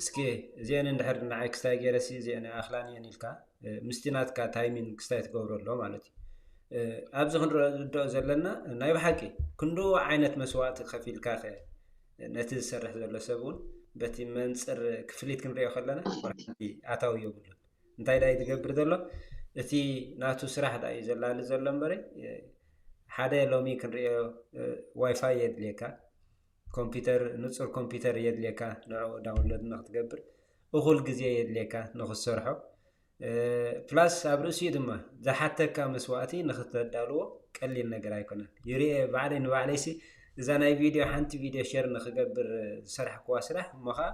እስኪ እዚአን እንድሕር ንዓይ ክስታይ ገይረሲ እዚአን ኣኽላን እየን ኢልካ ምስቲ ናትካ ታይሚን ክስታይ ትገብሮ ኣሎ ማለት እዩ። ኣብዚ ክንርድኦ ዘለና ናይ ብሓቂ ክንዱ ዓይነት መስዋእቲ ከፊልካ ከ ነቲ ዝሰርሕ ዘሎ ሰብ እውን በቲ መንፅር ክፍሊት ክንሪኦ ከለና ሓንቲ ኣታዊ የብሉን። እንታይ ዳይ ዝገብር ዘሎ እቲ ናቱ ስራሕ ዳ እዩ ዘላሊ ዘሎ እምበረ ሓደ ሎሚ ክንሪኦ ዋይፋይ የድልየካ ኮምፒውተር ንፁር ኮምፒውተር የድልየካ ንዕኡ ዳውንሎድ ንክትገብር እኹል ግዜ የድልየካ ንክትሰርሖ ፕላስ ኣብ ርእሲኡ ድማ ዝሓተካ መስዋእቲ ንክተዳልዎ ቀሊል ነገር ኣይኮነን። ይርኤ ባዕለይ ንባዕለይሲ እዛ ናይ ቪድዮ ሓንቲ ቪድዮ ሸር ንክገብር ዝሰራሕክዋ ስራሕ እሞ ከዓ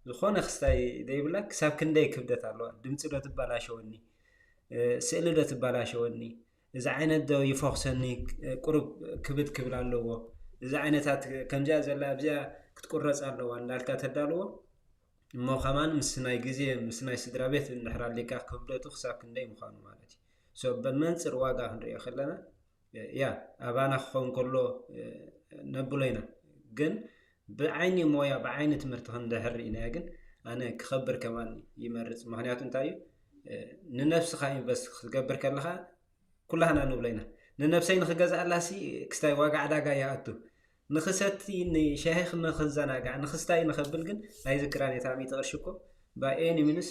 ዝኾነ ክስታይ ዘይብላ ክሳብ ክንደይ ክብደት ኣለዋ። ድምፂ ዶ ትበላሸወኒ፣ ስእሊ ዶ ትበላሸወኒ፣ እዚ ዓይነት ዶ ይፎክሰኒ፣ ቁሩብ ክብድ ክብል ኣለዎ፣ እዚ ዓይነታት ከምዚኣ ዘላ ኣብዚኣ ክትቁረፅ ኣለዋ እንዳልካ ተዳልዎ እሞ ከማን ምስ ናይ ግዜ ምስ ናይ ስድራ ቤት እንድሕር ኣሊካ ክብደቱ ክሳብ ክንደይ ምዃኑ ማለት እዩ። ሶ ብመንፅር ዋጋ ክንሪኦ ከለና ያ ኣባና ክኸውን ከሎ ነብሎ ኢና፣ ግን ብዓይኒ ሞያ ብዓይኒ ትምህርቲ ክንድሕር ርኢናዮ ግን ኣነ ክኸብር ከማን ይመርፅ። ምክንያቱ እንታይ እዩ ንነብስኻ ኢንቨስት ክትገብር ከለካ ኩላህና ንብሎ ኢና ንነብሰይ ንክገዝኣላሲ ክስታይ ዋጋ ዕዳጋ ይኣቱ ንክሰቲ ንሻሂ ንክዘናጋዕ ንክስታይ ንከብል ግን ኣይዝክራን እየ። ታሚት ቅርሺ እኮ ባይ ኤኒ ሚንስ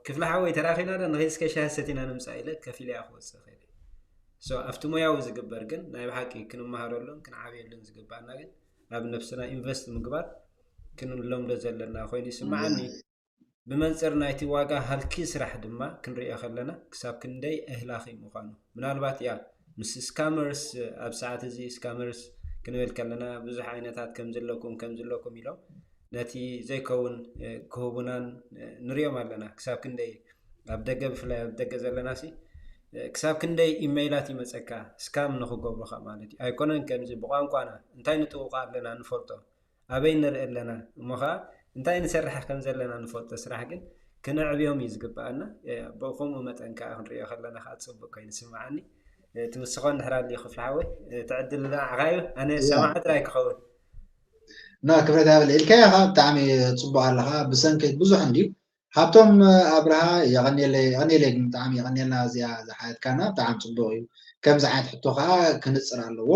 ክፍለ ሓወይ ተራኺና ዶ ንኸይድ እስከ ሻሂ ሰቲና ንምፃእ ኢለ ከፊለ እያ ክወፅእ ኸይደ። ሶ ኣብቲ ሞያዊ ዝግበር ግን ናይ ብሓቂ ክንመሃረሉን ክንዓብየሉን ዝግባኣና ግን ኣብ ነብስና ኢንቨስት ምግባር ክንለምዶ ዘለና ኮይኑ ይስምዓኒ። ብመንፅር ናይቲ ዋጋ ሃልኪ ስራሕ ድማ ክንሪኦ ከለና ክሳብ ክንደይ ኣህላኺ ምዃኑ ምናልባት ያ ምስ ስካመርስ ኣብ ሰዓት እዚ ስካመርስ ክንብል ከለና ብዙሕ ዓይነታት ከም ዘለኩም ከም ዘለኩም ኢሎም ነቲ ዘይከውን ክህቡናን ንሪኦም ኣለና። ክሳብ ክንደይ ኣብ ደገ ብፍላይ ኣብ ደገ ዘለና ሲ ክሳብ ክንደይ ኢመይላት ይመፀካ ስካም ንክገብሩካ ማለት እዩ። ኣይኮነን ከምዚ ብቋንቋና እንታይ ንጥውቃ ኣለና ንፈልጦ ኣበይ ንርኢ ኣለና እሞ ከዓ እንታይ ንሰርሕ ከም ዘለና ንፈልጦ ስራሕ ግን ክነዕብዮም እዩ ዝግበኣና። ብኡ ከምኡ መጠን ከዓ ክንሪኦ ከለና ከዓ ፅቡቅ ኮይኑ ይስምዓኒ። እቲ ምስኮ እንድሕር ኣልዩ ክፍሊ ሓወይ እቲ ዕድል ንዓኻ እዩ። ኣነ ሰማዒ ጥራይ ክኸውን። ና ክብረት ያብል ኢልካዮ ከዓ ብጣዕሚ ፅቡቅ ኣለካ። ብሰንኪ ብዙሕ እንድዩ ሃብቶም ኣብርሃ የቐንየለይ የቐንየለይ ግን ብጣዕሚ የቐንየልና እዚኣ ዝሓየትካና ብጣዕሚ ፅቡቅ እዩ። ከምዚ ዓይነት ሕቶ ከዓ ክንፅር ኣለዎ።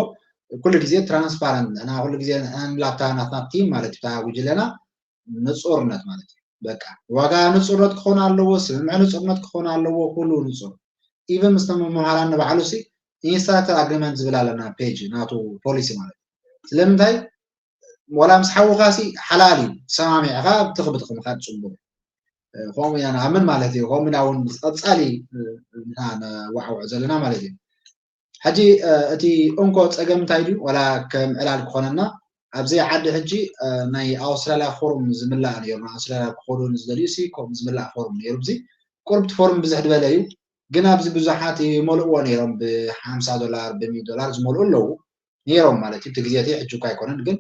ኩሉ ግዜ ትራንስፓረንት ንሕና ኩሉ ግዜ ንላብታ ናትና ቲም ማለት እዩ። እታ ጉጅለና ንፁርነት ማለት እዩ። በቃ ዋጋ ንፁርነት ክኾን ኣለዎ፣ ስምምዕ ንፁርነት ክኾን ኣለዎ፣ ኩሉ ንፁር። ኢቨን ምስ መምህራን ንባዕሉ ሲ ኢንስትራክተር ኣግሪመንት ዝብል ኣለና ፔጅ ናቱ ፖሊሲ ማለት እዩ። ስለምንታይ ወላ ምስ ሓውኻ ሲ ሓላል እዩ ሰማሚዕካ ብትኽ ብትኽ ምኻድ ፅቡቅ እዩ። ከምኡ ኢና ንኣምን ማለት እዩ። ከምኡ ኢና እውን ቀፃሊ ንሕና ነዋዕውዕ ዘለና ማለት እዩ። ሕጂ እቲ እንኮ ፀገም እንታይ ድዩ? ዋላ ከም ዕላል ክኾነና ኣብዚ ዓዲ ሕጂ ናይ ኣውስትራልያ ፎርም ዝምላእ ነይሩ። ኣውስትራልያ ክኸዱ ንዝደልዩ ሲ ከምኡ ዝምላእ ፎርም ነይሩ። እዚ ቁርብቲ ፎርም ብዝሕ ዝበለ እዩ፣ ግን ኣብዚ ብዙሓት ይመልእዎ ነይሮም። ብሓምሳ ዶላር ብሚእቲ ዶላር ዝመልኡ ኣለዉ ነይሮም ማለት እዩ። እቲ ግዜ እቲ ሕጂ እኳ ኣይኮነን፣ ግን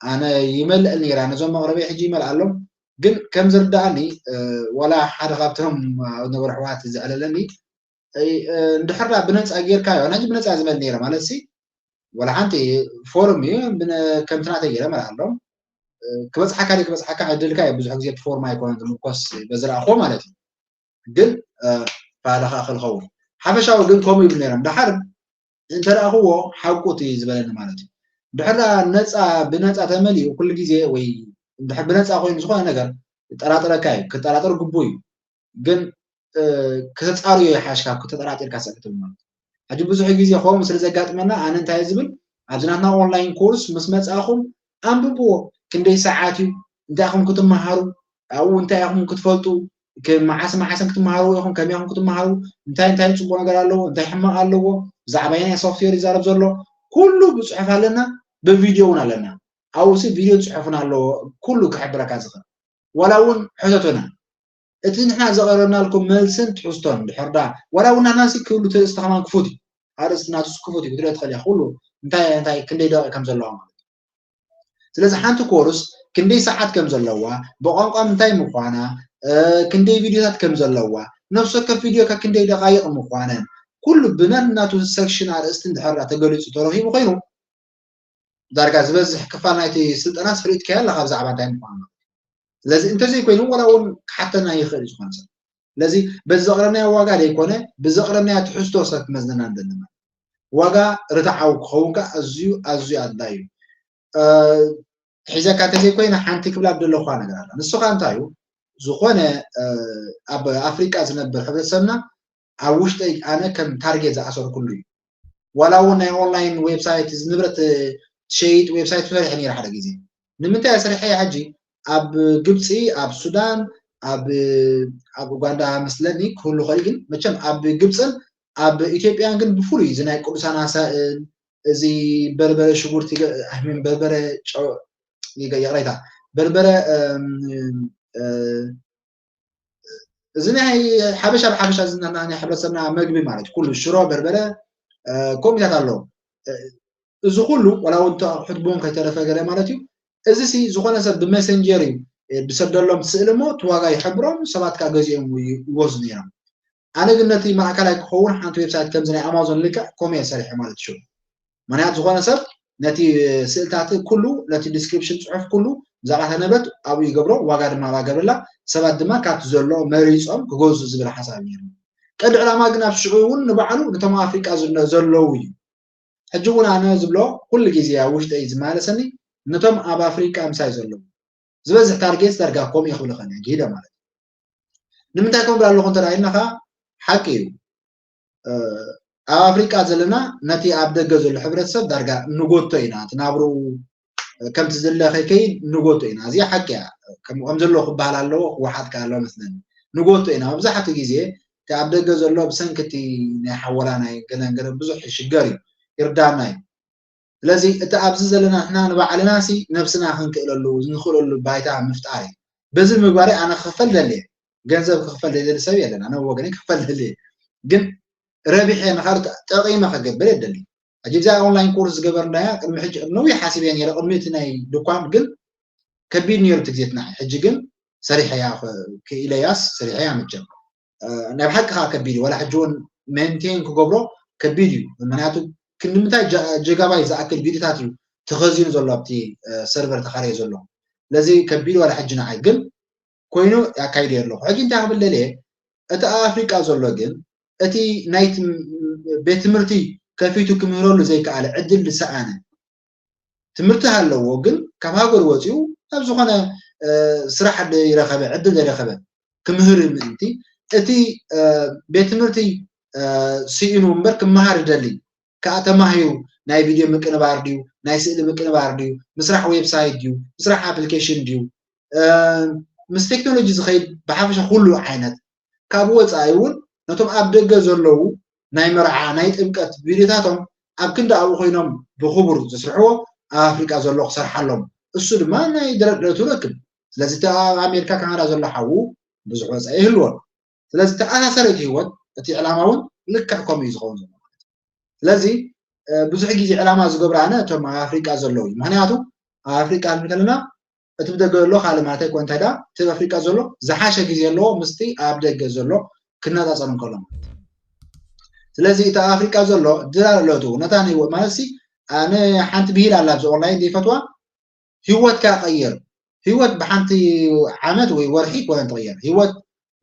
ኣነ ይመልእ ነይራ ነዞም መቕረበይ ሕጂ ይመልኣሎም። ግን ከም ዝርዳእኒ ዋላ ሓደ ካብቶም ዝነበሩ ኣሕዋት ዘዕለለኒ እንድሕር ብነፃ ጌርካዮ ኣነ ብነፃ ዝመል ነይረ ማለት ሲ ወላ ሓንቲ ፎርም እዩ ከምቲ ናተይ ገለ መርኣሎም ክበፅሓካ ደ ክበፅሓካ ዕድልካ እዩ ብዙሕ ግዜ ፎርም ኣይኮነን ዝምኮስ በዝረኣኽዎ ማለት እዩ ግን ፋለኻ ክልኸውን ሓፈሻዊ ግን ከምኡ ይብል ነይሮም ደሓር እንተረኣኽዎ ሓቁ እቲ ዝበለኒ ማለት እዩ ድሕር ነፃ ብነፃ ተመሊኡ ኩሉ ግዜ ወይ ብነፃ ኮይኑ ዝኾነ ነገር ክጠራጥረካ እዩ። ክጠራጠር ግቡእ እዩ። ግን ክተጻርዮ ይሓሽ ካብ ክተጠራጢርካ ስዕል ትብል ማለት እዩ። ሕጂ ብዙሕ ግዜ ከምኡ ስለ ዘጋጥመና ኣነ እንታይ ዝብል ኣብዚ ናትና ኦንላይን ኮርስ ምስ መጻኹም ኣንብብዎ። ክንደይ ሰዓት እዩ? እንታይ ኢኹም ክትመሃሩ? ኣብኡ እንታይ ኢኹም ክትፈልጡ? መዓስ መዓስን ክትመሃሩ ኢኹም? ከመይ ኢኹም ክትመሃሩ? እንታይ እንታይ ጽቡቕ ነገር ኣለዎ? እንታይ ሕማቕ ኣለዎ? ብዛዕባ ናይ ሶፍትዌር ይዛረብ ዘሎ ኩሉ ብጽሑፍ ኣለና፣ ብቪድዮ እውን ኣለና። ኣብኡ ሲ ቪድዮ ጽሑፍን ኣለዎ ኩሉ ክሕብረካ ዝኽእል። ዋላ እውን ሕተቱና። እቲ ንሕና ዘቕረብናልኩም መልስን ትሕዝቶን ድሕር ዳ ዋላ እውን ናትናሲ ክብሉ እቲ ኣርእስቲ ከማን ክፉት እዩ። ኣርእስቲ ናቱስ ክፉት እዩ ክትሪኦ ትኽእል ኢኻ። ኩሉ እንታይ እንታይ ክንደይ ደቂቕ ከም ዘለዋ ማለት እዩ። ስለዚ ሓንቲ ኮርስ ክንደይ ሰዓት ከም ዘለዋ፣ ብቋንቋ ምንታይ ምዃና፣ ክንደይ ቪድዮታት ከም ዘለዋ፣ ነፍሲ ወከፍ ቪድዮ ካብ ክንደይ ደቓይቕ ምዃነን ኩሉ ብናትናቱ ሰክሽን ኣርእስትን ድሕር ዳ ተገሊጹ ተረኺቡ ኮይኑ ዳርጋ ዝበዝሕ ክፋል ናይቲ ስልጠና ስርኢትካዮ ኣለኻ ብዛዕባ እንታይ ምዃኑ። ስለዚ እንተዘይኮይኑ ዋላ እውን ክሓተና ይኽእል እዩ ዝኾነ ሰብ። ስለዚ በዚ ዘቕረብናዮ ዋጋ ዘይኮነ ብዘቕረብናዮ ትሕዝቶ ሰብ ክመዝነና ንደሊ ማለት ዋጋ ርትዓዊ ክኸውን ከዓ ኣዝዩ ኣዝዩ ኣድላዩ እዩ። ሒዘካ እንተዘይኮይነ ሓንቲ ክብላ ደለኹዋ ነገር ኣላ። ንሱ ከዓ እንታይ እዩ? ዝኾነ ኣብ ኣፍሪቃ ዝነብር ሕብረተሰብና ኣብ ውሽጠይ ኣነ ከም ታርጌት ዝኣሰርኩሉ እዩ። ዋላ እውን ናይ ኦንላይን ዌብሳይት ንብረት ትሸይጥ ዌብሳይት ሰሪሐ ነይረ ሓደ ግዜ። ንምንታይ እየ ሰሪሐ ሕጂ ኣብ ግብፂ፣ ኣብ ሱዳን፣ ኣብ ኣብ ኡጋንዳ መስለኒ ክህሉ ኸእል ግን መቸም ኣብ ግብፅን ኣብ ኢትዮጵያን ግን ብፍሉይ እዚ ናይ ቅዱሳን ኣሳእል እዚ በርበረ ሽጉርቲ ኣይሚን በርበረ ይቅሬታ በርበረ እዚ ናይ ሓበሻ ብሓበሻ ዝና ናይ ሕብረተሰብና መግቢ ማለት ኩሉ ሽሮ በርበረ ኮሚታት ኣለዎ። እዚ ኩሉ ዋላ እውን ኣቑሑት ቡን ከይተረፈ ገለ ማለት እዩ። እዚ ሲ ዝኾነ ሰብ ብመሰንጀር እዩ ብሰደሎም ስእሊ እሞ እቲ ዋጋ ይሕብሮም ሰባት ካ ገዚኦም ይወስዱ ነይሮም። ኣነ ግን ነቲ ማእከላይ ክኸውን ሓንቲ ዌብሳይት ከምዚ ናይ ኣማዞን ልክዕ ከምኡ እየ ሰሪሐ ማለት እዩ። ምክንያቱ ዝኾነ ሰብ ነቲ ስእልታት ኩሉ ነቲ ዲስክሪፕሽን ፅሑፍ ኩሉ ብዛዕባ ተነበርት ኣብኡ ይገብሮ ዋጋ ድማ ኣብኣ ገብረላ ሰባት ድማ ካብቲ ዘሎ መሪፆም ክገዝኡ ዝብል ሓሳብ ነይሩ። ቀንዲ ዕላማ ግን ኣብ ሽዑ እውን ንባዕሉ ነቶም ኣፍሪቃ ዘለዉ እዩ። ሕጂ እውን ኣነ ዝብሎ ኩሉ ግዜ ኣብ ውሽጠይ ዝመላለሰኒ ነቶም ኣብ ኣፍሪቃ ምሳይ ዘለዉ ዝበዝሕ ታርጌት ዳርጋ ከምኡ እየ ክብለኸን እየ ግሂደ ማለት እዩ። ንምንታይ ከምኡ ኣለኹ እንተ ኢልናኻ ሓቂ እዩ። ኣብ ኣፍሪቃ ዘለና ነቲ ኣብ ደገ ዘሎ ሕብረተሰብ ዳርጋ ንጎቶ ኢና እቲ ናብርኡ ከምቲ ዝለ ከይከይድ ንጎቶ ኢና እዚኣ ሓቂ እያ። ከም ዘሎ ክበሃል ኣለዎ ክወሓጥ ከ ኣለዎ መስለኒ ንጎቶ ኢና መብዛሕትኡ ግዜ እቲ ኣብ ደገ ዘሎ ብሰንኪ እቲ ናይ ሓወላ ናይ ገለን ገለን ብዙሕ ይሽገር እዩ ይርዳና እዩ። ስለዚ እቲ ኣብዚ ዘለና ንሕና ንባዕልና ሲ ነብስና ክንክእለሉ ንኽእለሉ ባይታ ምፍጣር እዩ። በዚ ምግባረይ ኣነ ክኽፈል ደልየ ገንዘብ ክኽፈል ደልየ ሰብ የለን ኣነ ወገነይ ክኽፈል ደልየ ግን ረቢሐ ንኻልእ ጠቒመ ከገብር የደሊ። ሕጂ ብዛ ኦንላይን ኮርስ ዝገበርናያ ቅድሚ ሕጂ ነዊሕ ሓሲበ ነይረ ቅድሚ እቲ ናይ ድኳን ግን ከቢድ ነይሩ እቲ ግዜትና ሕጂ ግን ሰሪሐያ ክኢለያስ ሰሪሐያ መቸም ናይ ብሓቂ ከዓ ከቢድ እዩ ዋላ ሕጂ እውን ሜንቴን ክገብሮ ከቢድ እዩ ምክንያቱ ክንዲ ምንታይ ጀጋባይ ዝኣክል ቪድዮታት እዩ ተኸዚኑ ዘሎ ኣብቲ ሰርቨር ተኻርየ ዘሎ ስለዚ ከቢድ ዋላ ሕጂ ንዓይ ግን ኮይኑ ኣካይደ ኣለኹ ሕጂ እንታይ ክብል ደልየ እቲ ኣብ ኣፍሪቃ ዘሎ ግን እቲ ናይ ቤት ትምህርቲ ከፊቱ ክምህረሉ ዘይከኣለ ዕድል ዝሰኣነ ትምህርቲ ኣለዎ ግን ካብ ሃገር ወፂኡ ናብ ዝኾነ ስራሕ ይረኸበ ዕድል ዘይረኸበ ክምህር ምእንቲ እቲ ቤት ትምህርቲ ስኢኑ እምበር ክመሃር ይደሊ ከዓ ተማሂሩ ናይ ቪድዮ ምቅንባር ድዩ ናይ ስእሊ ምቅንባር ድዩ ምስራሕ ዌብሳይት ድዩ ምስራሕ ኣፕሊኬሽን ድዩ ምስ ቴክኖሎጂ ዝኸይድ ብሓፈሻ ኩሉ ዓይነት ካብ ወፃኢ እውን ነቶም ኣብ ደገ ዘለዉ ናይ መርዓ ናይ ጥምቀት ቪድዮታቶም ኣብ ክንዲ ኣብኡ ኮይኖም ብክቡር ዝስርሕዎ ኣብ ኣፍሪቃ ዘሎ ክሰርሓሎም እሱ ድማ ናይ ደረድረቱ ረክብ ስለዚ እቲ ኣብ ኣሜሪካ ካናዳ ዘሎ ሓዉ ብዙሕ ወፃኢ ይህልዎን ስለዚ ተኣሳሰረ እቲ ህይወት እቲ ዕላማ እውን ልክዕ ከምኡ እዩ ዝኸውን ዘሎ ማለት ስለዚ ብዙሕ ግዜ ዕላማ ዝገብሩ ኣነ እቶም ኣብ ኣፍሪቃ ዘለዉ እዩ ምክንያቱ ኣብ ኣፍሪቃ ንከለና እቲ ብደገ ዘሎ ካልእ ማለት ኣይኮነ እንታይ ዳ እቲ ኣብ ኣፍሪቃ ዘሎ ዝሓሸ ግዜ ኣለዎ ምስቲ ኣብ ደገ ዘሎ ክነፃፀር እንከሎ ማለት ስለዚ እቲ ኣብ ኣፍሪቃ ዘሎ ድራር ኣለቱ ነታ ንህይወት ማለት ሲ ኣነ ሓንቲ ብሂል ኣላ ኣብዚ ኦንላይን ዘይፈትዋ ህይወትካ ቀይር ህይወት ብሓንቲ ዓመት ወይ ወርሒ ኮነ ትቕየር ህይወት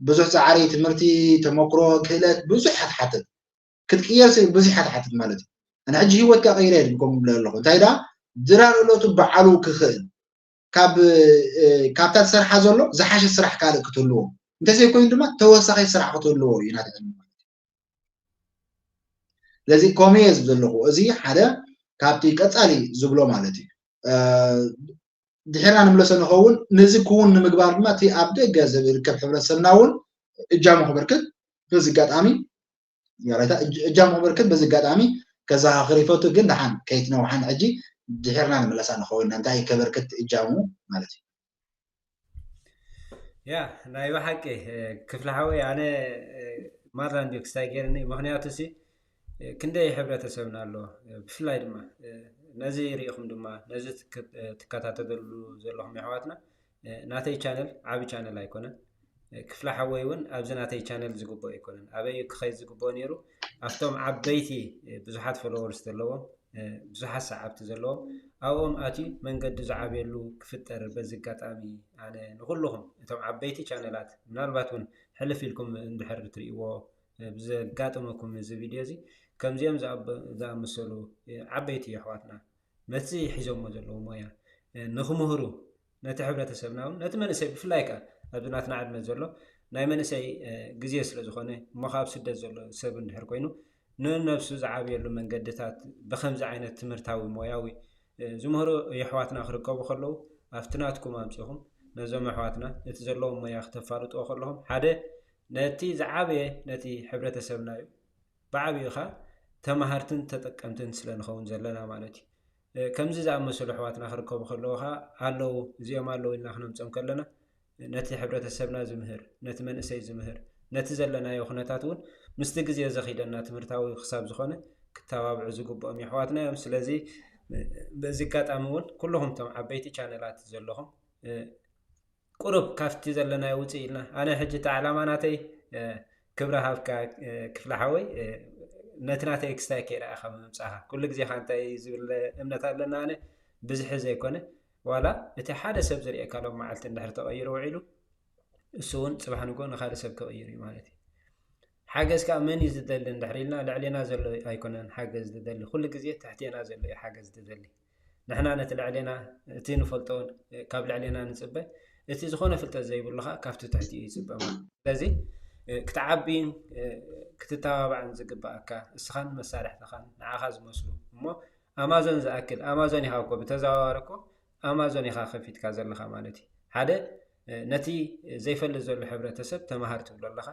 ብዙሕ ፃዕሪ ትምህርቲ ተመክሮ ክእለት ብዙሕ ክትሓትት ክትቅየር ብዙሕ ክትሓትት ማለት እዩ ኣነ ሕጂ ህይወትካ ቀይረ ድብኮም ብለ ኣለኹ እንታይ ዳ ድራር እለቱ በዓሉ ክኽእል ካብ ካብታ ትሰርሓ ዘሎ ዝሓሸ ስራሕ ካልእ ክትህልዎ፣ እንተዘይኮይኑ ድማ ተወሳኺ ስራሕ ክትህልዎ እዩ ናተይ ዕልሚ ማለት እዩ። ስለዚ ከምኡ እየ ዝብል ዘለኹ። እዚ ሓደ ካብቲ ቀጻሊ ዝብሎ ማለት እዩ። ድሒርና ንምለሶ ንኸውን። ነዚ ክውን ንምግባር ድማ እቲ ኣብ ደገ ዝርከብ ሕብረተሰብና እውን እጃሙ ክበርክት በዚ ኣጋጣሚ እጃሙ ክበርክት በዚ ኣጋጣሚ ከዘኻኽር ይፈቱ። ግን ደሓን ከይትነውሓን ሕጂ ድሒርና ንምለሳ ንኸውን። እንታይ ከበርክት እጃሙ ማለት እዩ። ያ ናይ ብሓቂ ክፍሊ ሓወይ ኣነ ማራ እንዲዩ ክስታይ ገይርኒ። ምክንያቱ ሲ ክንደይ ሕብረተሰብና ኣሎ፣ ብፍላይ ድማ ነዚ ርኢኹም ድማ ነዚ ትከታተሉ ዘለኹም የሕዋትና፣ ናተይ ቻነል ዓቢ ቻነል ኣይኮነን። ክፍሊ ሓወይ እውን ኣብዚ ናተይ ቻነል ዝግብኦ ኣይኮነን። ኣበይ ክኸይድ ዝግብኦ ነይሩ ኣብቶም ዓበይቲ ብዙሓት ፎሎወርስ ዘለዎም ብዙሓት ሰዓብቲ ዘለዎም ኣብኦም ኣትዩ መንገዱ ዝዓብየሉ ክፍጠር። በዚ ኣጋጣሚ ኣነ ንኩልኹም እቶም ዓበይቲ ቻነላት ምናልባት እውን ሕልፍ ኢልኩም እንድሕር ትርእይዎ ብዘጋጠመኩም እዚ ቪድዮ እዚ ከምዚኦም ዝኣመሰሉ ዓበይቲ ኣሕዋትና ነቲ ሒዞሞ ዘለዉ ሞያ ንክምህሩ ነቲ ሕብረተሰብና እውን ነቲ መንእሰይ ብፍላይ ከዓ ኣብዚ ናትና ዕድመ ዘሎ ናይ መንእሰይ ግዜ ስለ ዝኾነ እሞ ካብ ስደት ዘሎ ሰብ እንድሕር ኮይኑ ንነብሱ ዝዓብየሉ መንገድታት ብከምዚ ዓይነት ትምህርታዊ ሞያዊ ዝምህሩ የሕዋትና ክርከቡ ከለዉ ኣብቲ ናትኩም ኣምፂኹም ነዞም ኣሕዋትና እቲ ዘለዎም ሞያ ክተፋልጥዎ ከለኹም ሓደ ነቲ ዝዓበየ ነቲ ሕብረተሰብና እዩ ብዓብዩ ኸዓ ተማሃርትን ተጠቀምትን ስለ ንኸውን ዘለና ማለት እዩ። ከምዚ ዝኣመሰሉ ኣሕዋትና ክርከቡ ከለዉ ኸዓ ኣለዉ እዚኦም ኣለዉ ኢልና ክነምፆም ከለና ነቲ ሕብረተሰብና ዝምህር ነቲ መንእሰይ ዝምህር ነቲ ዘለናዮ ኩነታት እውን ምስቲ ግዜ ዘኺደና ትምህርታዊ ክሳብ ዝኾነ ክተባብዑ ዝግብኦም የሕዋትና እዮም። ስለዚ በዚ ኣጋጣሚ እውን ኩልኹም እቶም ዓበይቲ ቻነላት ዘለኹም ቁሩብ ካብቲ ዘለናዮ ውፅእ ኢልና ኣነ ሕጂ እቲ ዓላማ ናተይ ክብረ ሃብካ ክፍለ ሓወይ ነቲ ናተይ ክስታይ ከይረኣኻ ምምፃኻ ኩሉ ግዜ ካ እንታይ ዝብል እምነት ኣለና ኣነ ብዝሒ ዘይኮነ ዋላ እቲ ሓደ ሰብ ዝርእየካ ሎም መዓልቲ እንድሕር ተቐይሩ ውዒሉ እሱ እውን ፅባሕ ንጎ ንካልእ ሰብ ክቕይር እዩ ማለት እዩ። ሓገዝ ከዓ መን እዩ ዝደሊ እንድሕር ኢልና ልዕሌና ዘሎ ኣይኮነን ሓገዝ ዝደሊ ኩሉ ግዜ ትሕቴና ዘሎ እዩ ሓገዝ ዝደሊ። ንሕና ነቲ ልዕሌና እቲ ንፈልጦን ካብ ልዕሌና ንፅበ እቲ ዝኾነ ፍልጠት ዘይብሉ ከዓ ካብቲ ትሕቲ እዩ ይፅበ ማለት ስለዚ ክትዓብይን ክትተባባዕን ዝግባኣካ እስኻን መሳርሕትኻን ንዓኻ ዝመስሉ እሞ ኣማዞን ዝኣክል ኣማዞን ኢኻ እኮ ብተዘዋዋሪ እኮ ኣማዞን ኢኻ ከፊትካ ዘለኻ ማለት እዩ ሓደ ነቲ ዘይፈልጥ ዘሎ ሕብረተሰብ ተምሃር ትብሎ ኣለኻ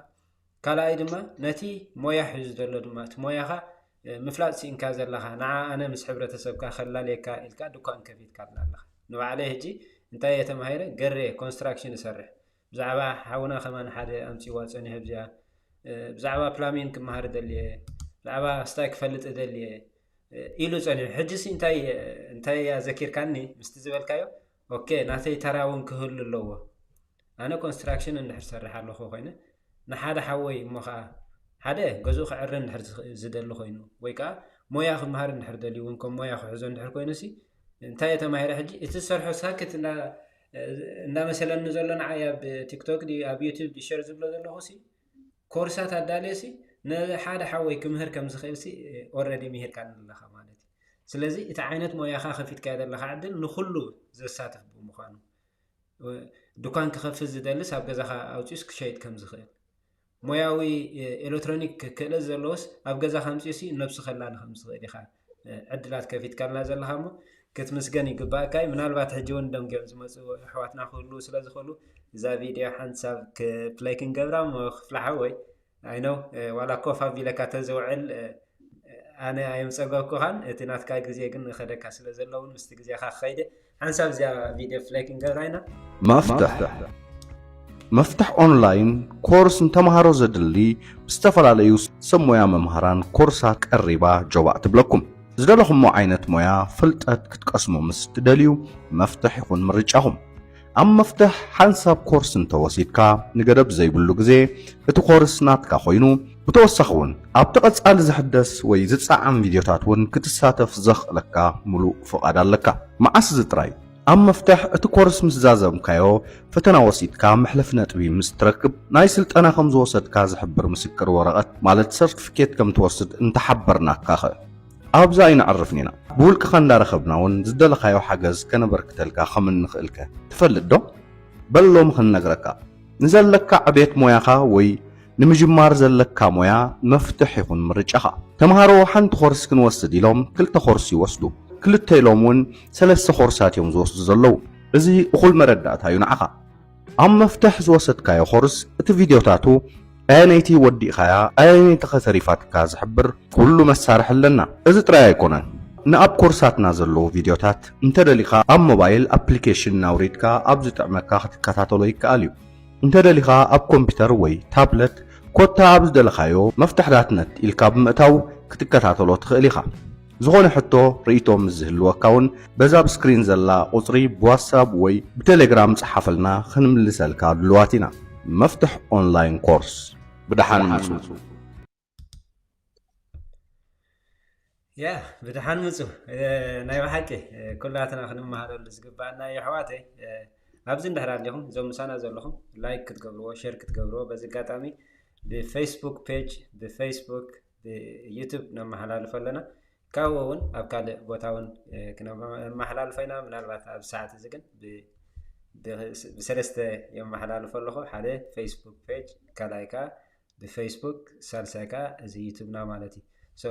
ካልኣይ ድማ ነቲ ሞያ ሒዙ ዘሎ ድማ እቲ ሞያኻ ምፍላጥ ስኢንካ ዘለኻ ንዓ ኣነ ምስ ሕብረተሰብካ ከላልየካ ኢልካ ድኳን ከፊትካልና ኣለኻ ንባዕለይ ሕጂ እንታይ እየ ተማሂረ ገሬ ኮንስትራክሽን እሰርሕ ብዛዕባ ሓውና ከማን ሓደ ኣምፅዋ ፀኒሑ ብዚኣ ብዛዕባ ፕላሚን ክመሃር ደልየ ብዛዕባ ስታይ ክፈልጥ ደልየ ኢሉ ፀኒሑ ሕጂ ሲ እንታይ እንታይ እያ ዘኪርካኒ ምስቲ ዝበልካዮ ኦኬ ናተይ ተራ እውን ክህሉ ኣለዎ ኣነ ኮንስትራክሽን እንድሕር ሰርሕ ኣለኹ ኮይነ ንሓደ ሓወይ እሞ ከዓ ሓደ ገዝኡ ክዕሪ እንድሕር ዝደሊ ኮይኑ ወይ ከዓ ሞያ ክመሃር እንድሕር ደልዩ እውን ከም ሞያ ክሕዞ እንድሕር ኮይኑ ሲ እንታይ እየ ተማሂረ ሕጂ እቲ ዝሰርሖ ሳክት እንዳመሰለኒ ዘሎ ንዓይ ኣብ ቲክቶክ ኣብ ዩቱብ ሸር ዝብሎ ዘለኹ ሲ ኮርሳት ኣዳልየ ሲ ንሓደ ሓወይ ክምህር ከም ዝኽእል ሲ ኦረዲ ምሂርካኒ ኣለኻ ማለት እዩ ስለዚ እቲ ዓይነት ሞያኻ ከፊትካዮ ዘለኻ ዕድል ንኩሉ ዘሳትፍ ብምዃኑ ድኳን ክኸፍት ዝደልስ ኣብ ገዛኻ ኣውፂኡስ ክሸይጥ ከም ዝኽእል ሞያዊ ኤሌክትሮኒክ ክእለት ዘለዎስ ኣብ ገዛኻ ኣምፂኡሲ ነብሱ ከላሊ ከም ዝኽእል ኢኻ ዕድላት ከፊትካልና ዘለኻ እሞ ክትምስገን ይግባእካ እዩ ምናልባት ሕጂ እውን ደንጊኦም ዝመፁ ኣሕዋትና ክህልዉ ስለ ዝኽእሉ እዛ ቪድዮ ሓንሳብ ክፕለይ ክንገብራ እሞ ክፍሊ ሓወይ ኣይነው ዋላ ኮፍ ኣቢለካ ተዘውዕል ኣነ ኣየምፀገኩኻን እቲ ናትካ ግዜ ግን ንኸደካ ስለ ዘለውን ምስቲ ግዜኻ ክኸይደ ሓንሳብ እዚኣ ቪድዮ ፍላይ ክንገብራ ኢና መፍትሕ መፍትሕ ኦንላይን ኮርስ ንተምሃሮ ዘድሊ ብዝተፈላለዩ ሰብ ሞያ መምሃራን ኮርሳት ቀሪባ ጆባእ ትብለኩም ዝደለኹሞ ዓይነት ሞያ ፍልጠት ክትቀስሙ ምስ ትደልዩ መፍትሕ ይኹን ምርጫኹም ኣብ መፍትሕ ሓንሳብ ኮርስ እንተወሲድካ ንገደብ ዘይብሉ ግዜ እቲ ኮርስ ናትካ ኮይኑ ብተወሳኺ እውን ኣብቲ ቀፃሊ ዝሕደስ ወይ ዝፀዓም ቪድዮታት እውን ክትሳተፍ ዘኽእለካ ሙሉእ ፍቓድ ኣለካ። መዓስ እዚ ጥራይ ኣብ መፍትሕ እቲ ኮርስ ምስ ዛዘምካዮ ፈተና ወሲድካ መሕለፊ ነጥቢ ምስ ትረክብ ናይ ስልጠና ከም ዝወሰድካ ዝሕብር ምስክር ወረቐት ማለት ሰርቲፊኬት ከም ትወስድ እንተሓበርናካኸ ኣብዛ ኣይነዕርፍን ኢና። ብውልቅኻ እንዳረኸብና እውን ዝደለኻዮ ሓገዝ ከነበርክተልካ ከም እንኽእልከ ትፈልጥ ዶ? በሎም ክንነግረካ። ንዘለካ ዕቤት ሞያኻ ወይ ንምጅማር ዘለካ ሞያ መፍትሕ ይኹን ምርጫኻ። ተምሃሮ ሓንቲ ኮርስ ክንወስድ ኢሎም ክልተ ኮርስ ይወስዱ። ክልተ ኢሎም እውን ሰለስተ ኮርሳት እዮም ዝወስዱ ዘለዉ። እዚ እኹል መረዳእታ እዩ ንዓኻ። ኣብ መፍትሕ ዝወሰድካዮ ኮርስ እቲ ቪድዮታቱ ኣየነይቲ ወዲእኻያ ኣየነይቲ ከተሪፋትካ ዝሕብር ኩሉ መሳርሒ ኣለና። እዚ ጥራይ ኣይኮነን፣ ንኣብ ኮርሳትና ዘለዉ ቪድዮታት እንተደሊኻ ኣብ ሞባይል ኣፕሊኬሽን ናውሪድካ ኣብ ዝጥዕመካ ክትከታተሎ ይከኣል እዩ። እንተደሊኻ ኣብ ኮምፒውተር ወይ ታብለት ኮታ ኣብ ዝደለኻዮ መፍትሕ ዳትነት ኢልካ ብምእታው ክትከታተሎ ትኽእል ኢኻ። ዝኾነ ሕቶ ርእይቶ ምስ ዝህልወካ እውን በዛ ኣብ ስክሪን ዘላ ቁፅሪ ብዋትሳፕ ወይ ብቴሌግራም ፀሓፈልና ክንምልሰልካ ድልዋት ኢና። መፍትሕ ኦንላይን ኮርስ። ብደሓን ምፁ። ያ ብድሓን ምፁ። ናይ ብሓቂ ኩላትና ክንመሃረሉ ዝግባኣና የሕዋተይ። ኣብዚ እንድሕር ኣሊኹም እዞም ምሳና ዘለኹም ላይክ ክትገብርዎ ሸር ክትገብርዎ በዚ ኣጋጣሚ ብፌስቡክ ፔጅ ብፌስቡክ ብዩቱብ ነመሓላልፎ ኣለና። ካብኡ እውን ኣብ ካልእ ቦታ እውን ክነመሓላልፎ ኢና። ምናልባት ኣብ ሰዓት እዚ ግን ብሰለስተ የመሓላልፎ ኣለኹ። ሓደ ፌስቡክ ፔጅ፣ ካልኣይ ከዓ ብፌስቡክ፣ ሳልሳይ ከዓ እዚ ዩቱብና ማለት እዩ።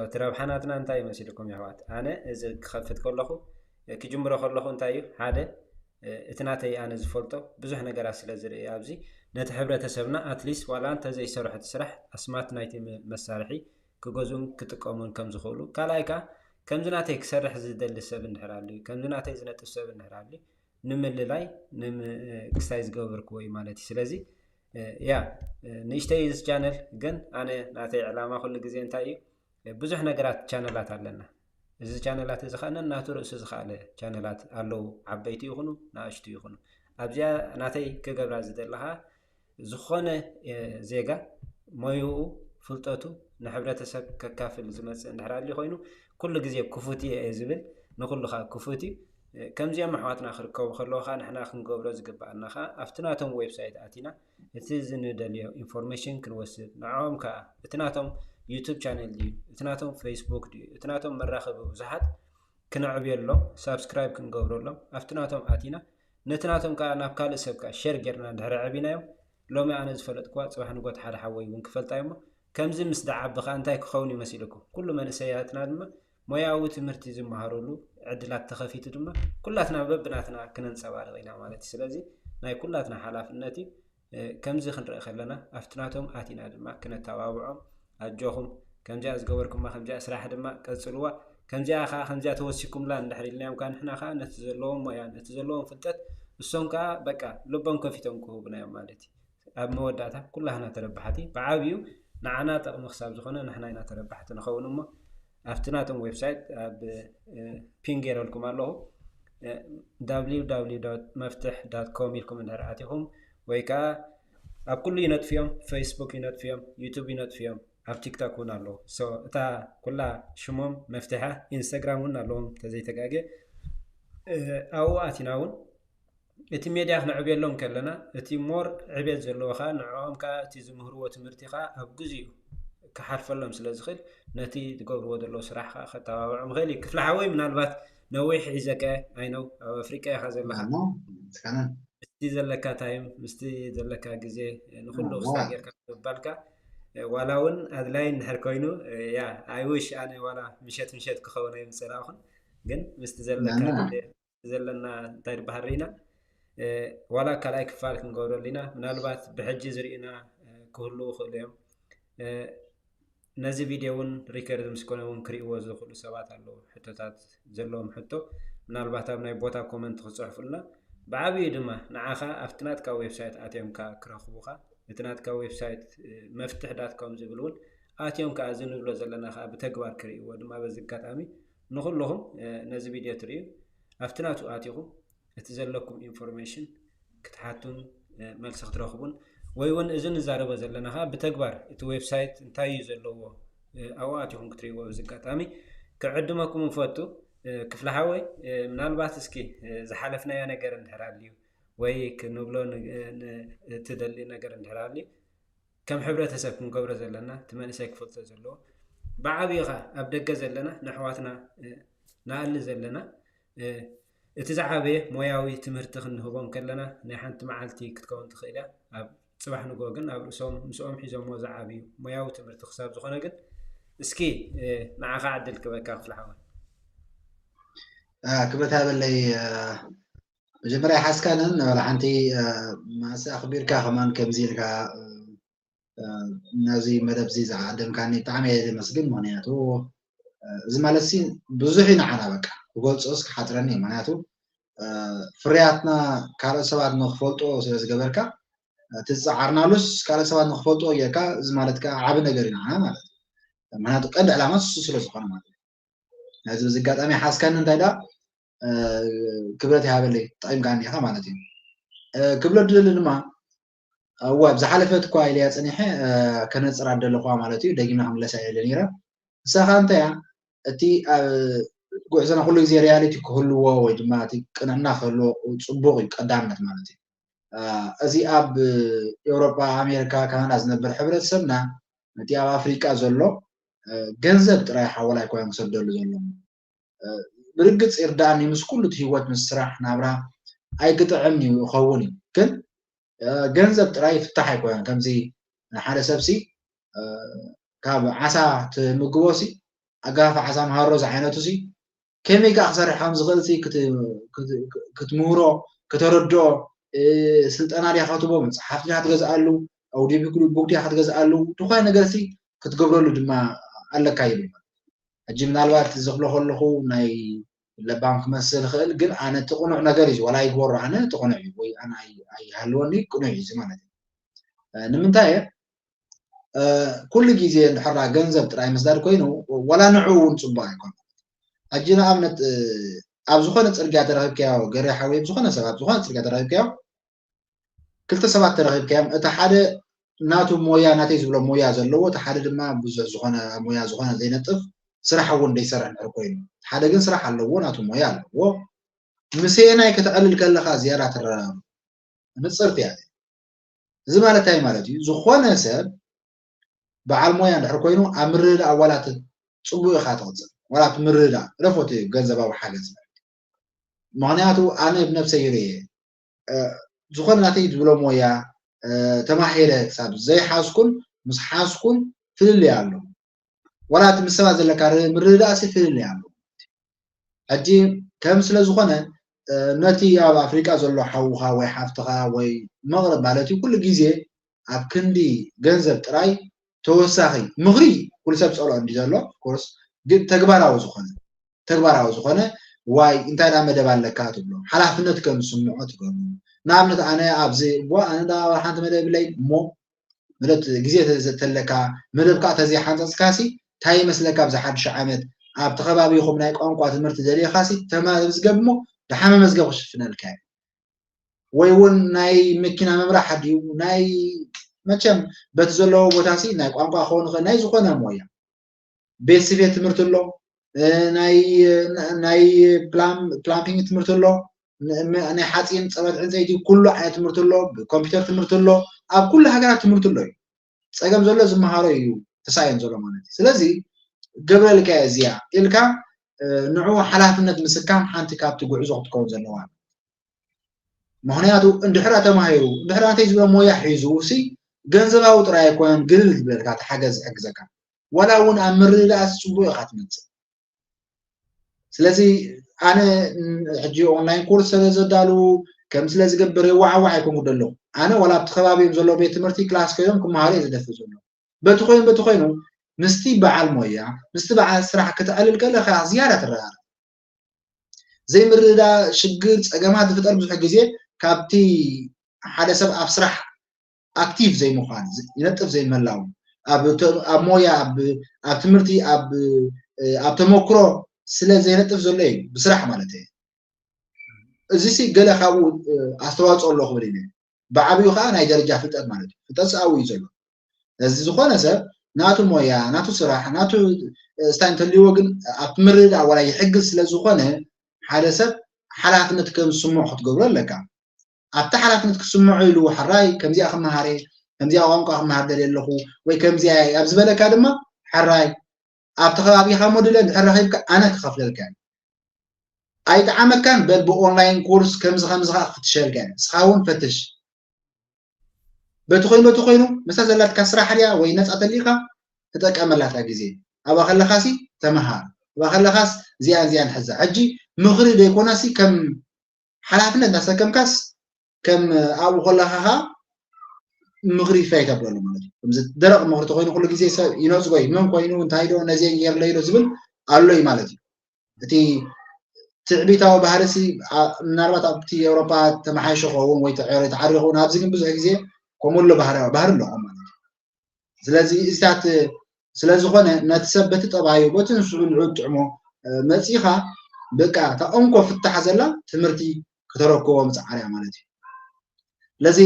እቲ ረብሓ ናትና እንታይ ይመስልኩም የሕዋት? ኣነ እዚ ክኸፍት ከለኹ ክጅምሮ ከለኹ እንታይ እዩ ሓደ እቲ ናተይ ኣነ ዝፈልጦ ብዙሕ ነገራት ስለ ዝርኢ ኣብዚ ነቲ ሕብረተሰብና ኣትሊስት ዋላ እንተዘይሰርሑ እቲ ስራሕ ኣስማት ናይቲ መሳርሒ ክገዝኡን ክጥቀሙን ከም ዝኽእሉ፣ ካልኣይ ከዓ ከምዚ ናተይ ክሰርሕ ዝደሊ ሰብ እንድሕር ኣልዩ፣ ከምዚ ናተይ ዝነጥፍ ሰብ እንድሕር ኣልዩ ንምልላይ ክስታይ ዝገበርክዎ እዩ ማለት እዩ። ስለዚ ያ ንእሽተይ እዚ ቻነል ግን ኣነ ናተይ ዕላማ ኩሉ ግዜ እንታይ እዩ ብዙሕ ነገራት ቻነላት ኣለና። እዚ ቻነላት እዚ ከዓ ነናቱ ርእሱ ዝኸኣለ ቻነላት ኣለዉ፣ ዓበይቲ ይኹኑ ንኣሽቱ ይኹኑ። ኣብዚኣ ናተይ ክገብራ ዝደለኻ ዝኾነ ዜጋ ሞይኡ ፍልጠቱ ንሕብረተሰብ ከካፍል ዝመፅእ እንድሕር ኣልዩ ኮይኑ ኩሉ ግዜ ክፉት እየ ዝብል፣ ንኩሉ ከዓ ክፉት እዩ። ከምዚኦም ኣሕዋትና ክርከቡ ከለዉ ከዓ ንሕና ክንገብሮ ዝግበኣና ከዓ ኣብቲ ናቶም ዌብሳይት ኣቲና እቲ ዝንደልዮ ኢንፎርሜሽን ክንወስድ ንዕኦም ከዓ እቲ ናቶም ዩቱብ ቻነል ድዩ እቲ ናቶም ፌስቡክ ድዩ እቲ ናቶም መራኸቢ ብዙሓት ክነዕብየሎም ሳብስክራይብ ክንገብረሎም ኣብቲ ናቶም ኣቲና ነቲ ናቶም ከዓ ናብ ካልእ ሰብ ከዓ ሸር ጌርና እንድሕር ኣዕቢናዮም ሎሚ ኣነ ዝፈለጥክዋ ፅባሕ ንጎት ሓደ ሓወይ እውን ክፈልጣ እዩሞ ከምዚ ምስ ደዓቢ ከዓ እንታይ ክኸውን እዩ መሲልኩም ኩሉ መንእሰያትና ድማ ሞያዊ ትምህርቲ ዝመሃሩሉ ዕድላት ተኸፊቱ ድማ ኩላትና በብናትና ክነንፀባርቕ ኢና ማለት እዩ። ስለዚ ናይ ኩላትና ሓላፍነት እዩ። ከምዚ ክንርኢ ከለና ኣብቲ ናቶም ኣቲና ድማ ክነተባብዖም ኣጆኹም ከምዚኣ ዝገበርኩማ ከምዚኣ ስራሕ ድማ ቀፅልዋ ከምዚኣ ከዓ ከምዚኣ ተወሲኩምላ እንድሕር ኢልናዮም ከዓ ንሕና ከዓ ነቲ ዘለዎም ሞያ ነቲ ዘለዎም ፍልጠት እሶም ከዓ በቃ ልቦም ከፊቶም ክህቡና እዮም ማለት እዩ። ኣብ መወዳእታ ኩላህና ተረባሕቲ ብዓብዩ ንዓና ጠቕሚ ክሳብ ዝኾነ ንሕና ኢና ተረባሕቲ ንኸውን እሞ ኣብቲ ናቶም ዌብሳይት ኣብ ፒን ገይረልኩም ኣለኹ www መፍትሕ com ኢልኩም እንድሕር ኣቲኹም ወይ ከዓ ኣብ ኩሉ ይነጥፍዮም ፌስቡክ ይነጥፍዮም ዩቱብ ይነጥፍዮም ኣብ ቲክቶክ እውን ኣለዉ እታ ኩላ ሽሞም መፍትሐ ኢንስታግራም እውን ኣለዎም ተዘይተጋገ ኣብኡ ኣቲና እውን እቲ ሜድያ ክነዕብየሎም ከለና እቲ ሞር ዕቤት ዘለዎ ከዓ ንዕኦም ከዓ እቲ ዝምህርዎ ትምህርቲ ከዓ ኣብ ግዜኡ ክሓልፈሎም ስለ ዝኽእል ነቲ ዝገብርዎ ዘለዉ ስራሕ ከዓ ከተባብዖም ይኽእል እዩ ክፍሊ ሓወይ ምናልባት ነዊሕ ሒዘከ ኣይነው ኣብ ኣፍሪቃ ኢኻ ዘለካ ምስቲ ዘለካ ታይም ምስቲ ዘለካ ግዜ ንኩሉ ክስታይ ጌርካ ምባልካ ዋላ እውን ኣድላይ እንድሕር ኮይኑ ያ ኣይውሽ ኣነ ዋላ ምሸት ምሸት ክኸውን ኣይምፀላእኹን ግን ምስቲ ዘለካ ዘለና እንታይ ዝበሃል ርኢና ዋላ ካልኣይ ክፋል ክንገብረሉ ኢና ምናልባት ብሕጂ ዝርኢና ክህልዉ ይኽእሉ እዮም ነዚ ቪድዮ እውን ሪከርድ ምስ ኮነ እውን ክርእይዎ ዝኽእሉ ሰባት ኣለዉ ሕቶታት ዘለዎም ሕቶ ምናልባት ኣብ ናይ ቦታ ኮመንት ክፅሕፉልና ብዓብዩ ድማ ንዓኻ ኣብቲ ናትካ ዌብሳይት ኣትዮም ከዓ ክረኽቡኻ እቲ ናትካ ዌብሳይት መፍትሕ ዳት ኮም ዝብል እውን ኣትዮም ከዓ እዚ ንብሎ ዘለና ከዓ ብተግባር ክርእይዎ ድማ በዚ ኣጋጣሚ ንኩልኹም ነዚ ቪድዮ ትርእዩ ኣብቲ ናቱ ኣቲኹም እቲ ዘለኩም ኢንፎርሜሽን ክትሓቱን መልሲ ክትረኽቡን ወይ እውን እዚ ንዛረቦ ዘለና ከዓ ብተግባር እቲ ዌብሳይት እንታይ እዩ ዘለዎ ኣብኡ ኣቲኹም ክትርእይዎ በዚ ኣጋጣሚ ክዕድመኩም ንፈቱ ክፍሊ ሓወይ ምናልባት እስኪ ዝሓለፍናዮ ነገር እንድሕር ኣልዩ ወይ ክንብሎ ትደሊ ነገር እንድሕር ኣልዩ ከም ሕብረተሰብ ክንገብሮ ዘለና እቲ መንእሰይ ክፈልጦ ዘለዎ ብዓብዩ ኸዓ ኣብ ደገ ዘለና ንኣሕዋትና፣ እ፣ ንኣሊ ዘለና፣ እ፣ እቲ ዝዓበየ ሞያዊ ትምህርቲ ክንህቦም ከለና ናይ ሓንቲ መዓልቲ ክትከውን ትኽእል እያ። ኣብ ጽባሕ ንግሆ ግን ኣብ ርእሶም ምስኦም ሒዞምዎ ዝዓብዩ ሞያዊ ትምህርቲ ክሳብ ዝኾነ ግን እስኪ፣ እ፣ ንዓኻ ዕድል ክበካ ክፍሊ ሓወይ። አ፣ ክብረት ሃበለይ። አ፣ መጀመርያ ሓስካንን ወላ ሓንቲ፣ አ፣ ማእሰ ኣኽቢርካ ከማን ከምዚ ኢልካ፣ አ፣ አ፣ ነዚ መደብ እዚ ዝዓደምካኒ ብጣዕሚ እየ ዘመስግን። ምኽንያቱ፣ አ፣ እዚ ማለት ሲ ብዙሕ እዩ ንዓና፣ በቃ ክገልጾስ ክሓጽረኒ እዩ። ምኽንያቱ፣ አ፣ ፍርያትና ካልኦት ሰባት ንክፈልጦ ስለ ዝገበርካ፣ አ፣ እቲ ዝጸዓርናሉስ ካልኦት ሰባት ንክፈልጦ ጌርካ፣ እዚ ማለት ከኣ ዓቢ ነገር እዩ ንዓና ማለት እዩ። ምኽንያቱ ቀንዲ ዕላማ ንሱ ስለ ዝኾነ ማለት እዩ። ናይዚ በዚ ኣጋጣሚ ሓዝካኒ እንታይ ደኣ፣ እ፣ ክብረት ይሃበለይ፣ ጠቒምካኒ ኢኻ ማለት እዩ። እ፣ ክብሎ ድደሊ ድማ፣ እወ፣ ኣብ ዝሓለፈት እኳ ኢለያ ጸኒሐ፣ እ፣ ከነጽራ ደለኹዋ ማለት እዩ። ደጊምና ክምለሳ እየ ኢለ ነይረ። ንሳ ኸኣ እንታይ እያ፣ እቲ ኣብ ጉዕዞና ኩሉ ግዜ ሪያሊቲ ክህልዎ ወይ ድማ እቲ ቅንዕና ክህልዎ ጽቡቕ እዩ፣ ቀዳምነት ማለት እዩ። እ፣ እዚ ኣብ ኤውሮጳ፣ ኣሜሪካ፣ ካናዳ ዝነብር ሕብረተሰብና፣ እቲ ኣብ ኣፍሪቃ ዘሎ፣ እ፣ ገንዘብ ጥራይ ሓወል ኣይኮነን ክሰደሉ ዘሎ። እ፣ ብርግጽ ይርዳእኒ፣ ምስ ኩሉ እቲ ህይወት፣ ምስ ስራሕ ናብራ ኣይግጥዕን እዩ ይኸውን እዩ። ግን፣ እ፣ ገንዘብ ጥራይ ፍታሕ ኣይኮነን። ከምዚ ሓደ ሰብሲ፣ እ፣ ካብ ዓሳ ትምግቦ ሲ፣ ኣጋፋ ዓሳ መሃሮ ዝዓይነቱ ሲ፣ ከመይ ከኣ ክሰርሕ ከም ዝኽእል ሲ ክት-፣ ክት-፣ ክትምህሮ፣ ከተረድኦ፣ እ፣ ስልጠና ዲኻ ክትቦ፣ መጽሓፍ ዲኻ ትገዝኣሉ፣ ኣውዲዮ ቡክ ዲኻ ትገዝኣሉ፣ ዝኾነ ነገር ሲ ክትገብረሉ ድማ ኣለካ ይብል። ሕጂ ምናልባት ዝኽሎ ከለኹ ናይ ለባም ክመስል ይኽእል፣ ግን ኣነ እቲ ቅኑዕ ነገር እዩ፣ ዋላ ይግበሮ ኣነ እቲ ቅኑዕ እዩ፣ ወይ ኣነ ኣይ-፣ ኣይሃልወኒ ቅኑዕ እዩ እዚ ማለት እዩ። እ፣ ንምንታይ እየ? እ፣ ኩሉ ግዜ እንድሕር ደኣ ገንዘብ ጥራይ ምስዳድ ኮይኑ፣ ዋላ ንዕኡ እውን ጽቡቕ ኣይኮነን። ሕጂ ንኣብነት፣ እ፣ ኣብ ዝኾነ ጽርግያ ተረኺብካዮ፣ ገሬ ሓወይ፣ ኣብ ዝኾነ ሰብ፣ ኣብ ዝኾነ ጽርግያ ተረኺብካዮ፣ ክልተ ሰባት ተረኺብካዮም፣ እቲ ሓደ ናቱ ሞያ፣ ናተይ ዝብሎ ሞያ ዘለዎ፣ እቲ ሓደ ድማ ብዙሕ ዝኾነ ሞያ ዝኾነ ዘይነጥፍ፣ ስራሕ እውን ዘይሰርሕ እንድሕር ኮይኑ፣ እቲ ሓደ ግን ስራሕ ኣለዎ፣ ናቱ ሞያ ኣለዎ። ምስ ኣየናይ ከተዕልል ከለኻ ዝያዳ ትረዳዳእ? ንጽርቲ እያ። እዚ ማለት እንታይ ማለት እዩ? ዝኾነ ሰብ በዓል ሞያ እንድሕር ኮይኑ ኣብ ምርድዳእ ዋላ እቲ ጽቡቕ ኢኻ ትቕጽል፣ ዋላ እቲ ምርድዳእ፣ እለፎ እቲ ገንዘባዊ ሓገዝ። ምኽንያቱ ኣነ ብነብሰይ ይርእየ፣ እ፣ ዝኾነ ናተይ ዝብሎ ሞያ፣ እ፣ ተማሂረ ክሳብ ዘይሓዝኩን ምስ ሓዝኩን ፍልልይ ኣሎ። ዋላ እቲ ምስ ሰባት ዘለካ ር-፣ ምርድዳእሲ ፍልልይ ኣሎ። ሕጂ ከም ስለ ዝኾነ፣ እ፣ ነቲ ኣብ ኣፍሪቃ ዘሎ ሓውኻ ወይ ሓፍትኻ ወይ መቕርብ ማለት እዩ፣ ኩሉ ግዜ ኣብ ክንዲ ገንዘብ ጥራይ ተወሳኺ ምኽሪ ኩሉ ሰብ ጸልኦ እንዲ ዘሎ፣ ኦፍኮርስ፣ ግን ተግባራዊ ዝኾነ፣ ተግባራዊ ዝኾነ፣ ዋይ እንታይ ደኣ መደብ ኣለካ ትብሎ፣ ሓላፍነት ከም ዝስምዖ ትገብሮ። ንኣብነት ኣነ ኣብዚ፣ እዋ፣ ኣነ ደኣ ሓንቲ መደብ የብለይ እሞ፣ ማለት ግዜ ተዘ-፣ ተለካ፣ መደብ ከኣ ተዘይሓንጸጽካሲ፣ እንታይ ይመስለካ ኣብዚ ሓድሽ ዓመት ኣብቲ ከባቢኹም ናይ ቋንቋ ትምህርቲ ደሊኻሲ፣ ተመዝገብ እሞ ደሓ መመዝገብ ክሽፍነልካ እዩ። ወይ እውን ናይ መኪና ምምራሕ ድዩ፣ ናይ መቸም በቲ ዘለዎ ቦታሲ ናይ ቋንቋ ክኸውን ይኽእል፣ ናይ ዝኾነ ሞያ፣ ቤት ስፌት ትምህርቲ ኣሎ፣ እ፣ ናይ፣ ናይ ፕላም-፣ ፕላምፒንግ ትምህርቲ ኣሎ፣ ን-፣ ም-፣ ናይ ሓፂን ፀበት ዕንፀይቲ ኩሉ ዓይነት ትምህርቲ ኣሎ፣ ኮምፒውተር ትምህርቲ ኣሎ፣ ኣብ ኩሉ ሃገራት ትምህርቲ ኣሎ እዩ። ፀገም ዘሎ ዝመሃሮ እዩ ተሳእዮን ዘሎ ማለት እዩ። ስለዚ ገብረልካ እዚኣ ኢልካ፣ እ፣ ንዕኡ ሓላፍነት ምስካም ሓንቲ ካብቲ ጉዕዞ ክትከውን ዘለዋ። ምኽንያቱ እንድሕራ ተማሂሩ፣ እንድሕራ ናተይ ዝበሎ ሞያ ሒዙ ሲ፣ ገንዘባዊ ጥራይ ኣይኮነን ግልል ዝብለልካ፣ እቲ ሓገዝ ዝሕግዘካ። ዋላ እውን ኣብ ምርድዳእ ጽቡቕ ኢኻ ትመጽእ። ስለዚ ኣነ፣ ን-፣ ሕጂ ኦንላይን ኮርስ ስለ ዘዳሉ፣ ከም ስለ ዝገብር የዋዓዋዕ ኣይኮንኩ ዘለኹ። ኣነ ዋላ ኣብቲ ከባቢኦም ዘሎ ቤት ትምህርቲ ክላስ ከይዶም ክመሃሩ እየ ዝደፍእ ዘለኹ። በቲ ኮይኑ፣ በቲ ኮይኑ፣ ምስቲ በዓል ሞያ፣ ምስቲ በዓል ስራሕ ክትዕልል ከለኻ ዝያዳ ትረዳዳእ። ዘይምርድዳእ ሽግር፣ ጸገማት ዝፍጠር ብዙሕ ግዜ ካብቲ ሓደ ሰብ ኣብ ስራሕ ኣክቲቭ ዘይምዃን፣ ዝ-፣ ይነጥፍ ዘይምህላው፣ ኣብ ተ-፣ ኣብ ሞያ፣ ኣብ፣ ኣብ ትምህርቲ፣ ኣብ፣ እ፣ ኣብ ተመክሮ ስለ ዘይነጥፍ ዘሎ እዩ፣ ብስራሕ ማለት እዩ። እዚሲ ገለ ካብኡ፣ እ፣ ኣስተዋጽኦ ኣሎ ክብል ኢለ። ብዓቢኡ ከኣ ናይ ደረጃ ፍልጠት ማለት እዩ። ፍልጠት ኣብኡ እዩ ዘሎ። እዚ ዝኾነ ሰብ ናቱ ሞያ፣ ናቱ ስራሕ፣ ናቱ፣ እ፣ ስታይ እንተልይዎ ግን ኣብቲ ምርድዳእ ዋላ ይሕግዝ ስለ ዝኾነ ሓደ ሰብ ሓላፍነት ከም ዝስምዖ ክትገብሮ ኣለካ። ኣብቲ ሓላፍነት ክስምዖ ኢሉ ሕራይ ከምዚኣ ክመሃር እየ፣ ከምዚኣ ቋንቋ ክመሃር ደልየ ኣለኹ ወይ ከምዚኣ እየ ኣብ ዝበለካ ድማ ሕራይ ኣብቲ ከባቢኻ ሞድለ እንድሕር ረኺብካ ኣነ ክኸፍለልካ እየ። ኣይጠዓመካን በል ብኦንላይን ኮርስ ከምዚ ከምዚ ከዓ ክፍትሸልካ እየ። ንስኻ እውን ፈትሽ። በቲ ኮይኑ በቲ ኮይኑ ምስታ ዘላትካ ስራሕ ድያ ወይ ነፃ ተሊካ ተጠቀመላታ ግዜ። ኣብኣ ከለኻሲ ተመሃር። ኣብኣ ከለኻስ እዚኣን እዚኣን ሕዛ። ሕጂ ምኽሪ ዘይኮነሲ ከም ሓላፍነት እናሰከምካስ ከም ኣብኡ ከለኻ ኸዓ ምኽሪ ፋይታ ብለሉ ማለት እዩ። ከምዚ ደረቕ ምኽሪ ተኮይኑ ኩሉ ግዜ ሰብ ይነጽጎ እዩ። መን ኮይኑ እንታይ ዶ ነዚአን ገይርለይ ዶ ዝብል ኣሎ እዩ ማለት እዩ። እቲ ትዕቢታዊ ባህሪ ሲ ምናልባት ኣብቲ ኤውሮጳ ተመሓይሹ ክኸውን ወይ ተዓርዩ ክኸውን ኣብዚ ግን ብዙሕ ግዜ ከምኡ ኣሎ ባህሪ ባህሪ ኣለኹም ማለት እዩ። ስለዚ እዚታት ስለዝኾነ ነቲ ሰብ በቲ ጠባዩ በቲ ንስዑ ንዑ ጥዕሞ መፂኻ በቃ እታ እንኮ ፍታሕ ዘላ ትምህርቲ ከተረክቦ ምፅዓር እያ ማለት እዩ። ስለዚ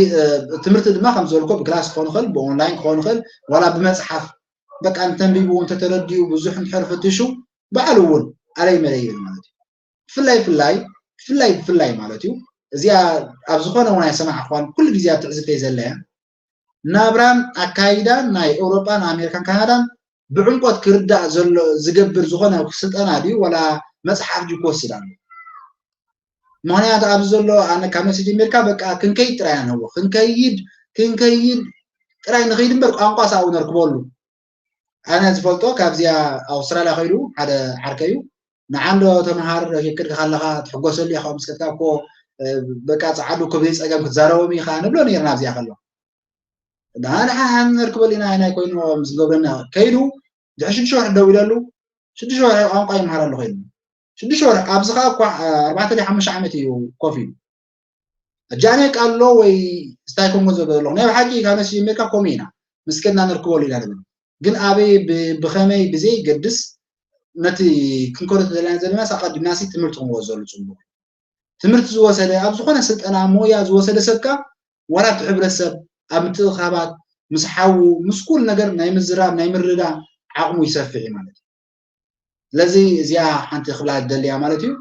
ትምህርቲ ድማ ከም ዝበልኮ ብክላስ ክኾን ይኽእል ብኦንላይን ክኾን ይኽእል ዋላ ብመፅሓፍ በቃ እንተንቢቡ እንተተረዲኡ ብዙሕ እንድሕር ፈትሹ ባዕሉ እውን ኣለይ መለይ ይብል ማለት እዩ። ብፍላይ ብፍላይ ብፍላይ ብፍላይ ማለት እዩ እዚኣ ኣብ ዝኾነ እውን ኣይሰማዕኳን ኩሉ ግዜ ኣብ ትዕዝብተይ ዘለያ ናብራን ኣካይዳን ናይ ኤውሮጳን ኣሜሪካን ካናዳን ብዕምቆት ክርዳእ ዘሎ ዝገብር ዝኾነ ስልጠና ድዩ ወላ መፅሓፍ ድዩ ክወስድ ኣሎ? ምክንያቱ ኣብዚ ዘሎ ኣነ ካብ መሲ ጀሚርካ በቃ ክንከይድ ጥራይ ኣነዎ ክንከይድ ክንከይድ ጥራይ ንኸይድ እምበር ቋንቋ ሳብኡ ነርክበሉ ኣነ ዝፈልጦ ካብዚኣ ኣውስትራልያ ከይዱ ሓደ ዓርከ እዩ ንዓንዶ ተምሃር የክድካ ከለካ ትሕጎሰሉ ኢኻ ምስ ከድካ እኮ በቃ ጸዓዱ ክብሪ ጸገም ክትዛረቦም ኢኻ ንብሎ ነርና ኣብዚኣ ከሎ ንሓሓን ነርክበሉ ኢና ናይ ኮይኑ ዝገብረና ከይዱ ድሕሪ ሽዱሽተ ወርሒ ደው ኢለሉ ሽዱሽተ ወርሒ ቋንቋ ይምሃር ኣሎ ከይዱ ሽዱሽተ ወርሒ ኣብዚ ከዓ እኳ ኣርባዕተ ድዩ ሓሙሽተ ዓመት እዩ ኮፍ ኢሉ ኣጃነ ቃሎ ወይ ስታይ ኮንጎ ዘበሎ ናይ ብሓቂ ካብ ነሲ ጀሚርካ ኮሚ ኢና ምስ ከድና ነርክበሉ ኢና ንብል ግን ኣበይ ብኸመይ ብዘይ ገድስ ነቲ ክንከዶ ተደለና ዘለና ኣቀዲምና ሲ ትምህርቲ ክንወዘሉ ጽቡቅ ትምህርቲ ዝወሰደ ኣብ ዝኾነ ስልጠና ሞያ ዝወሰደ ሰብካ ዋላ ኣብቲ ሕብረተሰብ ኣብ ምትእኻባት ምስ ሓዉ ምስ ኩሉ ነገር ናይ ምዝራብ ናይ ምርዳ ዓቕሙ ይሰፍሕ ማለት እዩ ስለዚ እዚኣ ሓንቲ ክብላ ደልያ ማለት እዩ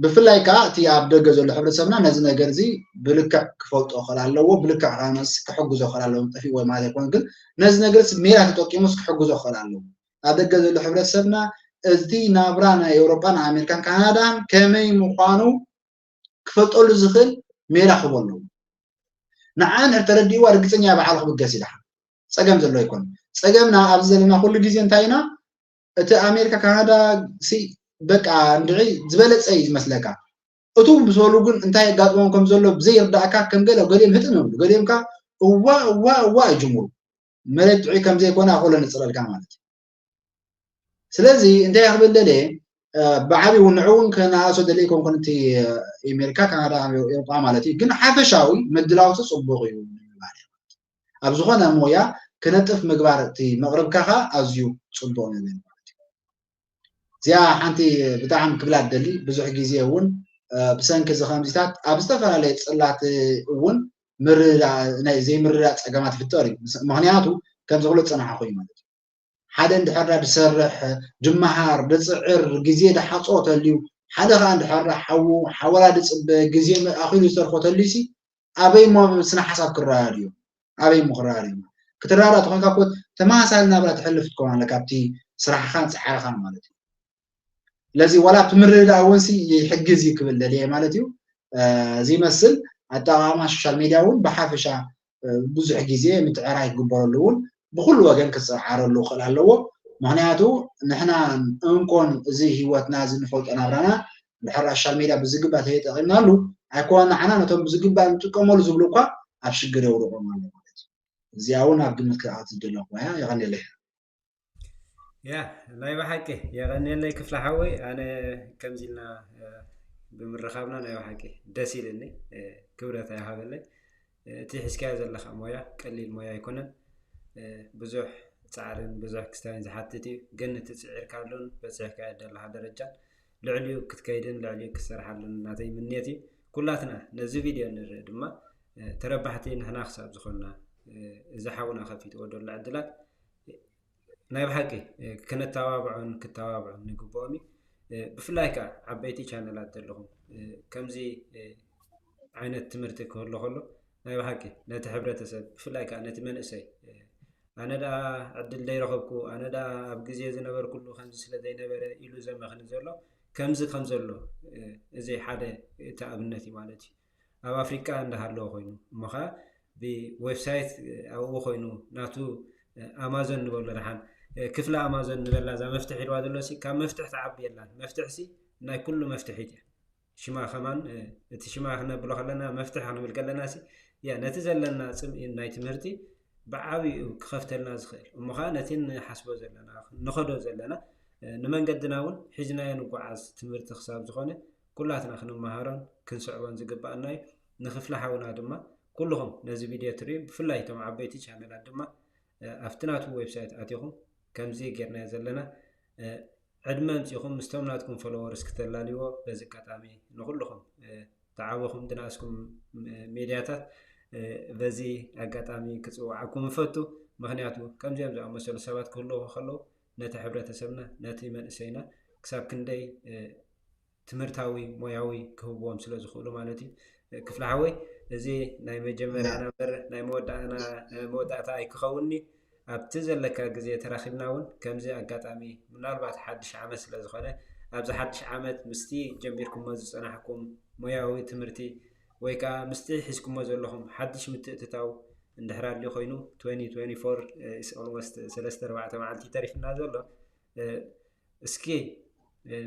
ብፍላይ ከዓ እቲ ኣብ ደገ ዘሎ ሕብረተሰብና ነዚ ነገር እዚ ብልክዕ ክፈልጦ ክእል ኣለዎ ብልክዕ ከመስ ክሕግዞ ክእል ኣለዎ ጠፊእዎ ማለት ኣይኮነ ግን ነዚ ነገር ሜላ ተጠቂሙስ ክሕግዞ ክእል ኣለዎ ኣብ ደገ ዘሎ ሕብረተሰብና እቲ ናብራ ናይ ኤውሮጳን ኣሜሪካን ካናዳን ከመይ ምዃኑ ክፈልጠሉ ዝኽእል ሜላ ክህቦ ኣለዎ ንዓ እንድሕር ተረዲእዋ ርግፀኛ በዓል ክብገስ ኢልካ ፀገም ዘሎ ኣይኮነ ፀገምና ኣብዚ ዘለና ኩሉ ግዜ እንታይ ኢና እቲ ኣሜሪካ ካናዳ ሲ በቃ እንድዒ ዝበለፀ እዩ ዝመስለካ እቱ ምስ በሉ ግን እንታይ የጋጥሞም ከም ዘሎ ብዘይ ይርዳእካ ከም ገለ ገሊኦም ህጥም ይብሉ ገሊኦም ካ እዋ እዋ እዋ ይጅምሩ መሬት ጥዑይ ከም ዘይኮነ ኣኮሎ ንፅለልካ ማለት እዩ ስለዚ እንታይ ክብል ደልየ ብዓብዩ ንዕውን ከነኣሶ ደልየ ኮንኩን እቲ ኣሜሪካ ካናዳ ኤውሮጳ ማለት እዩ ግን ሓፈሻዊ ምድላውቲ ፅቡቅ እዩ ንምባል ኣብ ዝኾነ ሞያ ክነጥፍ ምግባር እቲ መቕርብካ ከዓ ኣዝዩ ፅቡቅ ነገር ማለት እዩ እዚኣ ሓንቲ ብጣዕሚ ክብላ ደሊ ብዙሕ ግዜ እውን ብሰንኪ እዚ ከምዚታት ኣብ ዝተፈላለየ ፅላት እውን ዘይምርዳእ ፀገማት ይፍጠር እዩ ምክንያቱ ከምዚ ክብሎ ዝፀናሕኩ እዩ ማለት እዩ ሓደ እንድሕር ድሰርሕ ድመሃር ድፅዕር ግዜ ድሓፆ ተልዩ ሓደ ከዓ እንድሕር ሓዉ ሓወላ ድፅበ ግዜ ኣኪሉ ዝተርፎ ተልዩ ሲ ኣበይ እሞ ስነ ሓሳብ ክረዳድኡ ኣበይ እሞ ክረዳድኡ ክትረዳዳ ተኮንካ ኮ ተመሳሳሊ ናብራ ትሕልፍ ትኮን ኣለካ ኣብቲ ስራሕኻን ፃዕርኻን ማለት እዩ ስለዚ ዋላ ኣብቲ ምርድዳእ እውን ሲ ይሕግዝ እዩ ክብል ደልየ ማለት እዩ እዚ ይመስል ኣጠቃቅማ ሶሻል ሚድያ እውን ብሓፈሻ ብዙሕ ግዜ ምትዕራይ ክግበረሉ እውን ብኩሉ ወገን ክፀዓረሉ ክእል ኣለዎ ምክንያቱ ንሕና እንኮን እዚ ህወትና እዚ ንፈልጦ ናብራና ድሕር ኣሻል ሜድያ ብዝግባእ ተየጠቂምናሉ ኣይኮነ ንዓና ነቶም ብዝግባእ ንጥቀመሉ ዝብሉ እኳ ኣብ ሽግር የውድቆም ኣሎ ማለት እዩ እዚኣ እውን ኣብ ግምት ክኣት ዝደለኩ እያ የቀኒለይ ያ ናይ ብሓቂ የቀኒለይ ክፍለ ሓወይ ኣነ ከምዚ ኢልና ብምርኻብና ናይ ብሓቂ ደስ ኢልኒ ክብረት ኣይሃበለይ እቲ ሒዝካዮ ዘለኻ ሞያ ቀሊል ሞያ ኣይኮነን ብዙሕ ፃዕርን ብዙሕ ክስታይን ዝሓትት እዩ ግን እቲ ፅዒርካሉን በፂሕካዮ ዘለኻ ደረጃን ልዕሊኡ ክትከይድን ልዕሊኡ ክትሰርሓሉን ናተይ ምንየት እዩ ኩላትና ነዚ ቪድዮ ንርኢ ድማ ተረባሕቲ ንሕና ክሳብ ዝኾንና እዚ ሓውና ከፊትዎ ዘሎ ዕድላት ናይ ብሓቂ ክነተባብዖን ክተባብዖን ንግብኦም እዩ ብፍላይ ከዓ ዓበይቲ ቻነላት ዘለኹም ከምዚ ዓይነት ትምህርቲ ክህሉ ከሎ ናይ ብሓቂ ነቲ ሕብረተሰብ ብፍላይ ከዓ ነቲ መንእሰይ ኣነ ደኣ ዕድል ዘይረኸብኩ፣ ኣነ ደኣ ኣብ ግዜ ዝነበርኩሉ ከምዚ ስለ ዘይነበረ ኢሉ ዘመኽኒ ዘሎ፣ ከምዚ ከም ዘሎ፣ እ፣ እዚ ሓደ እቲ ኣብነት እዩ ማለት እዩ። ኣብ ኣፍሪቃ እንዳሃለወ ኮይኑ፣ እሞ ኸኣ ብዌብሳይት ኣብኡ ኮይኑ ናቱ፣ እ፣ ኣማዞን ንበሎ ደሓን፣ እ፣ ክፍሊ ኣማዞን ንበላ እዛ መፍትሕ ኢልዋ ዘሎ ሲ፣ ካብ መፍትሕ ትዓቢ የላን። መፍትሕ ሲ ናይ ኩሉ መፍትሒት እያ። ሽማ ከማን፣ እ፣ እቲ ሽማ ክነብሎ ከለና፣ መፍትሕ ክንብል ከለና ሲ፣ ያ፣ ነቲ ዘለና ጽምኢ ናይ ትምህርቲ ብዓቢኡ ክኸፍተልና ዝኽእል፣ እሞ ኸኣ ነቲ ንሓስቦ ዘለና፣ ንኸዶ ዘለና፣ እ፣ ንመንገድና እውን ሒዝናዮ ንጓዓዝ ትምህርቲ ክሳብ ዝኾነ፣ ኩላትና ክንመሃሮን ክንስዕቦን ዝግባኣና እዩ። ንክፍሊ ሓውና ድማ፣ ኩልኹም ነዚ ቪድዮ ትርእዩ፣ ብፍላይ እቶም ዓበይቲ ቻነላት ድማ፣ እ፣ ኣብቲ ናቱ ዌብሳይት ኣቲኹም፣ ከምዚ ጌርናዮ ዘለና፣ እ፣ ዕድመ ኣምጺኹም ምስቶም ናትኩም ፎሎወርስ ክተላልይዎ በዚ ኣጋጣሚ ንኹልኹም፣ እ፣ ተዓበኹም ድናስኩም፣ እ፣ ሜድያታት፣ እ፣ በዚ ኣጋጣሚ ክጽውዓኩም እፈቱ። ምኽንያቱ ከምዚኦም ዝኣመሰሉ ሰባት ክህልዉ ከለዉ ነቲ ሕብረተሰብና፣ ነቲ መንእሰይና ክሳብ ክንደይ፣ እ፣ ትምህርታዊ፣ ሞያዊ ክህብዎም ስለ ዝኽእሉ ማለት እዩ። እ፣ ክፍሊ ሓወይ፣ እዚ ናይ መጀመርያና እምበር ናይ መወዳእና፣ እ፣ መወዳእታ ኣይክኸውንኒ። ኣብቲ ዘለካ ግዜ ተራኺብና እውን ከምዚ ኣጋጣሚ፣ ምናልባት ሓድሽ ዓመት ስለ ዝኾነ፣ ኣብዚ ሓድሽ ዓመት ምስቲ ጀሚርኩሞ ዝጸናሕኩም ሞያዊ ትምህርቲ ወይ ከኣ ምስቲ ሒዝኩሞ ዘለኹም ሓድሽ ምትእትታው እንድሕር ኣልዩ ኮይኑ፣ ትወንቲ ትወንቲ ፎር፣ እ፣ is almost ሰለስተ ኣርባዕተ መዓልቲ ተሪፍና ዘሎ። እ፣ እስኪ፣ እ፣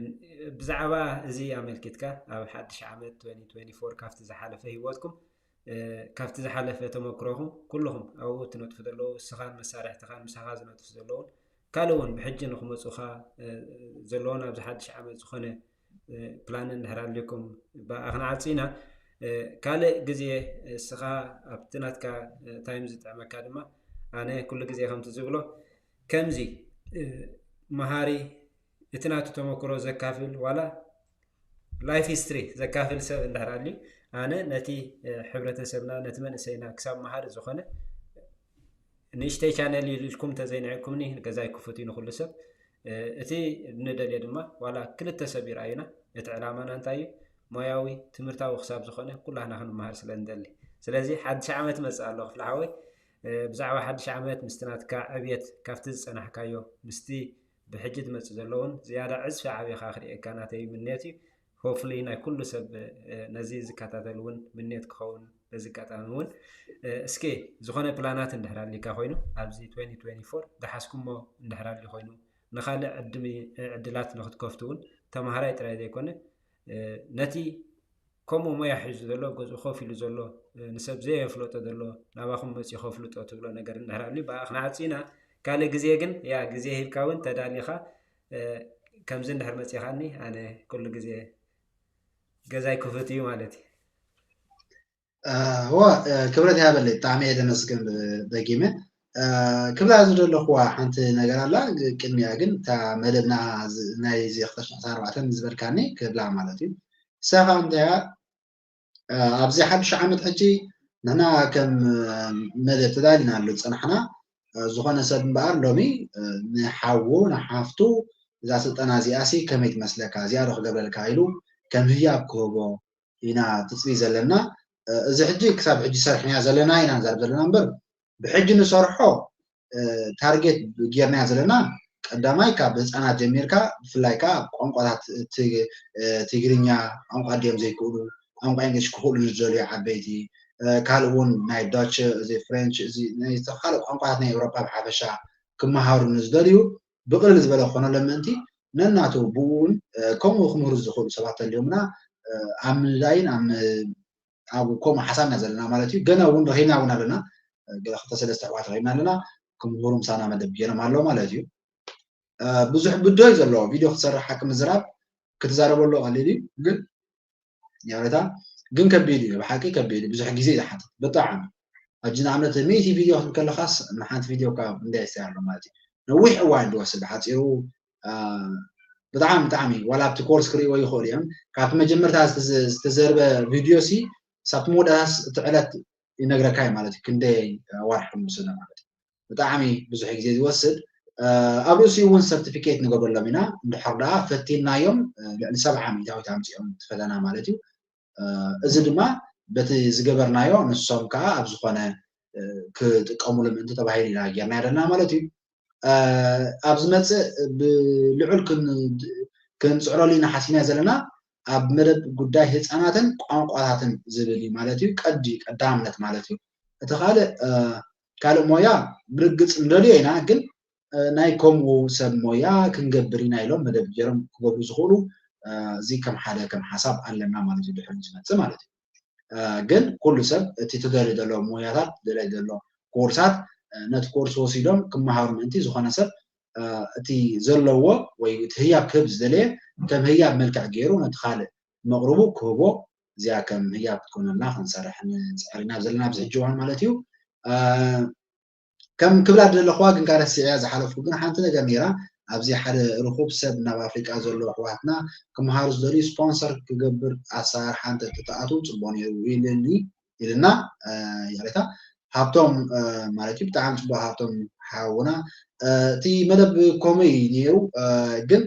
ብዛዕባ እዚ ኣመልኪትካ ኣብ ሓድሽ ዓመት ትወንቲ ትወንቲ ፎር ካብቲ ዝሓለፈ ህይወትኩም፣ እ፣ ካብቲ ዝሓለፈ ተመክሮኹም፣ ኩልኹም ኣብኡ እትነጥፉ ዘለዉ፣ እስኻን መሳርሕትኻን ምሳኻ ዝነጥፉ ዘለዉን ካልእ እውን ብሕጂ ንኽመጹኻ፣ እ፣ ዘለዎን ኣብዚ ሓድሽ ዓመት ዝኾነ፣ እ፣ ፕላን እንድሕር ኣልዩኩም ብኣኽንዓጽ ኢና። እ፣ ካልእ ግዜ እስኻ ኣብቲ ናትካ፣ እ፣ ታይም ዝጥዕመካ ድማ ኣነ ኩሉ ግዜ ከምቲ ዝብሎ ከምዚ፣ እ፣ መሃሪ እቲ ናቱ ተመክሮ ዘካፍል ዋላ ላይፍ ሂስትሪ ዘካፍል ሰብ እንድሕር ኣልዩ ኣነ ነቲ፣ እ፣ ሕብረተሰብና ነቲ መንእሰይና ክሳብ መሃሪ ዝኾነ ንእሽተይ ቻነል እዩ ኢልኩም እንተዘይንዕቅኩምኒ ገዛይ ክፉት እዩ ንኹሉ ሰብ። እ፣ እቲ እንደልዮ ድማ ዋላ ክልተ ሰብ ይርኣዩና፣ እቲ ዕላማና እንታይ እዩ? ሞያዊ፣ ትምህርታዊ ክሳብ ዝኾነ ኩላህና ክንመሃር ስለ እንደሊ። ስለዚ ሓድሽ ዓመት ይመጽእ ኣሎ ክፍሊ ሓወይ። እ፣ ብዛዕባ ሓድሽ ዓመት ምስቲ ናትካ ዕብየት ካብቲ ዝጸናሕካዮ ምስቲ ብሕጂ ዝመጽእ ዘሎ እውን ዝያዳ ዕጽፊ ዓቢኻ ክርእየካ ናተይ ምንየት እዩ። ሆፕፉሊ ናይ ኩሉ ሰብ፣ እ፣ ነዚ ዝከታተል እውን ምንየት ክኸውን በዚ ኣጋጣሚ እውን፣ እ፣ እስኪ ዝኾነ ፕላናት እንድሕር ኣሊካ ኮይኑ ኣብዚ ትወንቲ ትወንቲ ፎር ዝሓዝኩሞ እንድሕር ኣሊ ኮይኑ ንኻልእ ዕድሚ-፣ እ፣ ዕድላት ንክትከፍቱ እውን ተምሃራይ ጥራይ ዘይኮነ፣ እ፣ ነቲ ከምኡ ሞያ ሒዙ ዘሎ ኣብ ገዝኡ ኮፍ ኢሉ ዘሎ፣ እ፣ ንሰብ ዘየፍለጦ ዘሎ ናባኹም መጺኡ ከፍልጦ ትብሎ ነገር እንድሕር ኣሊ ብኣኽና ዓጺና ካልእ ግዜ ግን ያ ግዜ ሂብካ እውን ተዳሊኻ፣ እ፣ ከምዚ እንድሕር መጺኻኒ ኣነ ኩሉ ግዜ ገዛይ ክፉት እዩ ማለት እዩ። እወ፣ እ፣ ክብረት ይሃበለይ፣ ብጣዕሚ እየ ደመስግን ደጊመ። እ፣ ክብላ ዝደለኹዋ ሓንቲ ነገር ኣላ፣ ግ-፣ ቅድሚያ ግን እታ መደብና ዝ-፣ ናይ እዚ ክልተ ሽሕን ዓሰርተ ኣርባዕተን ዝበልካኒ ክብላ ማለት እዩ። ንሳ ከዓ እንታይ እያ፣ እ፣ ኣብዚ ሓድሽ ዓመት ሕጂ ንሕና ከም፣ እ፣ መደብ ተዳሊናሉ ዝጸናሕና፣ እ፣ ዝኾነ ሰብ እምበኣር ሎሚ፣ እ፣ ንሓዉ ንሓፍቱ እዛ ስልጠና እዚኣሲ ከመይ ትመስለካ፣ እዚኣ ዶ ክገብረልካ ኢሉ ከም ህያብ ክህቦ ኢና ትጽቢት ዘለና። እ፣ እዚ ሕጂ ክሳብ ሕጂ ሰርሕና ዘለና ኢና ንዛረብ ዘለና እምበር ብሕጂ ንሰርሖ፣ እ፣ ታርጌት ጌርናዮ ዘለና ቀዳማይ ካብ ህፃናት ጀሚርካ ብፍላይ ከዓ ቋንቋታት ትግ-፣ እ፣ ትግርኛ ቋንቋ ድዮም ዘይክእሉ፣ ቋንቋ እንግሊሽ ክኽእሉ ንዝደልዩ ዓበይቲ፣ እ፣ ካልእ እውን ናይ ዳች፣ እዚ ፍሬንች፣ እዚ ናይ ካልእ ቋንቋታት ናይ ኤውሮፓ ብሓፈሻ ክመሃሩ ንዝደልዩ ብቕልል ዝበለ ክኾነሎም ምእንቲ ነናቱ ብኡ እውን፣ እ፣ ከምኡ ክምህሩ ዝኽእሉ ሰባት ተልዮምና፣ እ፣ ኣብ ምንዳይን ኣብ ም-፣ ኣብ ከምኡ ሓሳብና ዘለና ማለት እዩ። ገና እውን ረኺብና እውን ኣለና። እ፣ ገለ ክልተ ሰለስተ ኣሕዋት ረኺብና ኣለና። ክምህሩ ምሳና መደብ ገይሮም ኣለዉ ማለት እዩ። እ፣ ብዙሕ ብድሆ እዩ ዘለዎ። ቪድዮ ክትሰርሕ ሓቂ ምዝራብ ክትዛረበሉ ቀሊል እዩ፣ ግን ያውረታ ግን ከቢድ እዩ፣ ብሓቂ ከቢድ እዩ። ብዙሕ ግዜ እዩ ዝሓትት ብጣዕሚ። ሕጂ ንኣብነት ሚእቲ ቪድዮ ክትብል ከለኻስ ንሓንቲ ቪድዮ ካብ እንደ ይስተይ ኣሎ ማለት እዩ። ነዊሕ እዋን እዩ ዝወስድ ብሓፂሩ። አ፣ ብጣዕሚ፣ ብጣዕሚ ዋላ ኣብቲ ኮርስ ክርእይዎ ይኽእሉ እዮም። ካብቲ መጀመርታ ዝተዘ-፣ ዝተዘርበ ቪድዮ ሲ ሳብ መወዳእታስ እቲ ዕለት ይነግረካ እዩ ማለት እዩ። ክንደይ ኣዋርሕ ከም ዝወሰደ ማለት እዩ። ብጣዕሚ ብዙሕ ግዜ ዝወስድ። አ፣ ኣብ ርእሲኡ እውን ሰርቲፊኬት ንገብረሎም ኢና። እንድሕር ደኣ ፈቲንናዮም፣ አ፣ ልዕሊ ሰብዓ ሚእታዊት ኣምፂኦም እቲ ፈተና ማለት እዩ። አ፣ እዚ ድማ በቲ ዝገበርናዮ ንሶም ከዓ ኣብ ዝኾነ ክጥቀሙሉ ምእንቲ ተባሂሉ ኢና ጌርና ዘለና ማለት እዩ። ኣብ ዝመፅእ ብልዑል ክንፅዕረሉ ኢና ሓሲብና ዘለና ኣብ መደብ ጉዳይ ህፃናትን ቋንቋታትን ዝብል እዩ ማለት እዩ። ቀዲ ቀዳምነት ማለት እዩ። እቲ ካልእ ካልእ ሞያ ብርግፅ ንደልዮ ኢና፣ ግን ናይ ከምኡ ሰብ ሞያ ክንገብር ኢና ኢሎም መደብ ገይሮም ክገብሩ ዝኽእሉ እዚ ከም ሓደ ከም ሓሳብ ኣለና ማለት እዩ። ድሕሪ ዝመፅእ ማለት እዩ። ግን ኩሉ ሰብ እቲ ትደልዩ ዘሎ ሞያታት ዝደልዩ ዘሎ ኮርሳት ነቲ ኮርስ ወሲዶም ክመሃሩ ምእንቲ ዝኾነ ሰብ እቲ ዘለዎ ወይ እቲ ህያብ ክህብ ዝደለየ ከም ህያብ መልክዕ ገይሩ ነቲ ካልእ መቕርቡ ክህቦ እዚኣ ከም ህያብ ክትኮነልና ክንሰርሕ ንፅዕር ኢና ዘለና ኣብዚ ሕጂ እዋን ማለት እዩ። ከም ክብላ ዝደለኹዋ ግን ካረሲዐያ ዝሓለፍኩ ግን ሓንቲ ነገር ነይራ። ኣብዚ ሓደ ርኹብ ሰብ ናብ ኣፍሪቃ ዘለዉ ኣሕዋትና ክመሃሩ ዝደልዩ ስፖንሰር ክገብር ኣሰራርሓ እንተትኣትዉ ፅቡቅ ነይሩ ኢልኒ ኢልና ይቅሬታ ሃብቶም ማለት እዩ። ብጣዕሚ ፅቡቅ ሃብቶም ሓውና። እቲ መደብ ከምኡ እዩ ነይሩ። ግን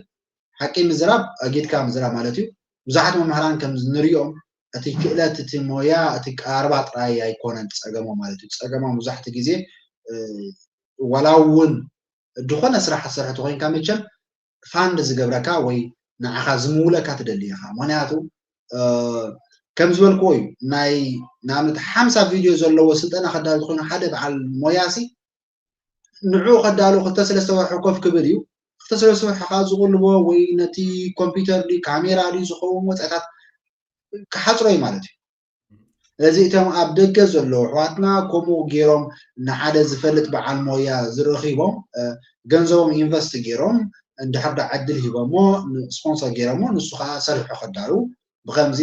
ሓቂ ምዝራብ ኣጊድካ ምዝራብ ማለት እዩ። ብዙሓት መምህራን ከም ንሪኦም እቲ ክእለት እቲ ሞያ እቲ ቀረባ ጥራይ ኣይኮነን ፀገሞም ማለት እዩ። ፀገሞም ብዙሕቲ ግዜ ዋላ እውን ዝኾነ ስራሕ ትሰርሕ ተኮይንካ መቸም ፋንድ ዝገብረካ ወይ ንዓኻ ዝምውለካ ትደሊ ኢኻ። ምክንያቱ ከም ዝበልክዎ እዩ ናይ ንኣብነት ሓምሳ ቪድዮ ዘለዎ ስልጠና ከዳሉ ዝኾነ ሓደ በዓል ሞያ ሲ ንዑ ከዳሉ ክልተ ሰለስተ ወርሒ ኮፍ ክብል እዩ። ክልተ ሰለስተ ወርሒ ከዓ ዝቁልቦ ወይ ነቲ ኮምፒውተር ድዩ ካሜራ ድዩ ዝኸውን ወፃኢታት ክሓፅሮ እዩ ማለት እዩ። ስለዚ እቶም ኣብ ደገ ዘለዉ ኣሕዋትና ከምኡ ገይሮም ንሓደ ዝፈልጥ በዓል ሞያ ዝረኺቦም ገንዘቦም ኢንቨስት ገይሮም እንድሕር ዳ ዕድል ሂቦሞ ስፖንሰር ገይሮሞ ንሱ ከዓ ሰሪሑ ከዳሉ ብከምዚ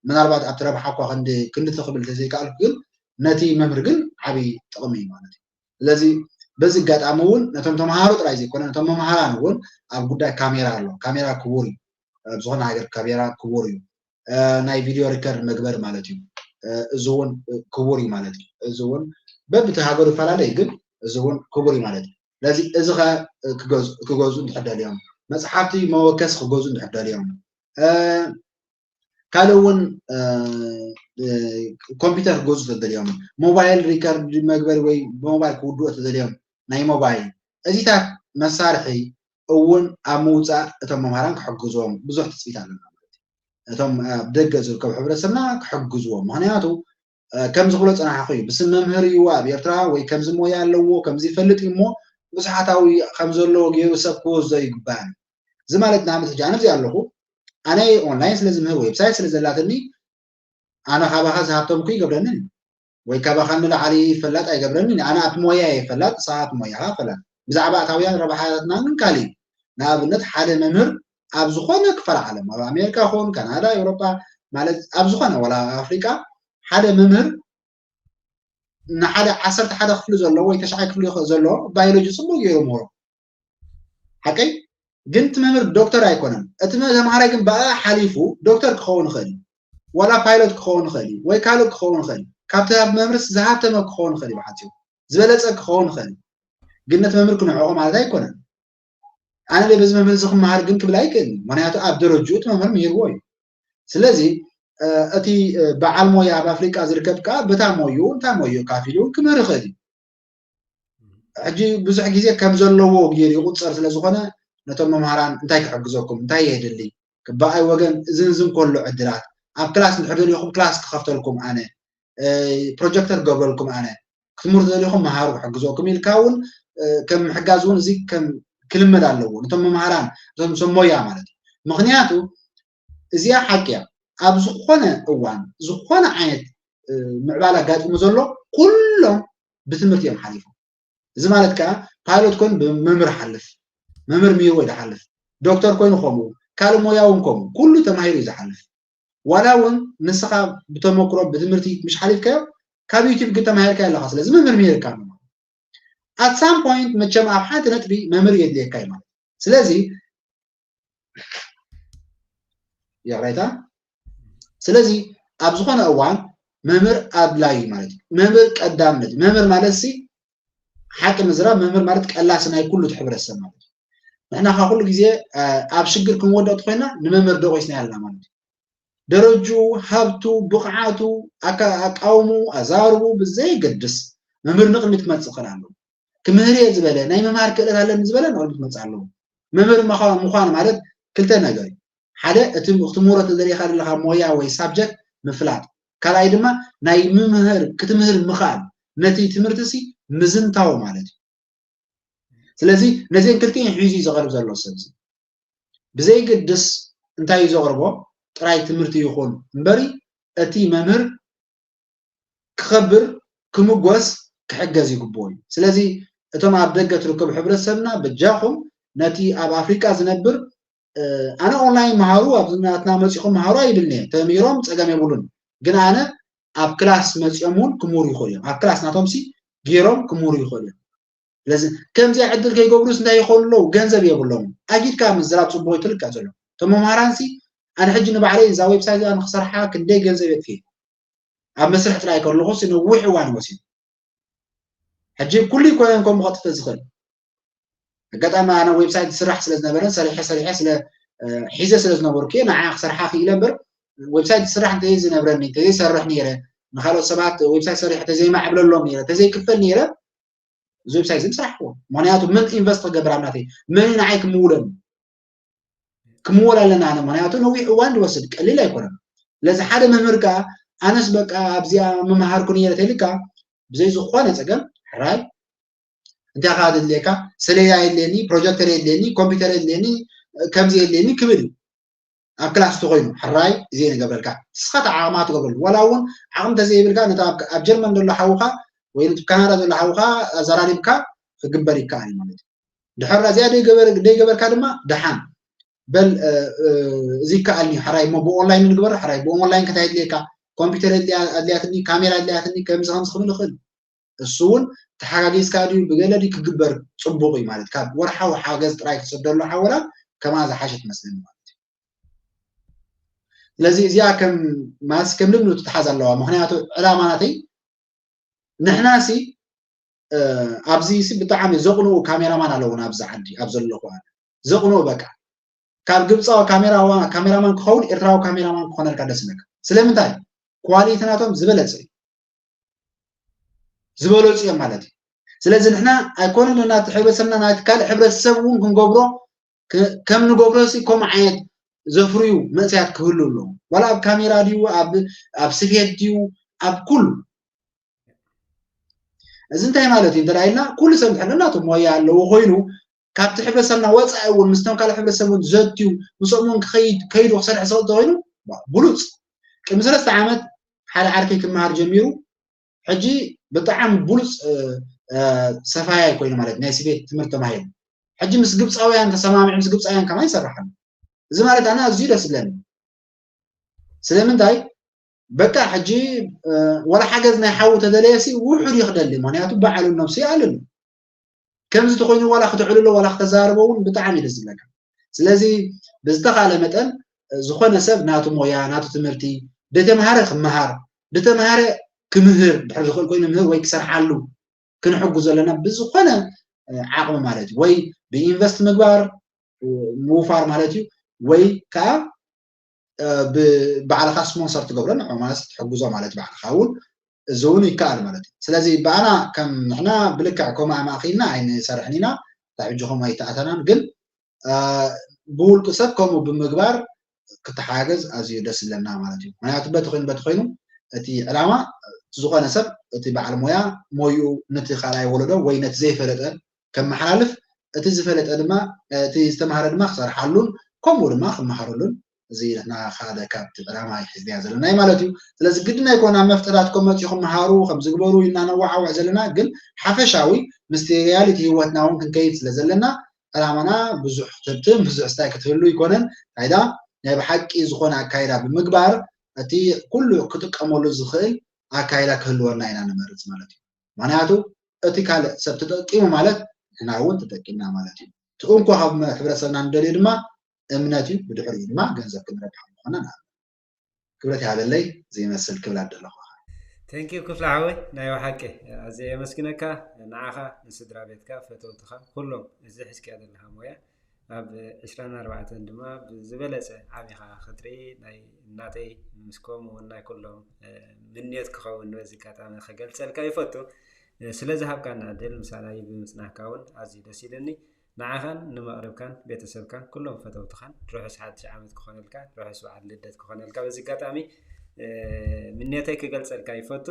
ምናልባት ኣብቲ ረብሓ እኳ ክንዲ ክንዲ ትኽብል ተዘይከኣልኩ ግን ነቲ መምህር ግን ዓብዪ ጥቕሚ እዩ ማለት እዩ። ስለዚ በዚ ኣጋጣሚ እውን ነቶም ተምሃሮ ጥራይ ዘይኮነ ነቶም መምሃራን እውን ኣብ ጉዳይ ካሜራ ኣሎ። ካሜራ ክቡር እዩ። ኣብ ዝኾነ ሃገር ካሜራ ክቡር እዩ። ናይ ቪድዮ ሪከርድ መግበር ማለት እዩ። እዚ እውን ክቡር እዩ ማለት እዩ። እዚ እውን በብቲ ሃገሩ ይፈላለ እዩ፣ ግን እዚ እውን ክቡር እዩ ማለት እዩ። ስለዚ እዚ ኸ ክገዝኡ እንድሕር ደልዮም፣ መፅሓፍቲ መወከሲ ክገዝኡ እንድሕር ደልዮም፣ ካልእ እውን ኮምፒውተር ክገዝኡ ተደልዮም፣ ሞባይል ሪከርድ መግበሪ ወይ ብሞባይል ክውድኦ ተደልዮም ናይ ሞባይል እዚታት መሳርሒ እውን ኣብ ምውፃእ እቶም መምሃራን ክሕግዝዎም ብዙሕ ትፅቢት ኣለና ማለት እዩ። እቶም ኣብ ደገ ዝርከቡ ሕብረተሰብና ክሕግዝዎም። ምክንያቱ ከም ዝኽብሎ ፀናሕኹ እዩ። ብስም መምህር እዩ ኣብ ኤርትራ ወይ ከምዚ ሞያ ኣለዎ ከምዚ ይፈልጥ እዩ እሞ ብዙሓታዊ ከም ዘለዎ ገይሩ ሰብ ክወስዶ ይግባእ እዩ። እዚ ማለት ንኣብነት ሕጂ ኣነ እዚ ኣለኹ ኣነ ኦንላይን ስለ ዝምህር ዌብሳይት ስለ ዘላትኒ ኣነ ካባኻ ዝሃብተምኩ ይገብረኒ ወይ ካባኻ ንላዕሊ ፈላጥ ኣይገብረኒ። ኣነ ኣብቲ ሞያ እየ ፈላጥ፣ ንስኻ ኣብቲ ሞያኻ ፈላጥ። ብዛዕባ ኣታውያን ረብሓታትና ግን ካልእ እዩ። ንኣብነት ሓደ መምህር ኣብ ዝኾነ ክፋል ዓለም ኣብ ኣሜሪካ ኹን ካናዳ ኤውሮጳ ማለት ኣብ ዝኾነ ወላ ኣፍሪቃ ሓደ መምህር ንሓደ ዓሰርተ ሓደ ክፍሊ ዘለዎ ወይ ተሽዓይ ክፍሊ ዘለዎ ባዮሎጂ ፅቡቅ ገይሩ ምህሮ ሓቀይ ግን እቲ መምህር ዶክተር ኣይኮነን። እቲ ተምሃራይ ግን ብኣ ሓሊፉ ዶክተር ክኸውን ይኽእል እዩ፣ ዋላ ፓይሎት ክኸውን ይኽእል እዩ፣ ወይ ካልእ ክኸውን ይኽእል እዩ። ካብቲ ኣብ መምህርስ ዝሃብተመ ክኸውን ይኽእል እዩ፣ ብሓጺሩ ዝበለጸ ክኸውን ይኽእል እዩ። ግን ነቲ መምህር ክንዕቆ ማለት ኣይኮነን። ኣነ በዚ መምህር እዚ ክመሃር ግን ክብል ኣይክእልን፣ ምኽንያቱ ኣብ ደረጅኡ እቲ መምህር ምሂርዎ እዩ። ስለዚ እቲ በዓል ሞያ ኣብ ኣፍሪቃ ዝርከብ ከኣ በታ ሞይኡ እንታይ ሞይኡ ካፊሉ ክምህር ይኽእል እዩ። ሕጂ ብዙሕ ግዜ ከም ዘለዎ ገይሩ ይቑጸር ስለ ዝኾነ ነቶም መምሃራን እንታይ ክሕግዘኩም እንታይ የድሊ ብኣይ ወገን እዝን ዝን ከሎ ዕድላት ኣብ ክላስ እንድሕር ደሊኹም ክላስ ክኸፍተልኩም ኣነ ፕሮጀክተር ክገብረልኩም ኣነ ክትምህሩ ደሊኹም መሃሩ ክሕግዘኩም ኢልካ እውን ከም ምሕጋዝ እውን እዚ ከም ክልመድ ኣለዎ ነቶም መምሃራን እቶም ሰብ ሞያ ማለት እዩ። ምክንያቱ እዚኣ ሓቂ እያ። ኣብ ዝኾነ እዋን ዝኾነ ዓይነት ምዕባለ ኣጋጢሙ ዘሎ ኩሎም ብትምህርቲ እዮም ሓሊፎም። እዚ ማለት ከዓ ፓይሎት ኮይኑ ብመምህር ሓልፍ፣ መምህር ሚርዎ እዩ ዝሓልፍ፣ ዶክተር ኮይኑ ከምኡ፣ ካልእ ሞያ እውን ከምኡ፣ ኩሉ ተማሂሩ እዩ ዝሓልፍ። ዋላ እውን ንስኻ ብተመክሮ ብትምህርቲ ምሽ ሓሊፍካዮ ካብ ዩቲብ ግን ተማሂርካ ኣለኻ። ስለዚ መምህር ሚርካ ኣሎ ማለት at some point መቸም ኣብ ሓንቲ ነጥቢ መምህር የድልየካ እዩ ማለት ስለዚ ይቕሬታ። ስለዚ ኣብ ዝኾነ እዋን መምህር ኣድላይ ማለት እዩ። መምህር ቀዳምነት እዩ። መምህር ማለት ሲ ሓቂ ምዝራብ መምህር ማለት ቀላሲ ናይ ኩሉ እቲ ሕብረተሰብ ማለት እዩ። ንሕና ካብ ኩሉ ግዜ ኣብ ሽግር ክንወድቕ ተኮይና ንመምህር ደቂስና ያለና ማለት እዩ። ደረጅኡ፣ ሃብቱ፣ ብቕዓቱ፣ ኣቃውምኡ፣ ኣዛርቡ ብዘይ ገድስ መምህር ንቕድሚት ክመፅእ ክኽእል ኣለዎ። ክምህር እየ ዝበለ፣ ናይ ምምሃር ክእለት ኣለኒ ዝበለ ንቕድሚት ክመፅእ ኣለዎ። መምህር ምዃ- ምዃን ማለት ክልተ ነገር እዩ። ሓደ እቲ ክትምህሮ ተደሊኻ ዘለኻ ሞያ ወይ ሳብጀክት ምፍላጥ፣ ካልኣይ ድማ ናይ ምምህር ክትምህር ምኽኣል፣ ነቲ ትምህርቲ ሲ ምዝንታው ማለት እዩ። ስለዚ ነዚን ክልቲን ሒዙ እዩ ዘቕርብ ዘሎ ሰብ እዚ። ብዘይግድስ እንታይ እዩ ዘቕርቦ፣ ጥራይ ትምህርቲ ይኹን እምበሪ እቲ መምህር ክኸብር ክምጎስ ክሕገዝ ይግብኦ እዩ። ስለዚ እቶም ኣብ ደገ ትርከቡ ሕብረተሰብና በጃኹም ነቲ ኣብ ኣፍሪቃ ዝነብር ኣነ ኦንላይን መሃሩ ኣብ ናትና መፂኹም መሃሩ ኣይብልኒ ተምህሮም ፀገም የብሉን። ግን ኣነ ኣብ ክላስ መፂኦም እውን ክምህሩ ይኽእሉ እዮም። ኣብ ክላስ ናቶም ሲ ገይሮም ክምህሩ ይኽእሉ እዮም። ስለዚ ከምዚኣ ዕድል ከይገብሩስ እንታይ ይኾኑ ኣለዉ? ገንዘብ የብሎም። ኣጊድካ ምዝራብ ፅቡቅ እዩ ትልካ ዘሎ። እቶም መምሃራን ሲ ኣነ ሕጂ ንባዕለይ እዛ ዌብሳይት እዚኣ ንክሰርሓ ክንደይ ገንዘብ የጥፊ ኣብ መስርሕ ጥራይ ከለኹ ሲ ነዊሕ እዋን ወሲዱ። ሕጂ ኩሉ ይኮነን ከምኡ ከጥፍእ ዝኽእል ኣጋጣሚ ኣነ ዌብሳይት ዝስራሕ ስለ ዝነበረን ሰሪሐ ሰሪሐ ስለ ሒዘ ስለ ዝነበርኩ ንዓ ክሰርሓ ክኢለ እምበር ዌብሳይት ዝስራሕ እንተዘይ ዝነብረኒ እንተዘይሰርሕ ነይረ ንካልኦት ሰባት ዌብሳይት ሰሪሐ ተዘይማዕብለሎም ነይረ ተዘይክፈል ነይረ እዚ ዌብሳይት እዚ ምስራሕዎ ምክንያቱ ምን ኢንቨስት ክገብር ኣብ ናተይ መን ንዓይ ክምውለኒ ክምወል ኣለና ኣነ ምክንያቱ ነዊሕ እዋን ዝወስድ ቀሊል ኣይኮነን ስለዚ ሓደ መምህር ከዓ ኣነስ በቃ ኣብዚኣ ምምሃርኩ ነይረ ተልካ ብዘይ ዝኾነ ፀገም ሕራይ እንታይ ከዓ ድድልየካ ሰሌዳ የድልየኒ ፕሮጀክተር የድልየኒ ኮምፒውተር የድልየኒ ከምዚ የድልየኒ ክብል እዩ ኣብ ክላስ ተኮይኑ ሕራይ እዚ ንገብረልካ ንስካ ዓቅማ ትገብረሉ ዋላ እውን ዓቅሚ ተዘይብልካ ነቲ ኣብ ጀርመን ዘሎ ሓውካ ወይ ነቲ ካናዳ ዘሎ ሓውካ ኣዘራሪብካ ክግበር ይከኣል ማለት እዩ ድሕር እዚኣ ደይገበርካ ድማ ደሓን በል እዚ ይከኣልኒ ሕራይ እሞ ብኦንላይን ንግበር ሕራይ ብኦንላይን ከታይ ኣድልየካ ኮምፒውተር ኣድልያትኒ ካሜራ ኣድልያትኒ ከምዚ ከምዚ ክብል ይኽእል እሱ እውን ተሓጋጊዝካ ድዩ ብገለ ድዩ ክግበር ፅቡቅ እዩ ማለት ካብ ወርሓዊ ሓገዝ ጥራይ ክሰደሉ ሓወላ ከማ ዝሓሸ ትመስለኒ ማለት እዩ ስለዚ እዚኣ ከም ማስ ከም ልምዱ ትትሓዝ ኣለዋ ምክንያቱ ዕላማ ናተይ ንሕና ሲ ኣብዚ ሲ ብጣዕሚ ዘቕንኡ ካሜራማን ኣለውን ኣብዚ ዓዲ ኣብ ዘለኹ ኣነ ዘቕንኡ በቃ ካብ ግብፃዊ ካሜራማን ክኸውን ኤርትራዊ ካሜራማን ክኾነልካ ደስ ይብለካ ስለምንታይ ኳሊቲ ናቶም ዝበለፀ እዩ ዝበለፁ እዮም ማለት እዩ ስለዚ ንሕና ኣይኮነ ናቲ ሕብረተሰብና ናቲ ካልእ ሕብረተሰብ እውን ክንገብሮ ከም ንገብሮ ሲ ከምኡ ዓይነት ዘፍርዩ መንእሰያት ክህሉ ኣለዎም ዋላ ኣብ ካሜራ ድዩ ኣብ ስፌት ድዩ ኣብ ኩሉ እዚ እንታይ ማለት እዩ እንተ ኢልና ኩሉ ሰብ እንድሕር ናቱ ሞያ ኣለዎ ኮይኑ ካብቲ ሕብረተሰብና ወፃኢ እውን ምስቶም ካልእ ሕብረተሰብ እውን ዘትዩ ምስኦም እውን ክኸይድ ከይዱ ክሰርሕ ዝኽእል ተኮይኑ ብሉፅ ቅድሚ ሰለስተ ዓመት ሓደ ዓርከይ ክመሃር ጀሚሩ ሕጂ ብጣዕሚ ብሉፅ ሰፋያይ ኮይኑ ማለት ናይ ስፌት ትምህርቲ ተማሂሩ ሕጂ ምስ ግብፃውያን ተሰማሚዑ ምስ ግብፃውያን ከማን ይሰርሕ ኣሎ እዚ ማለት ኣነ ኣዝዩ ደስ ዝብለኒ ስለምንታይ በቃ ሕጂ ወላ ሓገዝ ናይ ሓዉ ተደለየ ሲ ውሑድ ይኽደሊ ምክንያቱ በዓሉ ነብሱ ይኣልሉ ከምዚ ተኮይኑ ዋላ ክተዕልሎ ዋላ ክተዛርቦ እውን ብጣዕሚ እዩ ደስ ዝብለካ ስለዚ ብዝተኻለ መጠን ዝኾነ ሰብ ናቱ ሞያ ናቱ ትምህርቲ ብተምሃረ ክመሃር ብተምሃረ ክምህር ድሕር ዝኽእል ኮይኑ ምህር ወይ ክሰርሓሉ ክንሕጉ ዘለና ብዝኾነ ዓቕሚ ማለት እዩ ወይ ብኢንቨስት ምግባር ምውፋር ማለት እዩ ወይ ከዓ ብባዕልኻ ስፖንሰር ትገብሮ ንዕኡ ማለት ትሕግዞ ማለት ባዕልኻ እውን እዚ እውን ይከኣል ማለት እዩ ስለዚ ብኣና ከም ንሕና ብልክዕ ከምኡ ኣማእኪልና ኣይንሰርሕን ኢና ካብ ሕጂ ከምኡ ኣይተኣተናን ግን ብውልቂ ሰብ ከምኡ ብምግባር ክተሓጋገዝ ኣዝዩ ደስ ዝብለና ማለት እዩ ምክንያቱ በቲ ኮይኑ በቲ ኮይኑ እቲ ዕላማ ዝኾነ ሰብ እቲ በዓል ሞያ ሞይኡ ነቲ ካልኣይ ወለዶ ወይ ነቲ ዘይፈለጠ ከመሓላልፍ እቲ ዝፈለጠ ድማ እቲ ዝተምሃረ ድማ ክሰርሓሉን ከምኡ ድማ ክመሃረሉን እዚ ንሕና ሓደ ካብቲ ዕላማ ሒዝናዮ ዘለና እዩ ማለት እዩ። ስለዚ ግድን ኣይኮነ ኣብ መፍጠራት ኮም መፂኹም መሃሩ ከም ዝግበሩ ኢልና ነዋዓውዕ ዘለና፣ ግን ሓፈሻዊ ምስቲ ሪያሊቲ ህይወትና እውን ክንከይድ ስለ ዘለና ዕላማና ብዙሕ ትብትም ብዙሕ ስታይ ክትህሉ ኣይኮነን። እንታይ ዳ ናይ ብሓቂ ዝኾነ ኣካይዳ ብምግባር እቲ ኩሉ ክጥቀመሉ ዝኽእል ኣካይዳ ክህልወና ኢና ንመርፅ ማለት እዩ። ምክንያቱ እቲ ካልእ ሰብ ተጠቂሙ ማለት ንሕና እውን ተጠቂምና ማለት እዩ። እቲ እንኮ ካብ ሕብረተሰብና ንደልዮ ድማ እምነት እዩ፣ ብድሕሪኡ ድማ ገንዘብ ክንረብሕ ምዃንና ንኣምን። ክብረት ይሃበለይ፣ ዘይመስል ክብል ኣለኹ። Thank you ክፍለ ሓወይ፣ ናይ ብሓቂ ኣዝየ የመስግነካ፣ ንዓኻ፣ ንስድራ ቤትካ፣ ፈተውትኻ፣ ኩሎም እዚ ሒዝካዮ ዘለኻ ሞያ ኣብ ዕስራን ኣርባዕተን ድማ ብዝበለፀ ዓቢኻ ክትርኢ ናይ እናተይ ምስ ከምኡ እውን ናይ ኩሎም ምንዮት ክኸውን በዚ ኣጋጣሚ ክገልፀልካ ይፈቱ። ስለ ዝሃብካና ዕድል ምሳና ብምፅናሕካ እውን ኣዝዩ ደስ ኢልኒ። ንዓኻን ንመቕርብካን ቤተሰብካን ኩሎም ፈተውትኻን ርሑስ ሓድሽ ዓመት ክኾነልካ፣ ርሑስ በዓል ልደት ክኾነልካ። በዚ ኣጋጣሚ ምንየተይ ክገልፀልካ ይፈቱ።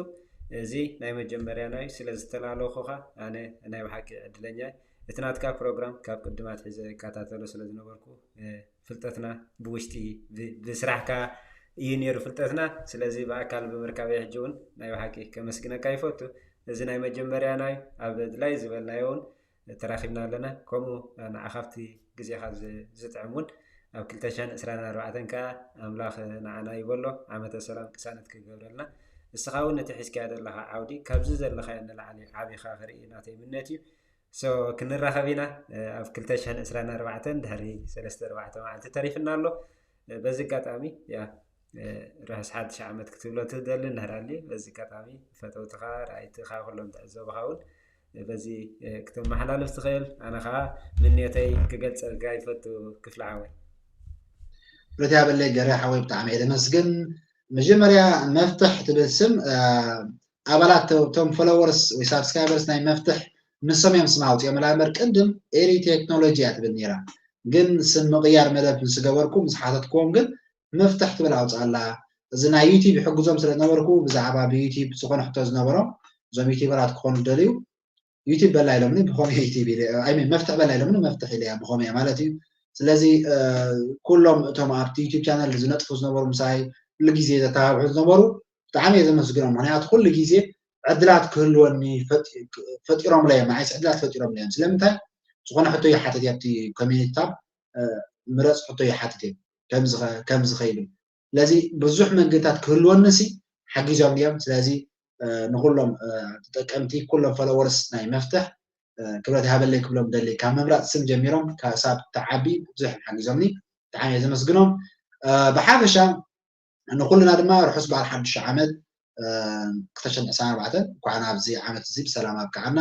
እዚ ናይ መጀመርያ ናይ ስለ ዝተላለኹኻ ኣነ ናይ ብሓቂ ዕድለኛ እየ። እቲ ናትካ ፕሮግራም ካብ ቅድም ኣትሒዘ እከታተሎ ስለ ዝነበርኩ ፍልጠትና ብውሽጢ ብስራሕካ እዩ ነይሩ ፍልጠትና። ስለዚ ብኣካል ብምርካበይ ሕጂ እውን ናይ ብሓቂ ከመስግነካ ይፈቱ። እዚ ናይ መጀመርያ ናይ ኣብ ድላይ ዝበልናዮ እውን ተራኺብና ኣለና። ከምኡ ንዓኻ ኣብቲ ግዜኻ ዝጥዕም እውን ኣብ ክልተ ሽሕን ዕስራን ኣርባዕተን ከዓ ኣምላኽ ንዓና ይበሎ ዓመተ ሰላም ቅሳነት ክገብረልና። እስኻ እውን እቲ ሒዝካዮ ዘለኻ ዓውዲ ካብዚ ዘለኻዮ ንላዕሊ ዓቢኻ ክርኢ ናተይ ምነት እዩ። ሶ ክንራኸብ ኢና ኣብ ክልተ ሽሕን ዕስራን ኣርባዕተን ድሕሪ ሰለስተ ኣርባዕተ መዓልቲ ተሪፍና ኣሎ። በዚ ኣጋጣሚ ያ ርሑስ ሓድሽ ዓመት ክትብሎ ትደሊ እንድሕር ኣልዩ በዚ ኣጋጣሚ ፈተውትኻ ራእይትኻ ኩሎም ትዕዘቡኻ እውን በዚ ክትመሓላልፍ ትኽእል። ኣነ ከዓ ምንየተይ ክገልፀልካ ይፈቱ ክፍለ ሓወይ። ብረት ያበለይ ገረ ሓወይ ብጣዕሚ እየ ደመስግን። መጀመርያ መፍትሕ ትብል ስም ኣባላት እቶም ፎሎወርስ ወይ ሳብስክራይበርስ ናይ መፍትሕ ንሶም እዮም ስም ኣውፅኦም። ላምበር ቅድም ኤሪ ቴክኖሎጂ እያ ትብል ነይራ፣ ግን ስም ምቕያር መደብ ምስ ገበርኩ ምስ ሓተትክዎም ግን መፍትሕ ትብል ኣውፅኣላ። እዚ ናይ ዩቲብ ይሕግዞም ስለ ዝነበርኩ ብዛዕባ ብዩቲብ ዝኾነ ሕቶ ዝነበሮም እዞም ዩቲበራት ክኾኑ ደልዩ ዩቲብ በላ ኢሎምኒ ብኾም ዩቲብ ኢለ ኣይ ሚን መፍትሕ በላ ኢሎምኒ መፍትሕ ኢለ እያ ብኾም እያ ማለት እዩ። ስለዚ ኩሎም እቶም ኣብቲ ዩቲብ ቻነል ዝነጥፉ ዝነበሩ ምሳይ ኩሉ ግዜ ዘተባብዑ ዝነበሩ ብጣዕሚ እየ ዘመስግኖም። ምክንያቱ ኩሉ ግዜ ዕድላት ክህልወኒ ፈጢሮምለዮም፣ ንዓይስ ዕድላት ፈጢሮምለዮም። ስለምንታይ ዝኾነ ሕቶ ይሓትት ኣብቲ ኮሚኒቲ ታብ ምረፅ ሕቶ ይሓትት እዮም ከምዚ ከይብል ስለዚ ብዙሕ መንገድታት ክህልወኒ ሲ ሓጊዞም እዮም። ስለዚ ንኩሎም ተጠቀምቲ ኩሎም ፎሎወርስ ናይ መፍትሕ ክብረት ይሃበለይ ክብሎም ደሊ ካብ ምምራፅ ስም ጀሚሮም ክሳብ ተዓቢ ብዙሕ ሓጊዞምኒ ብጣዕሚ እየ ዘመስግኖም። ብሓፈሻ ንኩልና ድማ ርሑስ በዓል ሓዱሽ ዓመት ክልተ ሽሕን ዕስራን ኣርባዕተን እንኳዕ ናብዚ ዓመት እዚ ብሰላም ኣብቅዓና።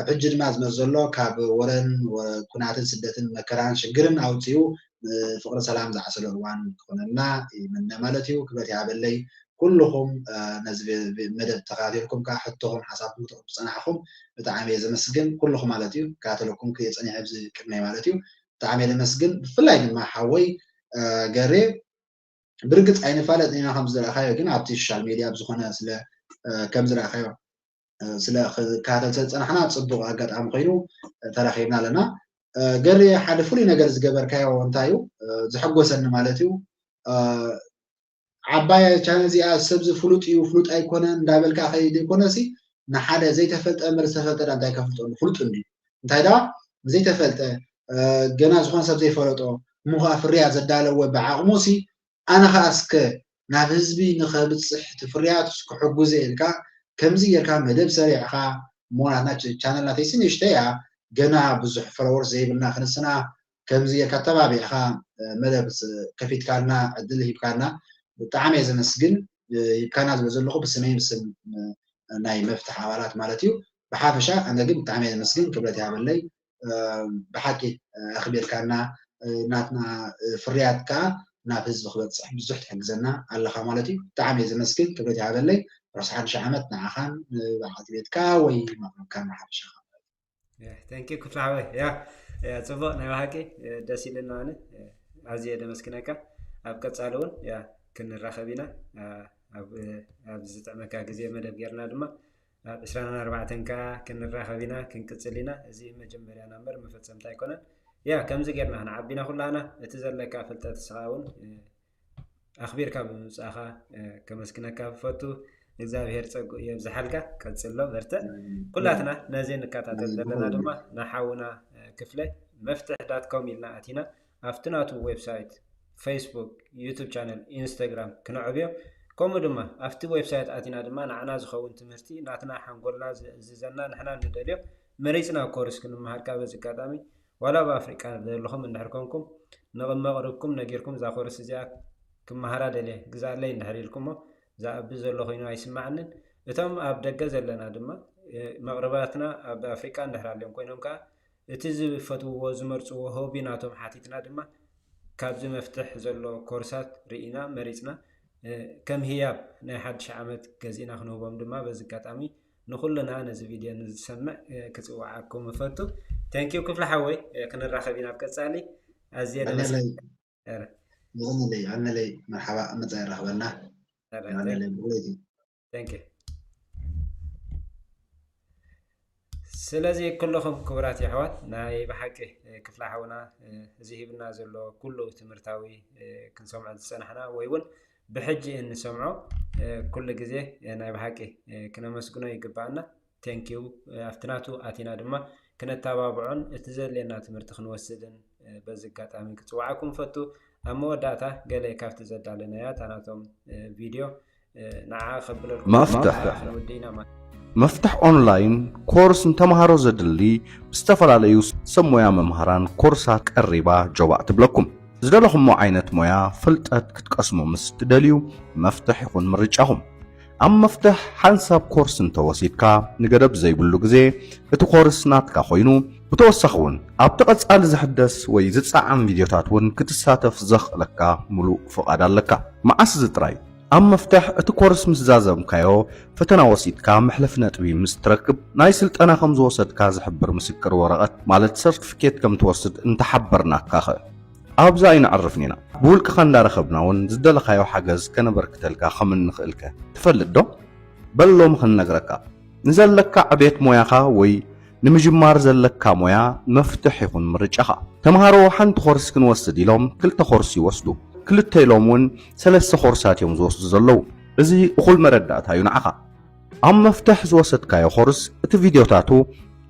ኣብ ሕጂ ድማ ዝመፅ ዘሎ ካብ ወረን ኩናትን ስደትን መከራን ሽግርን ኣውፅኡ ፍቅሪ ሰላም ዝዓሰሎ እዋን ክኾነልና ይምነ ማለት እዩ። ክብረት ይሃበለይ ኩልኹም ነዚ መደብ ተኸታቲልኩም ከዓ ሕቶኹም ሓሳብኩም ትቕርቡ ዝፀናሕኹም ብጣዕሚ እየ ዘመስግን ኩልኹም ማለት እዩ። ከታተለኩም ክየ ፀኒሐ ኣብዚ ቅድመይ ማለት እዩ። ብጣዕሚ እየ ዘመስግን። ብፍላይ ድማ ሓወይ ገሬ ብርግፅ ኣይንፋለጥ ኢና ከም ዝረእኻዮ ግን ኣብቲ ሶሻል ሜድያ ብዝኾነ ስለ ከም ዝረእኻዮ ስለ ክከታተል ስለ ዝፀናሕና ፅቡቅ ኣጋጣሚ ኮይኑ ተራኺብና ኣለና። ገሪ ሓደ ፍሉይ ነገር ዝገበርካዮ እንታይ እዩ ዘሐጎሰኒ ማለት እዩ። ዓባይ ቻነል እዚኣ ሰብ እዚ ፍሉጥ እዩ ፍሉጥ ኣይኮነ እንዳበልካ ከይደ ይኮነ ሲ ንሓደ ዘይተፈልጠ እምበር ዝተፈልጠ ዳ እንታይ ከፍልጠሉ ፍሉጥ እንዲ እንታይ ዳ ዘይተፈልጠ ገና ዝኾነ ሰብ ዘይፈለጦ እሞ ከዓ ፍርያት ዘዳለወ ብዓቕሙ ሲ ኣነ ከዓ እስከ ናብ ህዝቢ ንኸብፅሕ እቲ ፍርያቱስ ክሕጉዘ ኢልካ ከምዚ ጌርካ መደብ ሰሪዕኻ እሞ ናትና ቻነል ናተይሲ ንእሽተይ እያ ገና ብዙሕ ፎሎወርስ ዘይብልና ክንስና ከምዚ ጌርካ ተባቢዕኻ መደብ ከፊትካልና ዕድል ሂብካና ብጣዕሚ እየ ዘመስግን ሂብካና ዝብል ዘለኹ ብስመይ ብስም ናይ መፍትሕ ኣባላት ማለት እዩ ብሓፈሻ ኣነ ግን ብጣዕሚ እየ ዘመስግን ክብረት ይሃበለይ ብሓቂ ኣኽቢርካና ናትና ፍርያት ከዓ ናብ ህዝቢ ክበፅሕ ብዙሕ ትሕግዘና ኣለኻ ማለት እዩ ብጣዕሚ እየ ዘመስግን ክብረት ይሃበለይ ርሑስ ሓድሽ ዓመት ንዓኻን ንበዓልቲ ቤትካ ወይ መቕረብካን ንሓፈሻኻ Thank you ክፍሊ ሓወይ ያ ያ ፅቡቅ ናይ ብሓቂ ደስ ኢልና ኣነ ኣዝየ ደመስግነካ ኣብ ቀፃሊ እውን ያ ክንራኸብ ኢና ኣብ ዝጥዕመካ ግዜ መደብ ጌርና ድማ ኣብ ዕስራን ኣርባዕተን ከዓ ክንራኸብ ኢና ክንቅፅል ኢና እዚ መጀመርያና እምበር መፈፀምታ ኣይኮነን ያ ከምዚ ጌርና ክንዓቢና ኩላና እቲ ዘለካ ፍልጠት ስኻ እውን ኣኽቢርካ ብምምፃእኻ ከመስግነካ ብፈቱ እግዚኣብሔር ፀጉ የብዝሓልካ ቀፅሎ በርትዕ ኩላትና ነዚ ንከታተል ዘለና ድማ ንሓውና ክፍለ መፍትሕ ዳትኮም ኢልና ኣቲና ኣብቲ ናቱ ዌብሳይት ፌስቡክ ዩቱብ ቻነል ኢንስታግራም ክነዕብዮ ከምኡ ድማ ኣብቲ ዌብሳይት ኣቲና ድማ ንዓና ዝኸውን ትምህርቲ ናትና ሓንጎልና ዝእዝዘና ንሕና ንደልዮ መሪፅና ኮርስ ክንመሃርካ በዚ ኣጋጣሚ ዋላ ኣብ ኣፍሪቃ ዘለኹም እንድሕር ኮንኩም ንቕመቕርብኩም ነጊርኩም እዛ ኮርስ እዚኣ ክመሃራ ደልየ ግዛለይ እንድሕር ኢልኩሞ ዝኣቢ ዘሎ ኮይኑ ኣይስማዓንን እቶም ኣብ ደገ ዘለና ድማ መቕርባትና ኣብ ኣፍሪቃ እንድሕር ኣልዮም ኮይኖም ከዓ እቲ ዝፈትውዎ ዝመርፅዎ ሆቢ ናቶም ሓቲትና ድማ ካብዚ መፍትሕ ዘሎ ኮርሳት ርኢና መሪፅና ከም ህያብ ናይ ሓድሽ ዓመት ገዚእና ክንህቦም ድማ በዚ ኣጋጣሚ ንኹልና ነዚ ቪድዮ ንዝሰምዕ ክፅውዓኩም እፈቱ። Thank you ክፍለ ሓወይ፣ ክንራኸብ ኢና ኣብ ቀፃሊ። ኣዝየ የቐንየለይ። መርሓባ፣ መጻኢ ራኸበና። የቐንየለይ። ስለዚ ኩልኹም ክቡራት የሕዋት፣ ናይ ብሓቂ ክፍለ ሓውና እዚ ሂብና ዘሎ ኩሉ ትምህርታዊ ክንሰምዖ ዝጸናሕና ወይ እውን ብሕጂ እንሰምዖ ኩሉ ግዜ ናይ ብሓቂ ክነመስግኖ ይግባኣና። Thank you። ኣብቲ ናቱ ኣቲና ድማ ክነተባብዖን እቲ ዘድልየና ትምህርቲ ክንወስድን በዚ ኣጋጣሚ ክጽውዓኩም ፈቱ። ኣብ መወዳእታ ገለ ካብቲ ዘዳለናያ እታ ናቶም ቪድዮ ንዓ ከብለልኩም መፍትሕ ክንውድእ ኢና ማለት መፍትሕ ኦንላይን ኮርስ ንተምሃሮ ዘድሊ ብዝተፈላለዩ ሰብ ሞያ መምሃራን ኮርሳት ቀሪባ ጆባእ ትብለኩም። ዝደለኹሞ ዓይነት ሞያ ፍልጠት ክትቀስሙ ምስ ትደልዩ መፍትሕ ይኹን ምርጫኹም። ኣብ መፍትሕ ሓንሳብ ኮርስ እንተወሲድካ ንገደብ ዘይብሉ ግዜ እቲ ኮርስ ናትካ ኮይኑ ብተወሳኺ እውን ኣብቲ ቀጻሊ ዝሕደስ ወይ ዝጸዓም ቪድዮታት እውን ክትሳተፍ ዘኽእለካ ሙሉእ ፍቓድ ኣለካ። መዓስ እዚ ጥራይ ኣብ መፍትሕ እቲ ኮርስ ምስ ዛዘምካዮ ፈተና ወሲድካ መሕለፊ ነጥቢ ምስ ትረክብ ናይ ስልጠና ከም ዝወሰድካ ዝሕብር ምስክር ወረቐት ማለት ሰርቲፊኬት ከም ትወስድ እንተሓበርናካኸ ኣብዛ ኣይነዕርፍን ኢና። ብውልቅኻ እንዳረኸብና እውን ዝደለኻዮ ሓገዝ ከነበርክተልካ ከም እንኽእልከ ትፈልጥ ዶ? በል ሎሚ ክንነግረካ። ንዘለካ ዕቤት ሞያኻ ወይ ንምጅማር ዘለካ ሞያ መፍትሕ ይኹን ምርጫኻ። ተምሃሮ ሓንቲ ኮርስ ክንወስድ ኢሎም ክልተ ኮርስ ይወስዱ። ክልተ ኢሎም እውን ሰለስተ ኮርሳት እዮም ዝወስዱ ዘለዉ። እዚ እኹል መረዳእታ እዩ ንዓኻ። ኣብ መፍትሕ ዝወሰድካዮ ኮርስ እቲ ቪድዮታቱ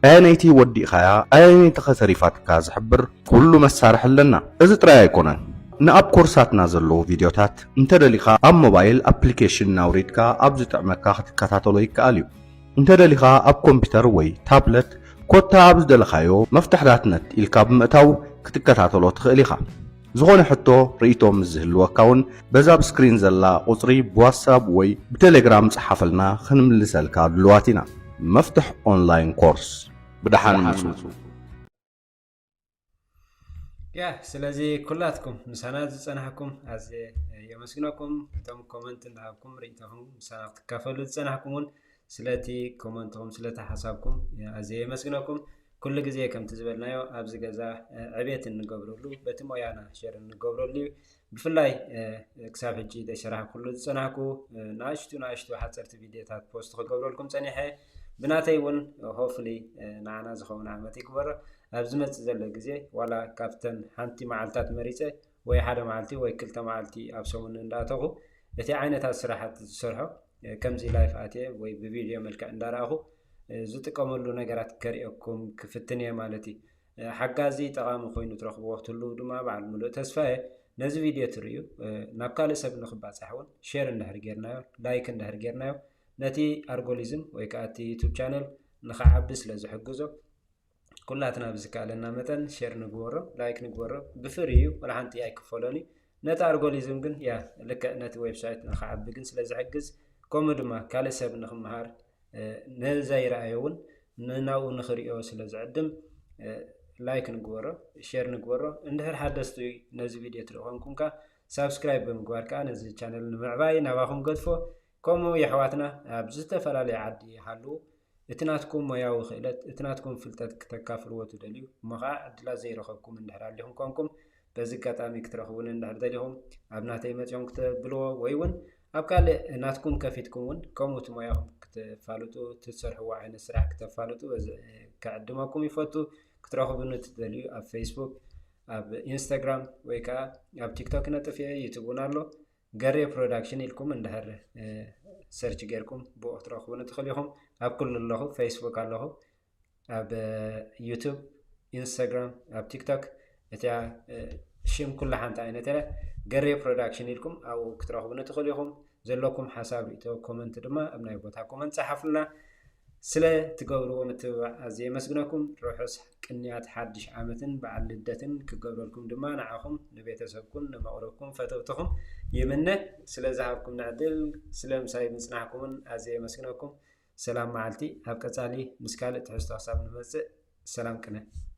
ኣየነይቲ ወዲእኻያ ኣየነይቲ ከተሪፋትካ ዝሕብር ኩሉ መሳርሒ ኣለና። እዚ ጥራይ ኣይኮነን። ንኣብ ኮርሳትና ዘለዉ ቪድዮታት እንተደሊኻ ኣብ ሞባይል ኣፕሊኬሽን ናውሪድካ ኣብ ዝጥዕመካ ክትከታተሎ ይከኣል እዩ። እንተደሊኻ ኣብ ኮምፒውተር ወይ ታብለት ኮታ ኣብ ዝደለኻዮ መፍትሕ ዳትነት ኢልካ ብምእታው ክትከታተሎ ትኽእል ኢኻ። ዝኾነ ሕቶ ርእይቶ ምስ ዝህልወካ እውን በዛ ኣብ ስክሪን ዘላ ቁፅሪ ብዋትሳፕ ወይ ብቴሌግራም ፀሓፈልና ክንምልሰልካ ድልዋት ኢና። መፍትሕ ኦንላይን ኮርስ ብደሓን ምፁ። ያ ስለዚ ኩላትኩም ምሳና ዝፀናሕኩም ኣዝየ የመስግነኩም። እቶም ኮመንት እንዳሃብኩም ርእይቶኹም ምሳና ክትካፈሉ ዝፀናሕኩም እውን ስለቲ ኮመንትኹም ስለቲ ሓሳብኩም ኣዝየ የመስግነኩም። ኩሉ ግዜ ከምቲ ዝበልናዮ ኣብዚ ገዛ ዕቤት እንገብረሉ በቲ ሞያና ሸር እንገብረሉ እዩ። ብፍላይ ክሳብ ሕጂ ዘይሰራሕኩሉ ዝፀናሕኩ ንኣሽቱ ንኣሽቱ ሓፀርቲ ቪድዮታት ፖስት ክገብረልኩም ፀኒሐ። ብናተይ እውን ሆፍሊ ንዓና ዝኸውን ዓመት ይግበሮ። ኣብ ዝመፅእ ዘሎ ግዜ ዋላ ካብተን ሓንቲ መዓልታት መሪፀ ወይ ሓደ መዓልቲ ወይ ክልተ መዓልቲ ኣብ ሰሙን እንዳእተኹ እቲ ዓይነታት ስራሓት ዝሰርሖ ከምዚ ላይፍ ኣትየ ወይ ብቪድዮ መልክዕ እንዳረኣኹ ዝጥቀመሉ ነገራት ከርእየኩም ክፍትን እየ ማለት እዩ። ሓጋዚ ጠቓሚ ኮይኑ ትረኽብዎ ክትህልዉ ድማ በዓል ሙሉእ ተስፋ እየ። ነዚ ቪድዮ ትርእዩ ናብ ካልእ ሰብ ንክባፃሕ እውን ሼር እንድሕር ጌርናዮ ላይክ እንድሕር ጌርናዮ ነቲ ኣርጎሊዝም ወይ ከዓ እቲ ዩቱብ ቻነል ንክዓቢ ስለ ዝሕግዞ ኩላትና ብዝከኣለና መጠን ሼር ንግበሮ ላይክ ንግበሮ። ብፍሪ እዩ ወላ ሓንቲ ኣይክፈሎን እዩ። ነቲ ኣርጎሊዝም ግን ያ ልክዕ ነቲ ዌብሳይት ንክዓቢ ግን ስለ ዝሕግዝ ከምኡ ድማ ካልእ ሰብ ንክምሃር ንዘይረኣዮ እውን ንናብኡ ንክርእዮ ስለ ዝዕድም ላይክ ንግበሮ ሼር ንግበሮ። እንድሕር ሓደስቲ ነዚ ቪድዮ ትርኢ ኮንኩም ከኣ ሳብስክራይብ ብምግባር ከኣ ነዚ ቻነል ንምዕባይ ናባኹም ገድፎ። ከምኡ የሕዋትና ኣብ ዝተፈላለየ ዓዲ ይሃልዉ እቲ ናትኩም ሞያዊ ክእለት እቲ ናትኩም ፍልጠት ክተካፍልዎ ትደልዩ እሞ ከኣ ዕድላት ዘይረኸብኩም እንድሕር ኣሊኹም ኮንኩም በዚ ኣጋጣሚ ክትረኽቡኒ እንድሕር ደሊኹም ኣብ ናተይ መፂኦም ክተብልዎ ወይ እውን ኣብ ካልእ ናትኩም ከፊትኩም እውን ከምኡ እቲ ሞያኹም ክትፋልጡ ትሰርሕዎ ዓይነት ስራሕ ክተፋልጡ በዚ ክዕድመኩም ይፈቱ። ክትረኽቡኒ ትደልዩ ኣብ ፌስቡክ ኣብ ኢንስታግራም ወይ ከዓ ኣብ ቲክቶክ ነጥፍ እየ። ዩቱብ እውን ኣሎ። ገሬ ፕሮዳክሽን ኢልኩም እንድሕር ሰርች ጌርኩም ብኡ ክትረኽቡኒ ትኽእሉ ኢኹም። ኣብ ኩሉ ኣለኹ። ፌስቡክ ኣለኹ፣ ኣብ ዩቱብ፣ ኢንስታግራም፣ ኣብ ቲክቶክ እቲያ ሽም ኩላ ሓንቲ ዓይነት እያ። ገሬ ፕሮዳክሽን ኢልኩም ኣብኡ ክትረኽቡኒ ትኽእሉ ኢኹም። ዘለኩም ሓሳብ ርእቶ ኮመንት ድማ ኣብ ናይ ቦታ ኮመንት ጸሓፉልና። ስለ ትገብርዎ ምትብባዕ ኣዝየ የመስግነኩም። ርሑስ ቅንያት ሓድሽ ዓመትን በዓል ልደትን ክገብረልኩም ድማ ንዓኹም ንቤተሰብኩም ንመቕርብኩም ፈተውትኹም ይምነ። ስለ ዝሃብኩም ንዕድል ስለ ምሳይ ምጽናሕኩምን ኣዝየ የመስግነኩም። ሰላም መዓልቲ። ኣብ ቀጻሊ ምስ ካልእ ትሕዝቶ ክሳብ ንመጽእ ሰላም ቅነ።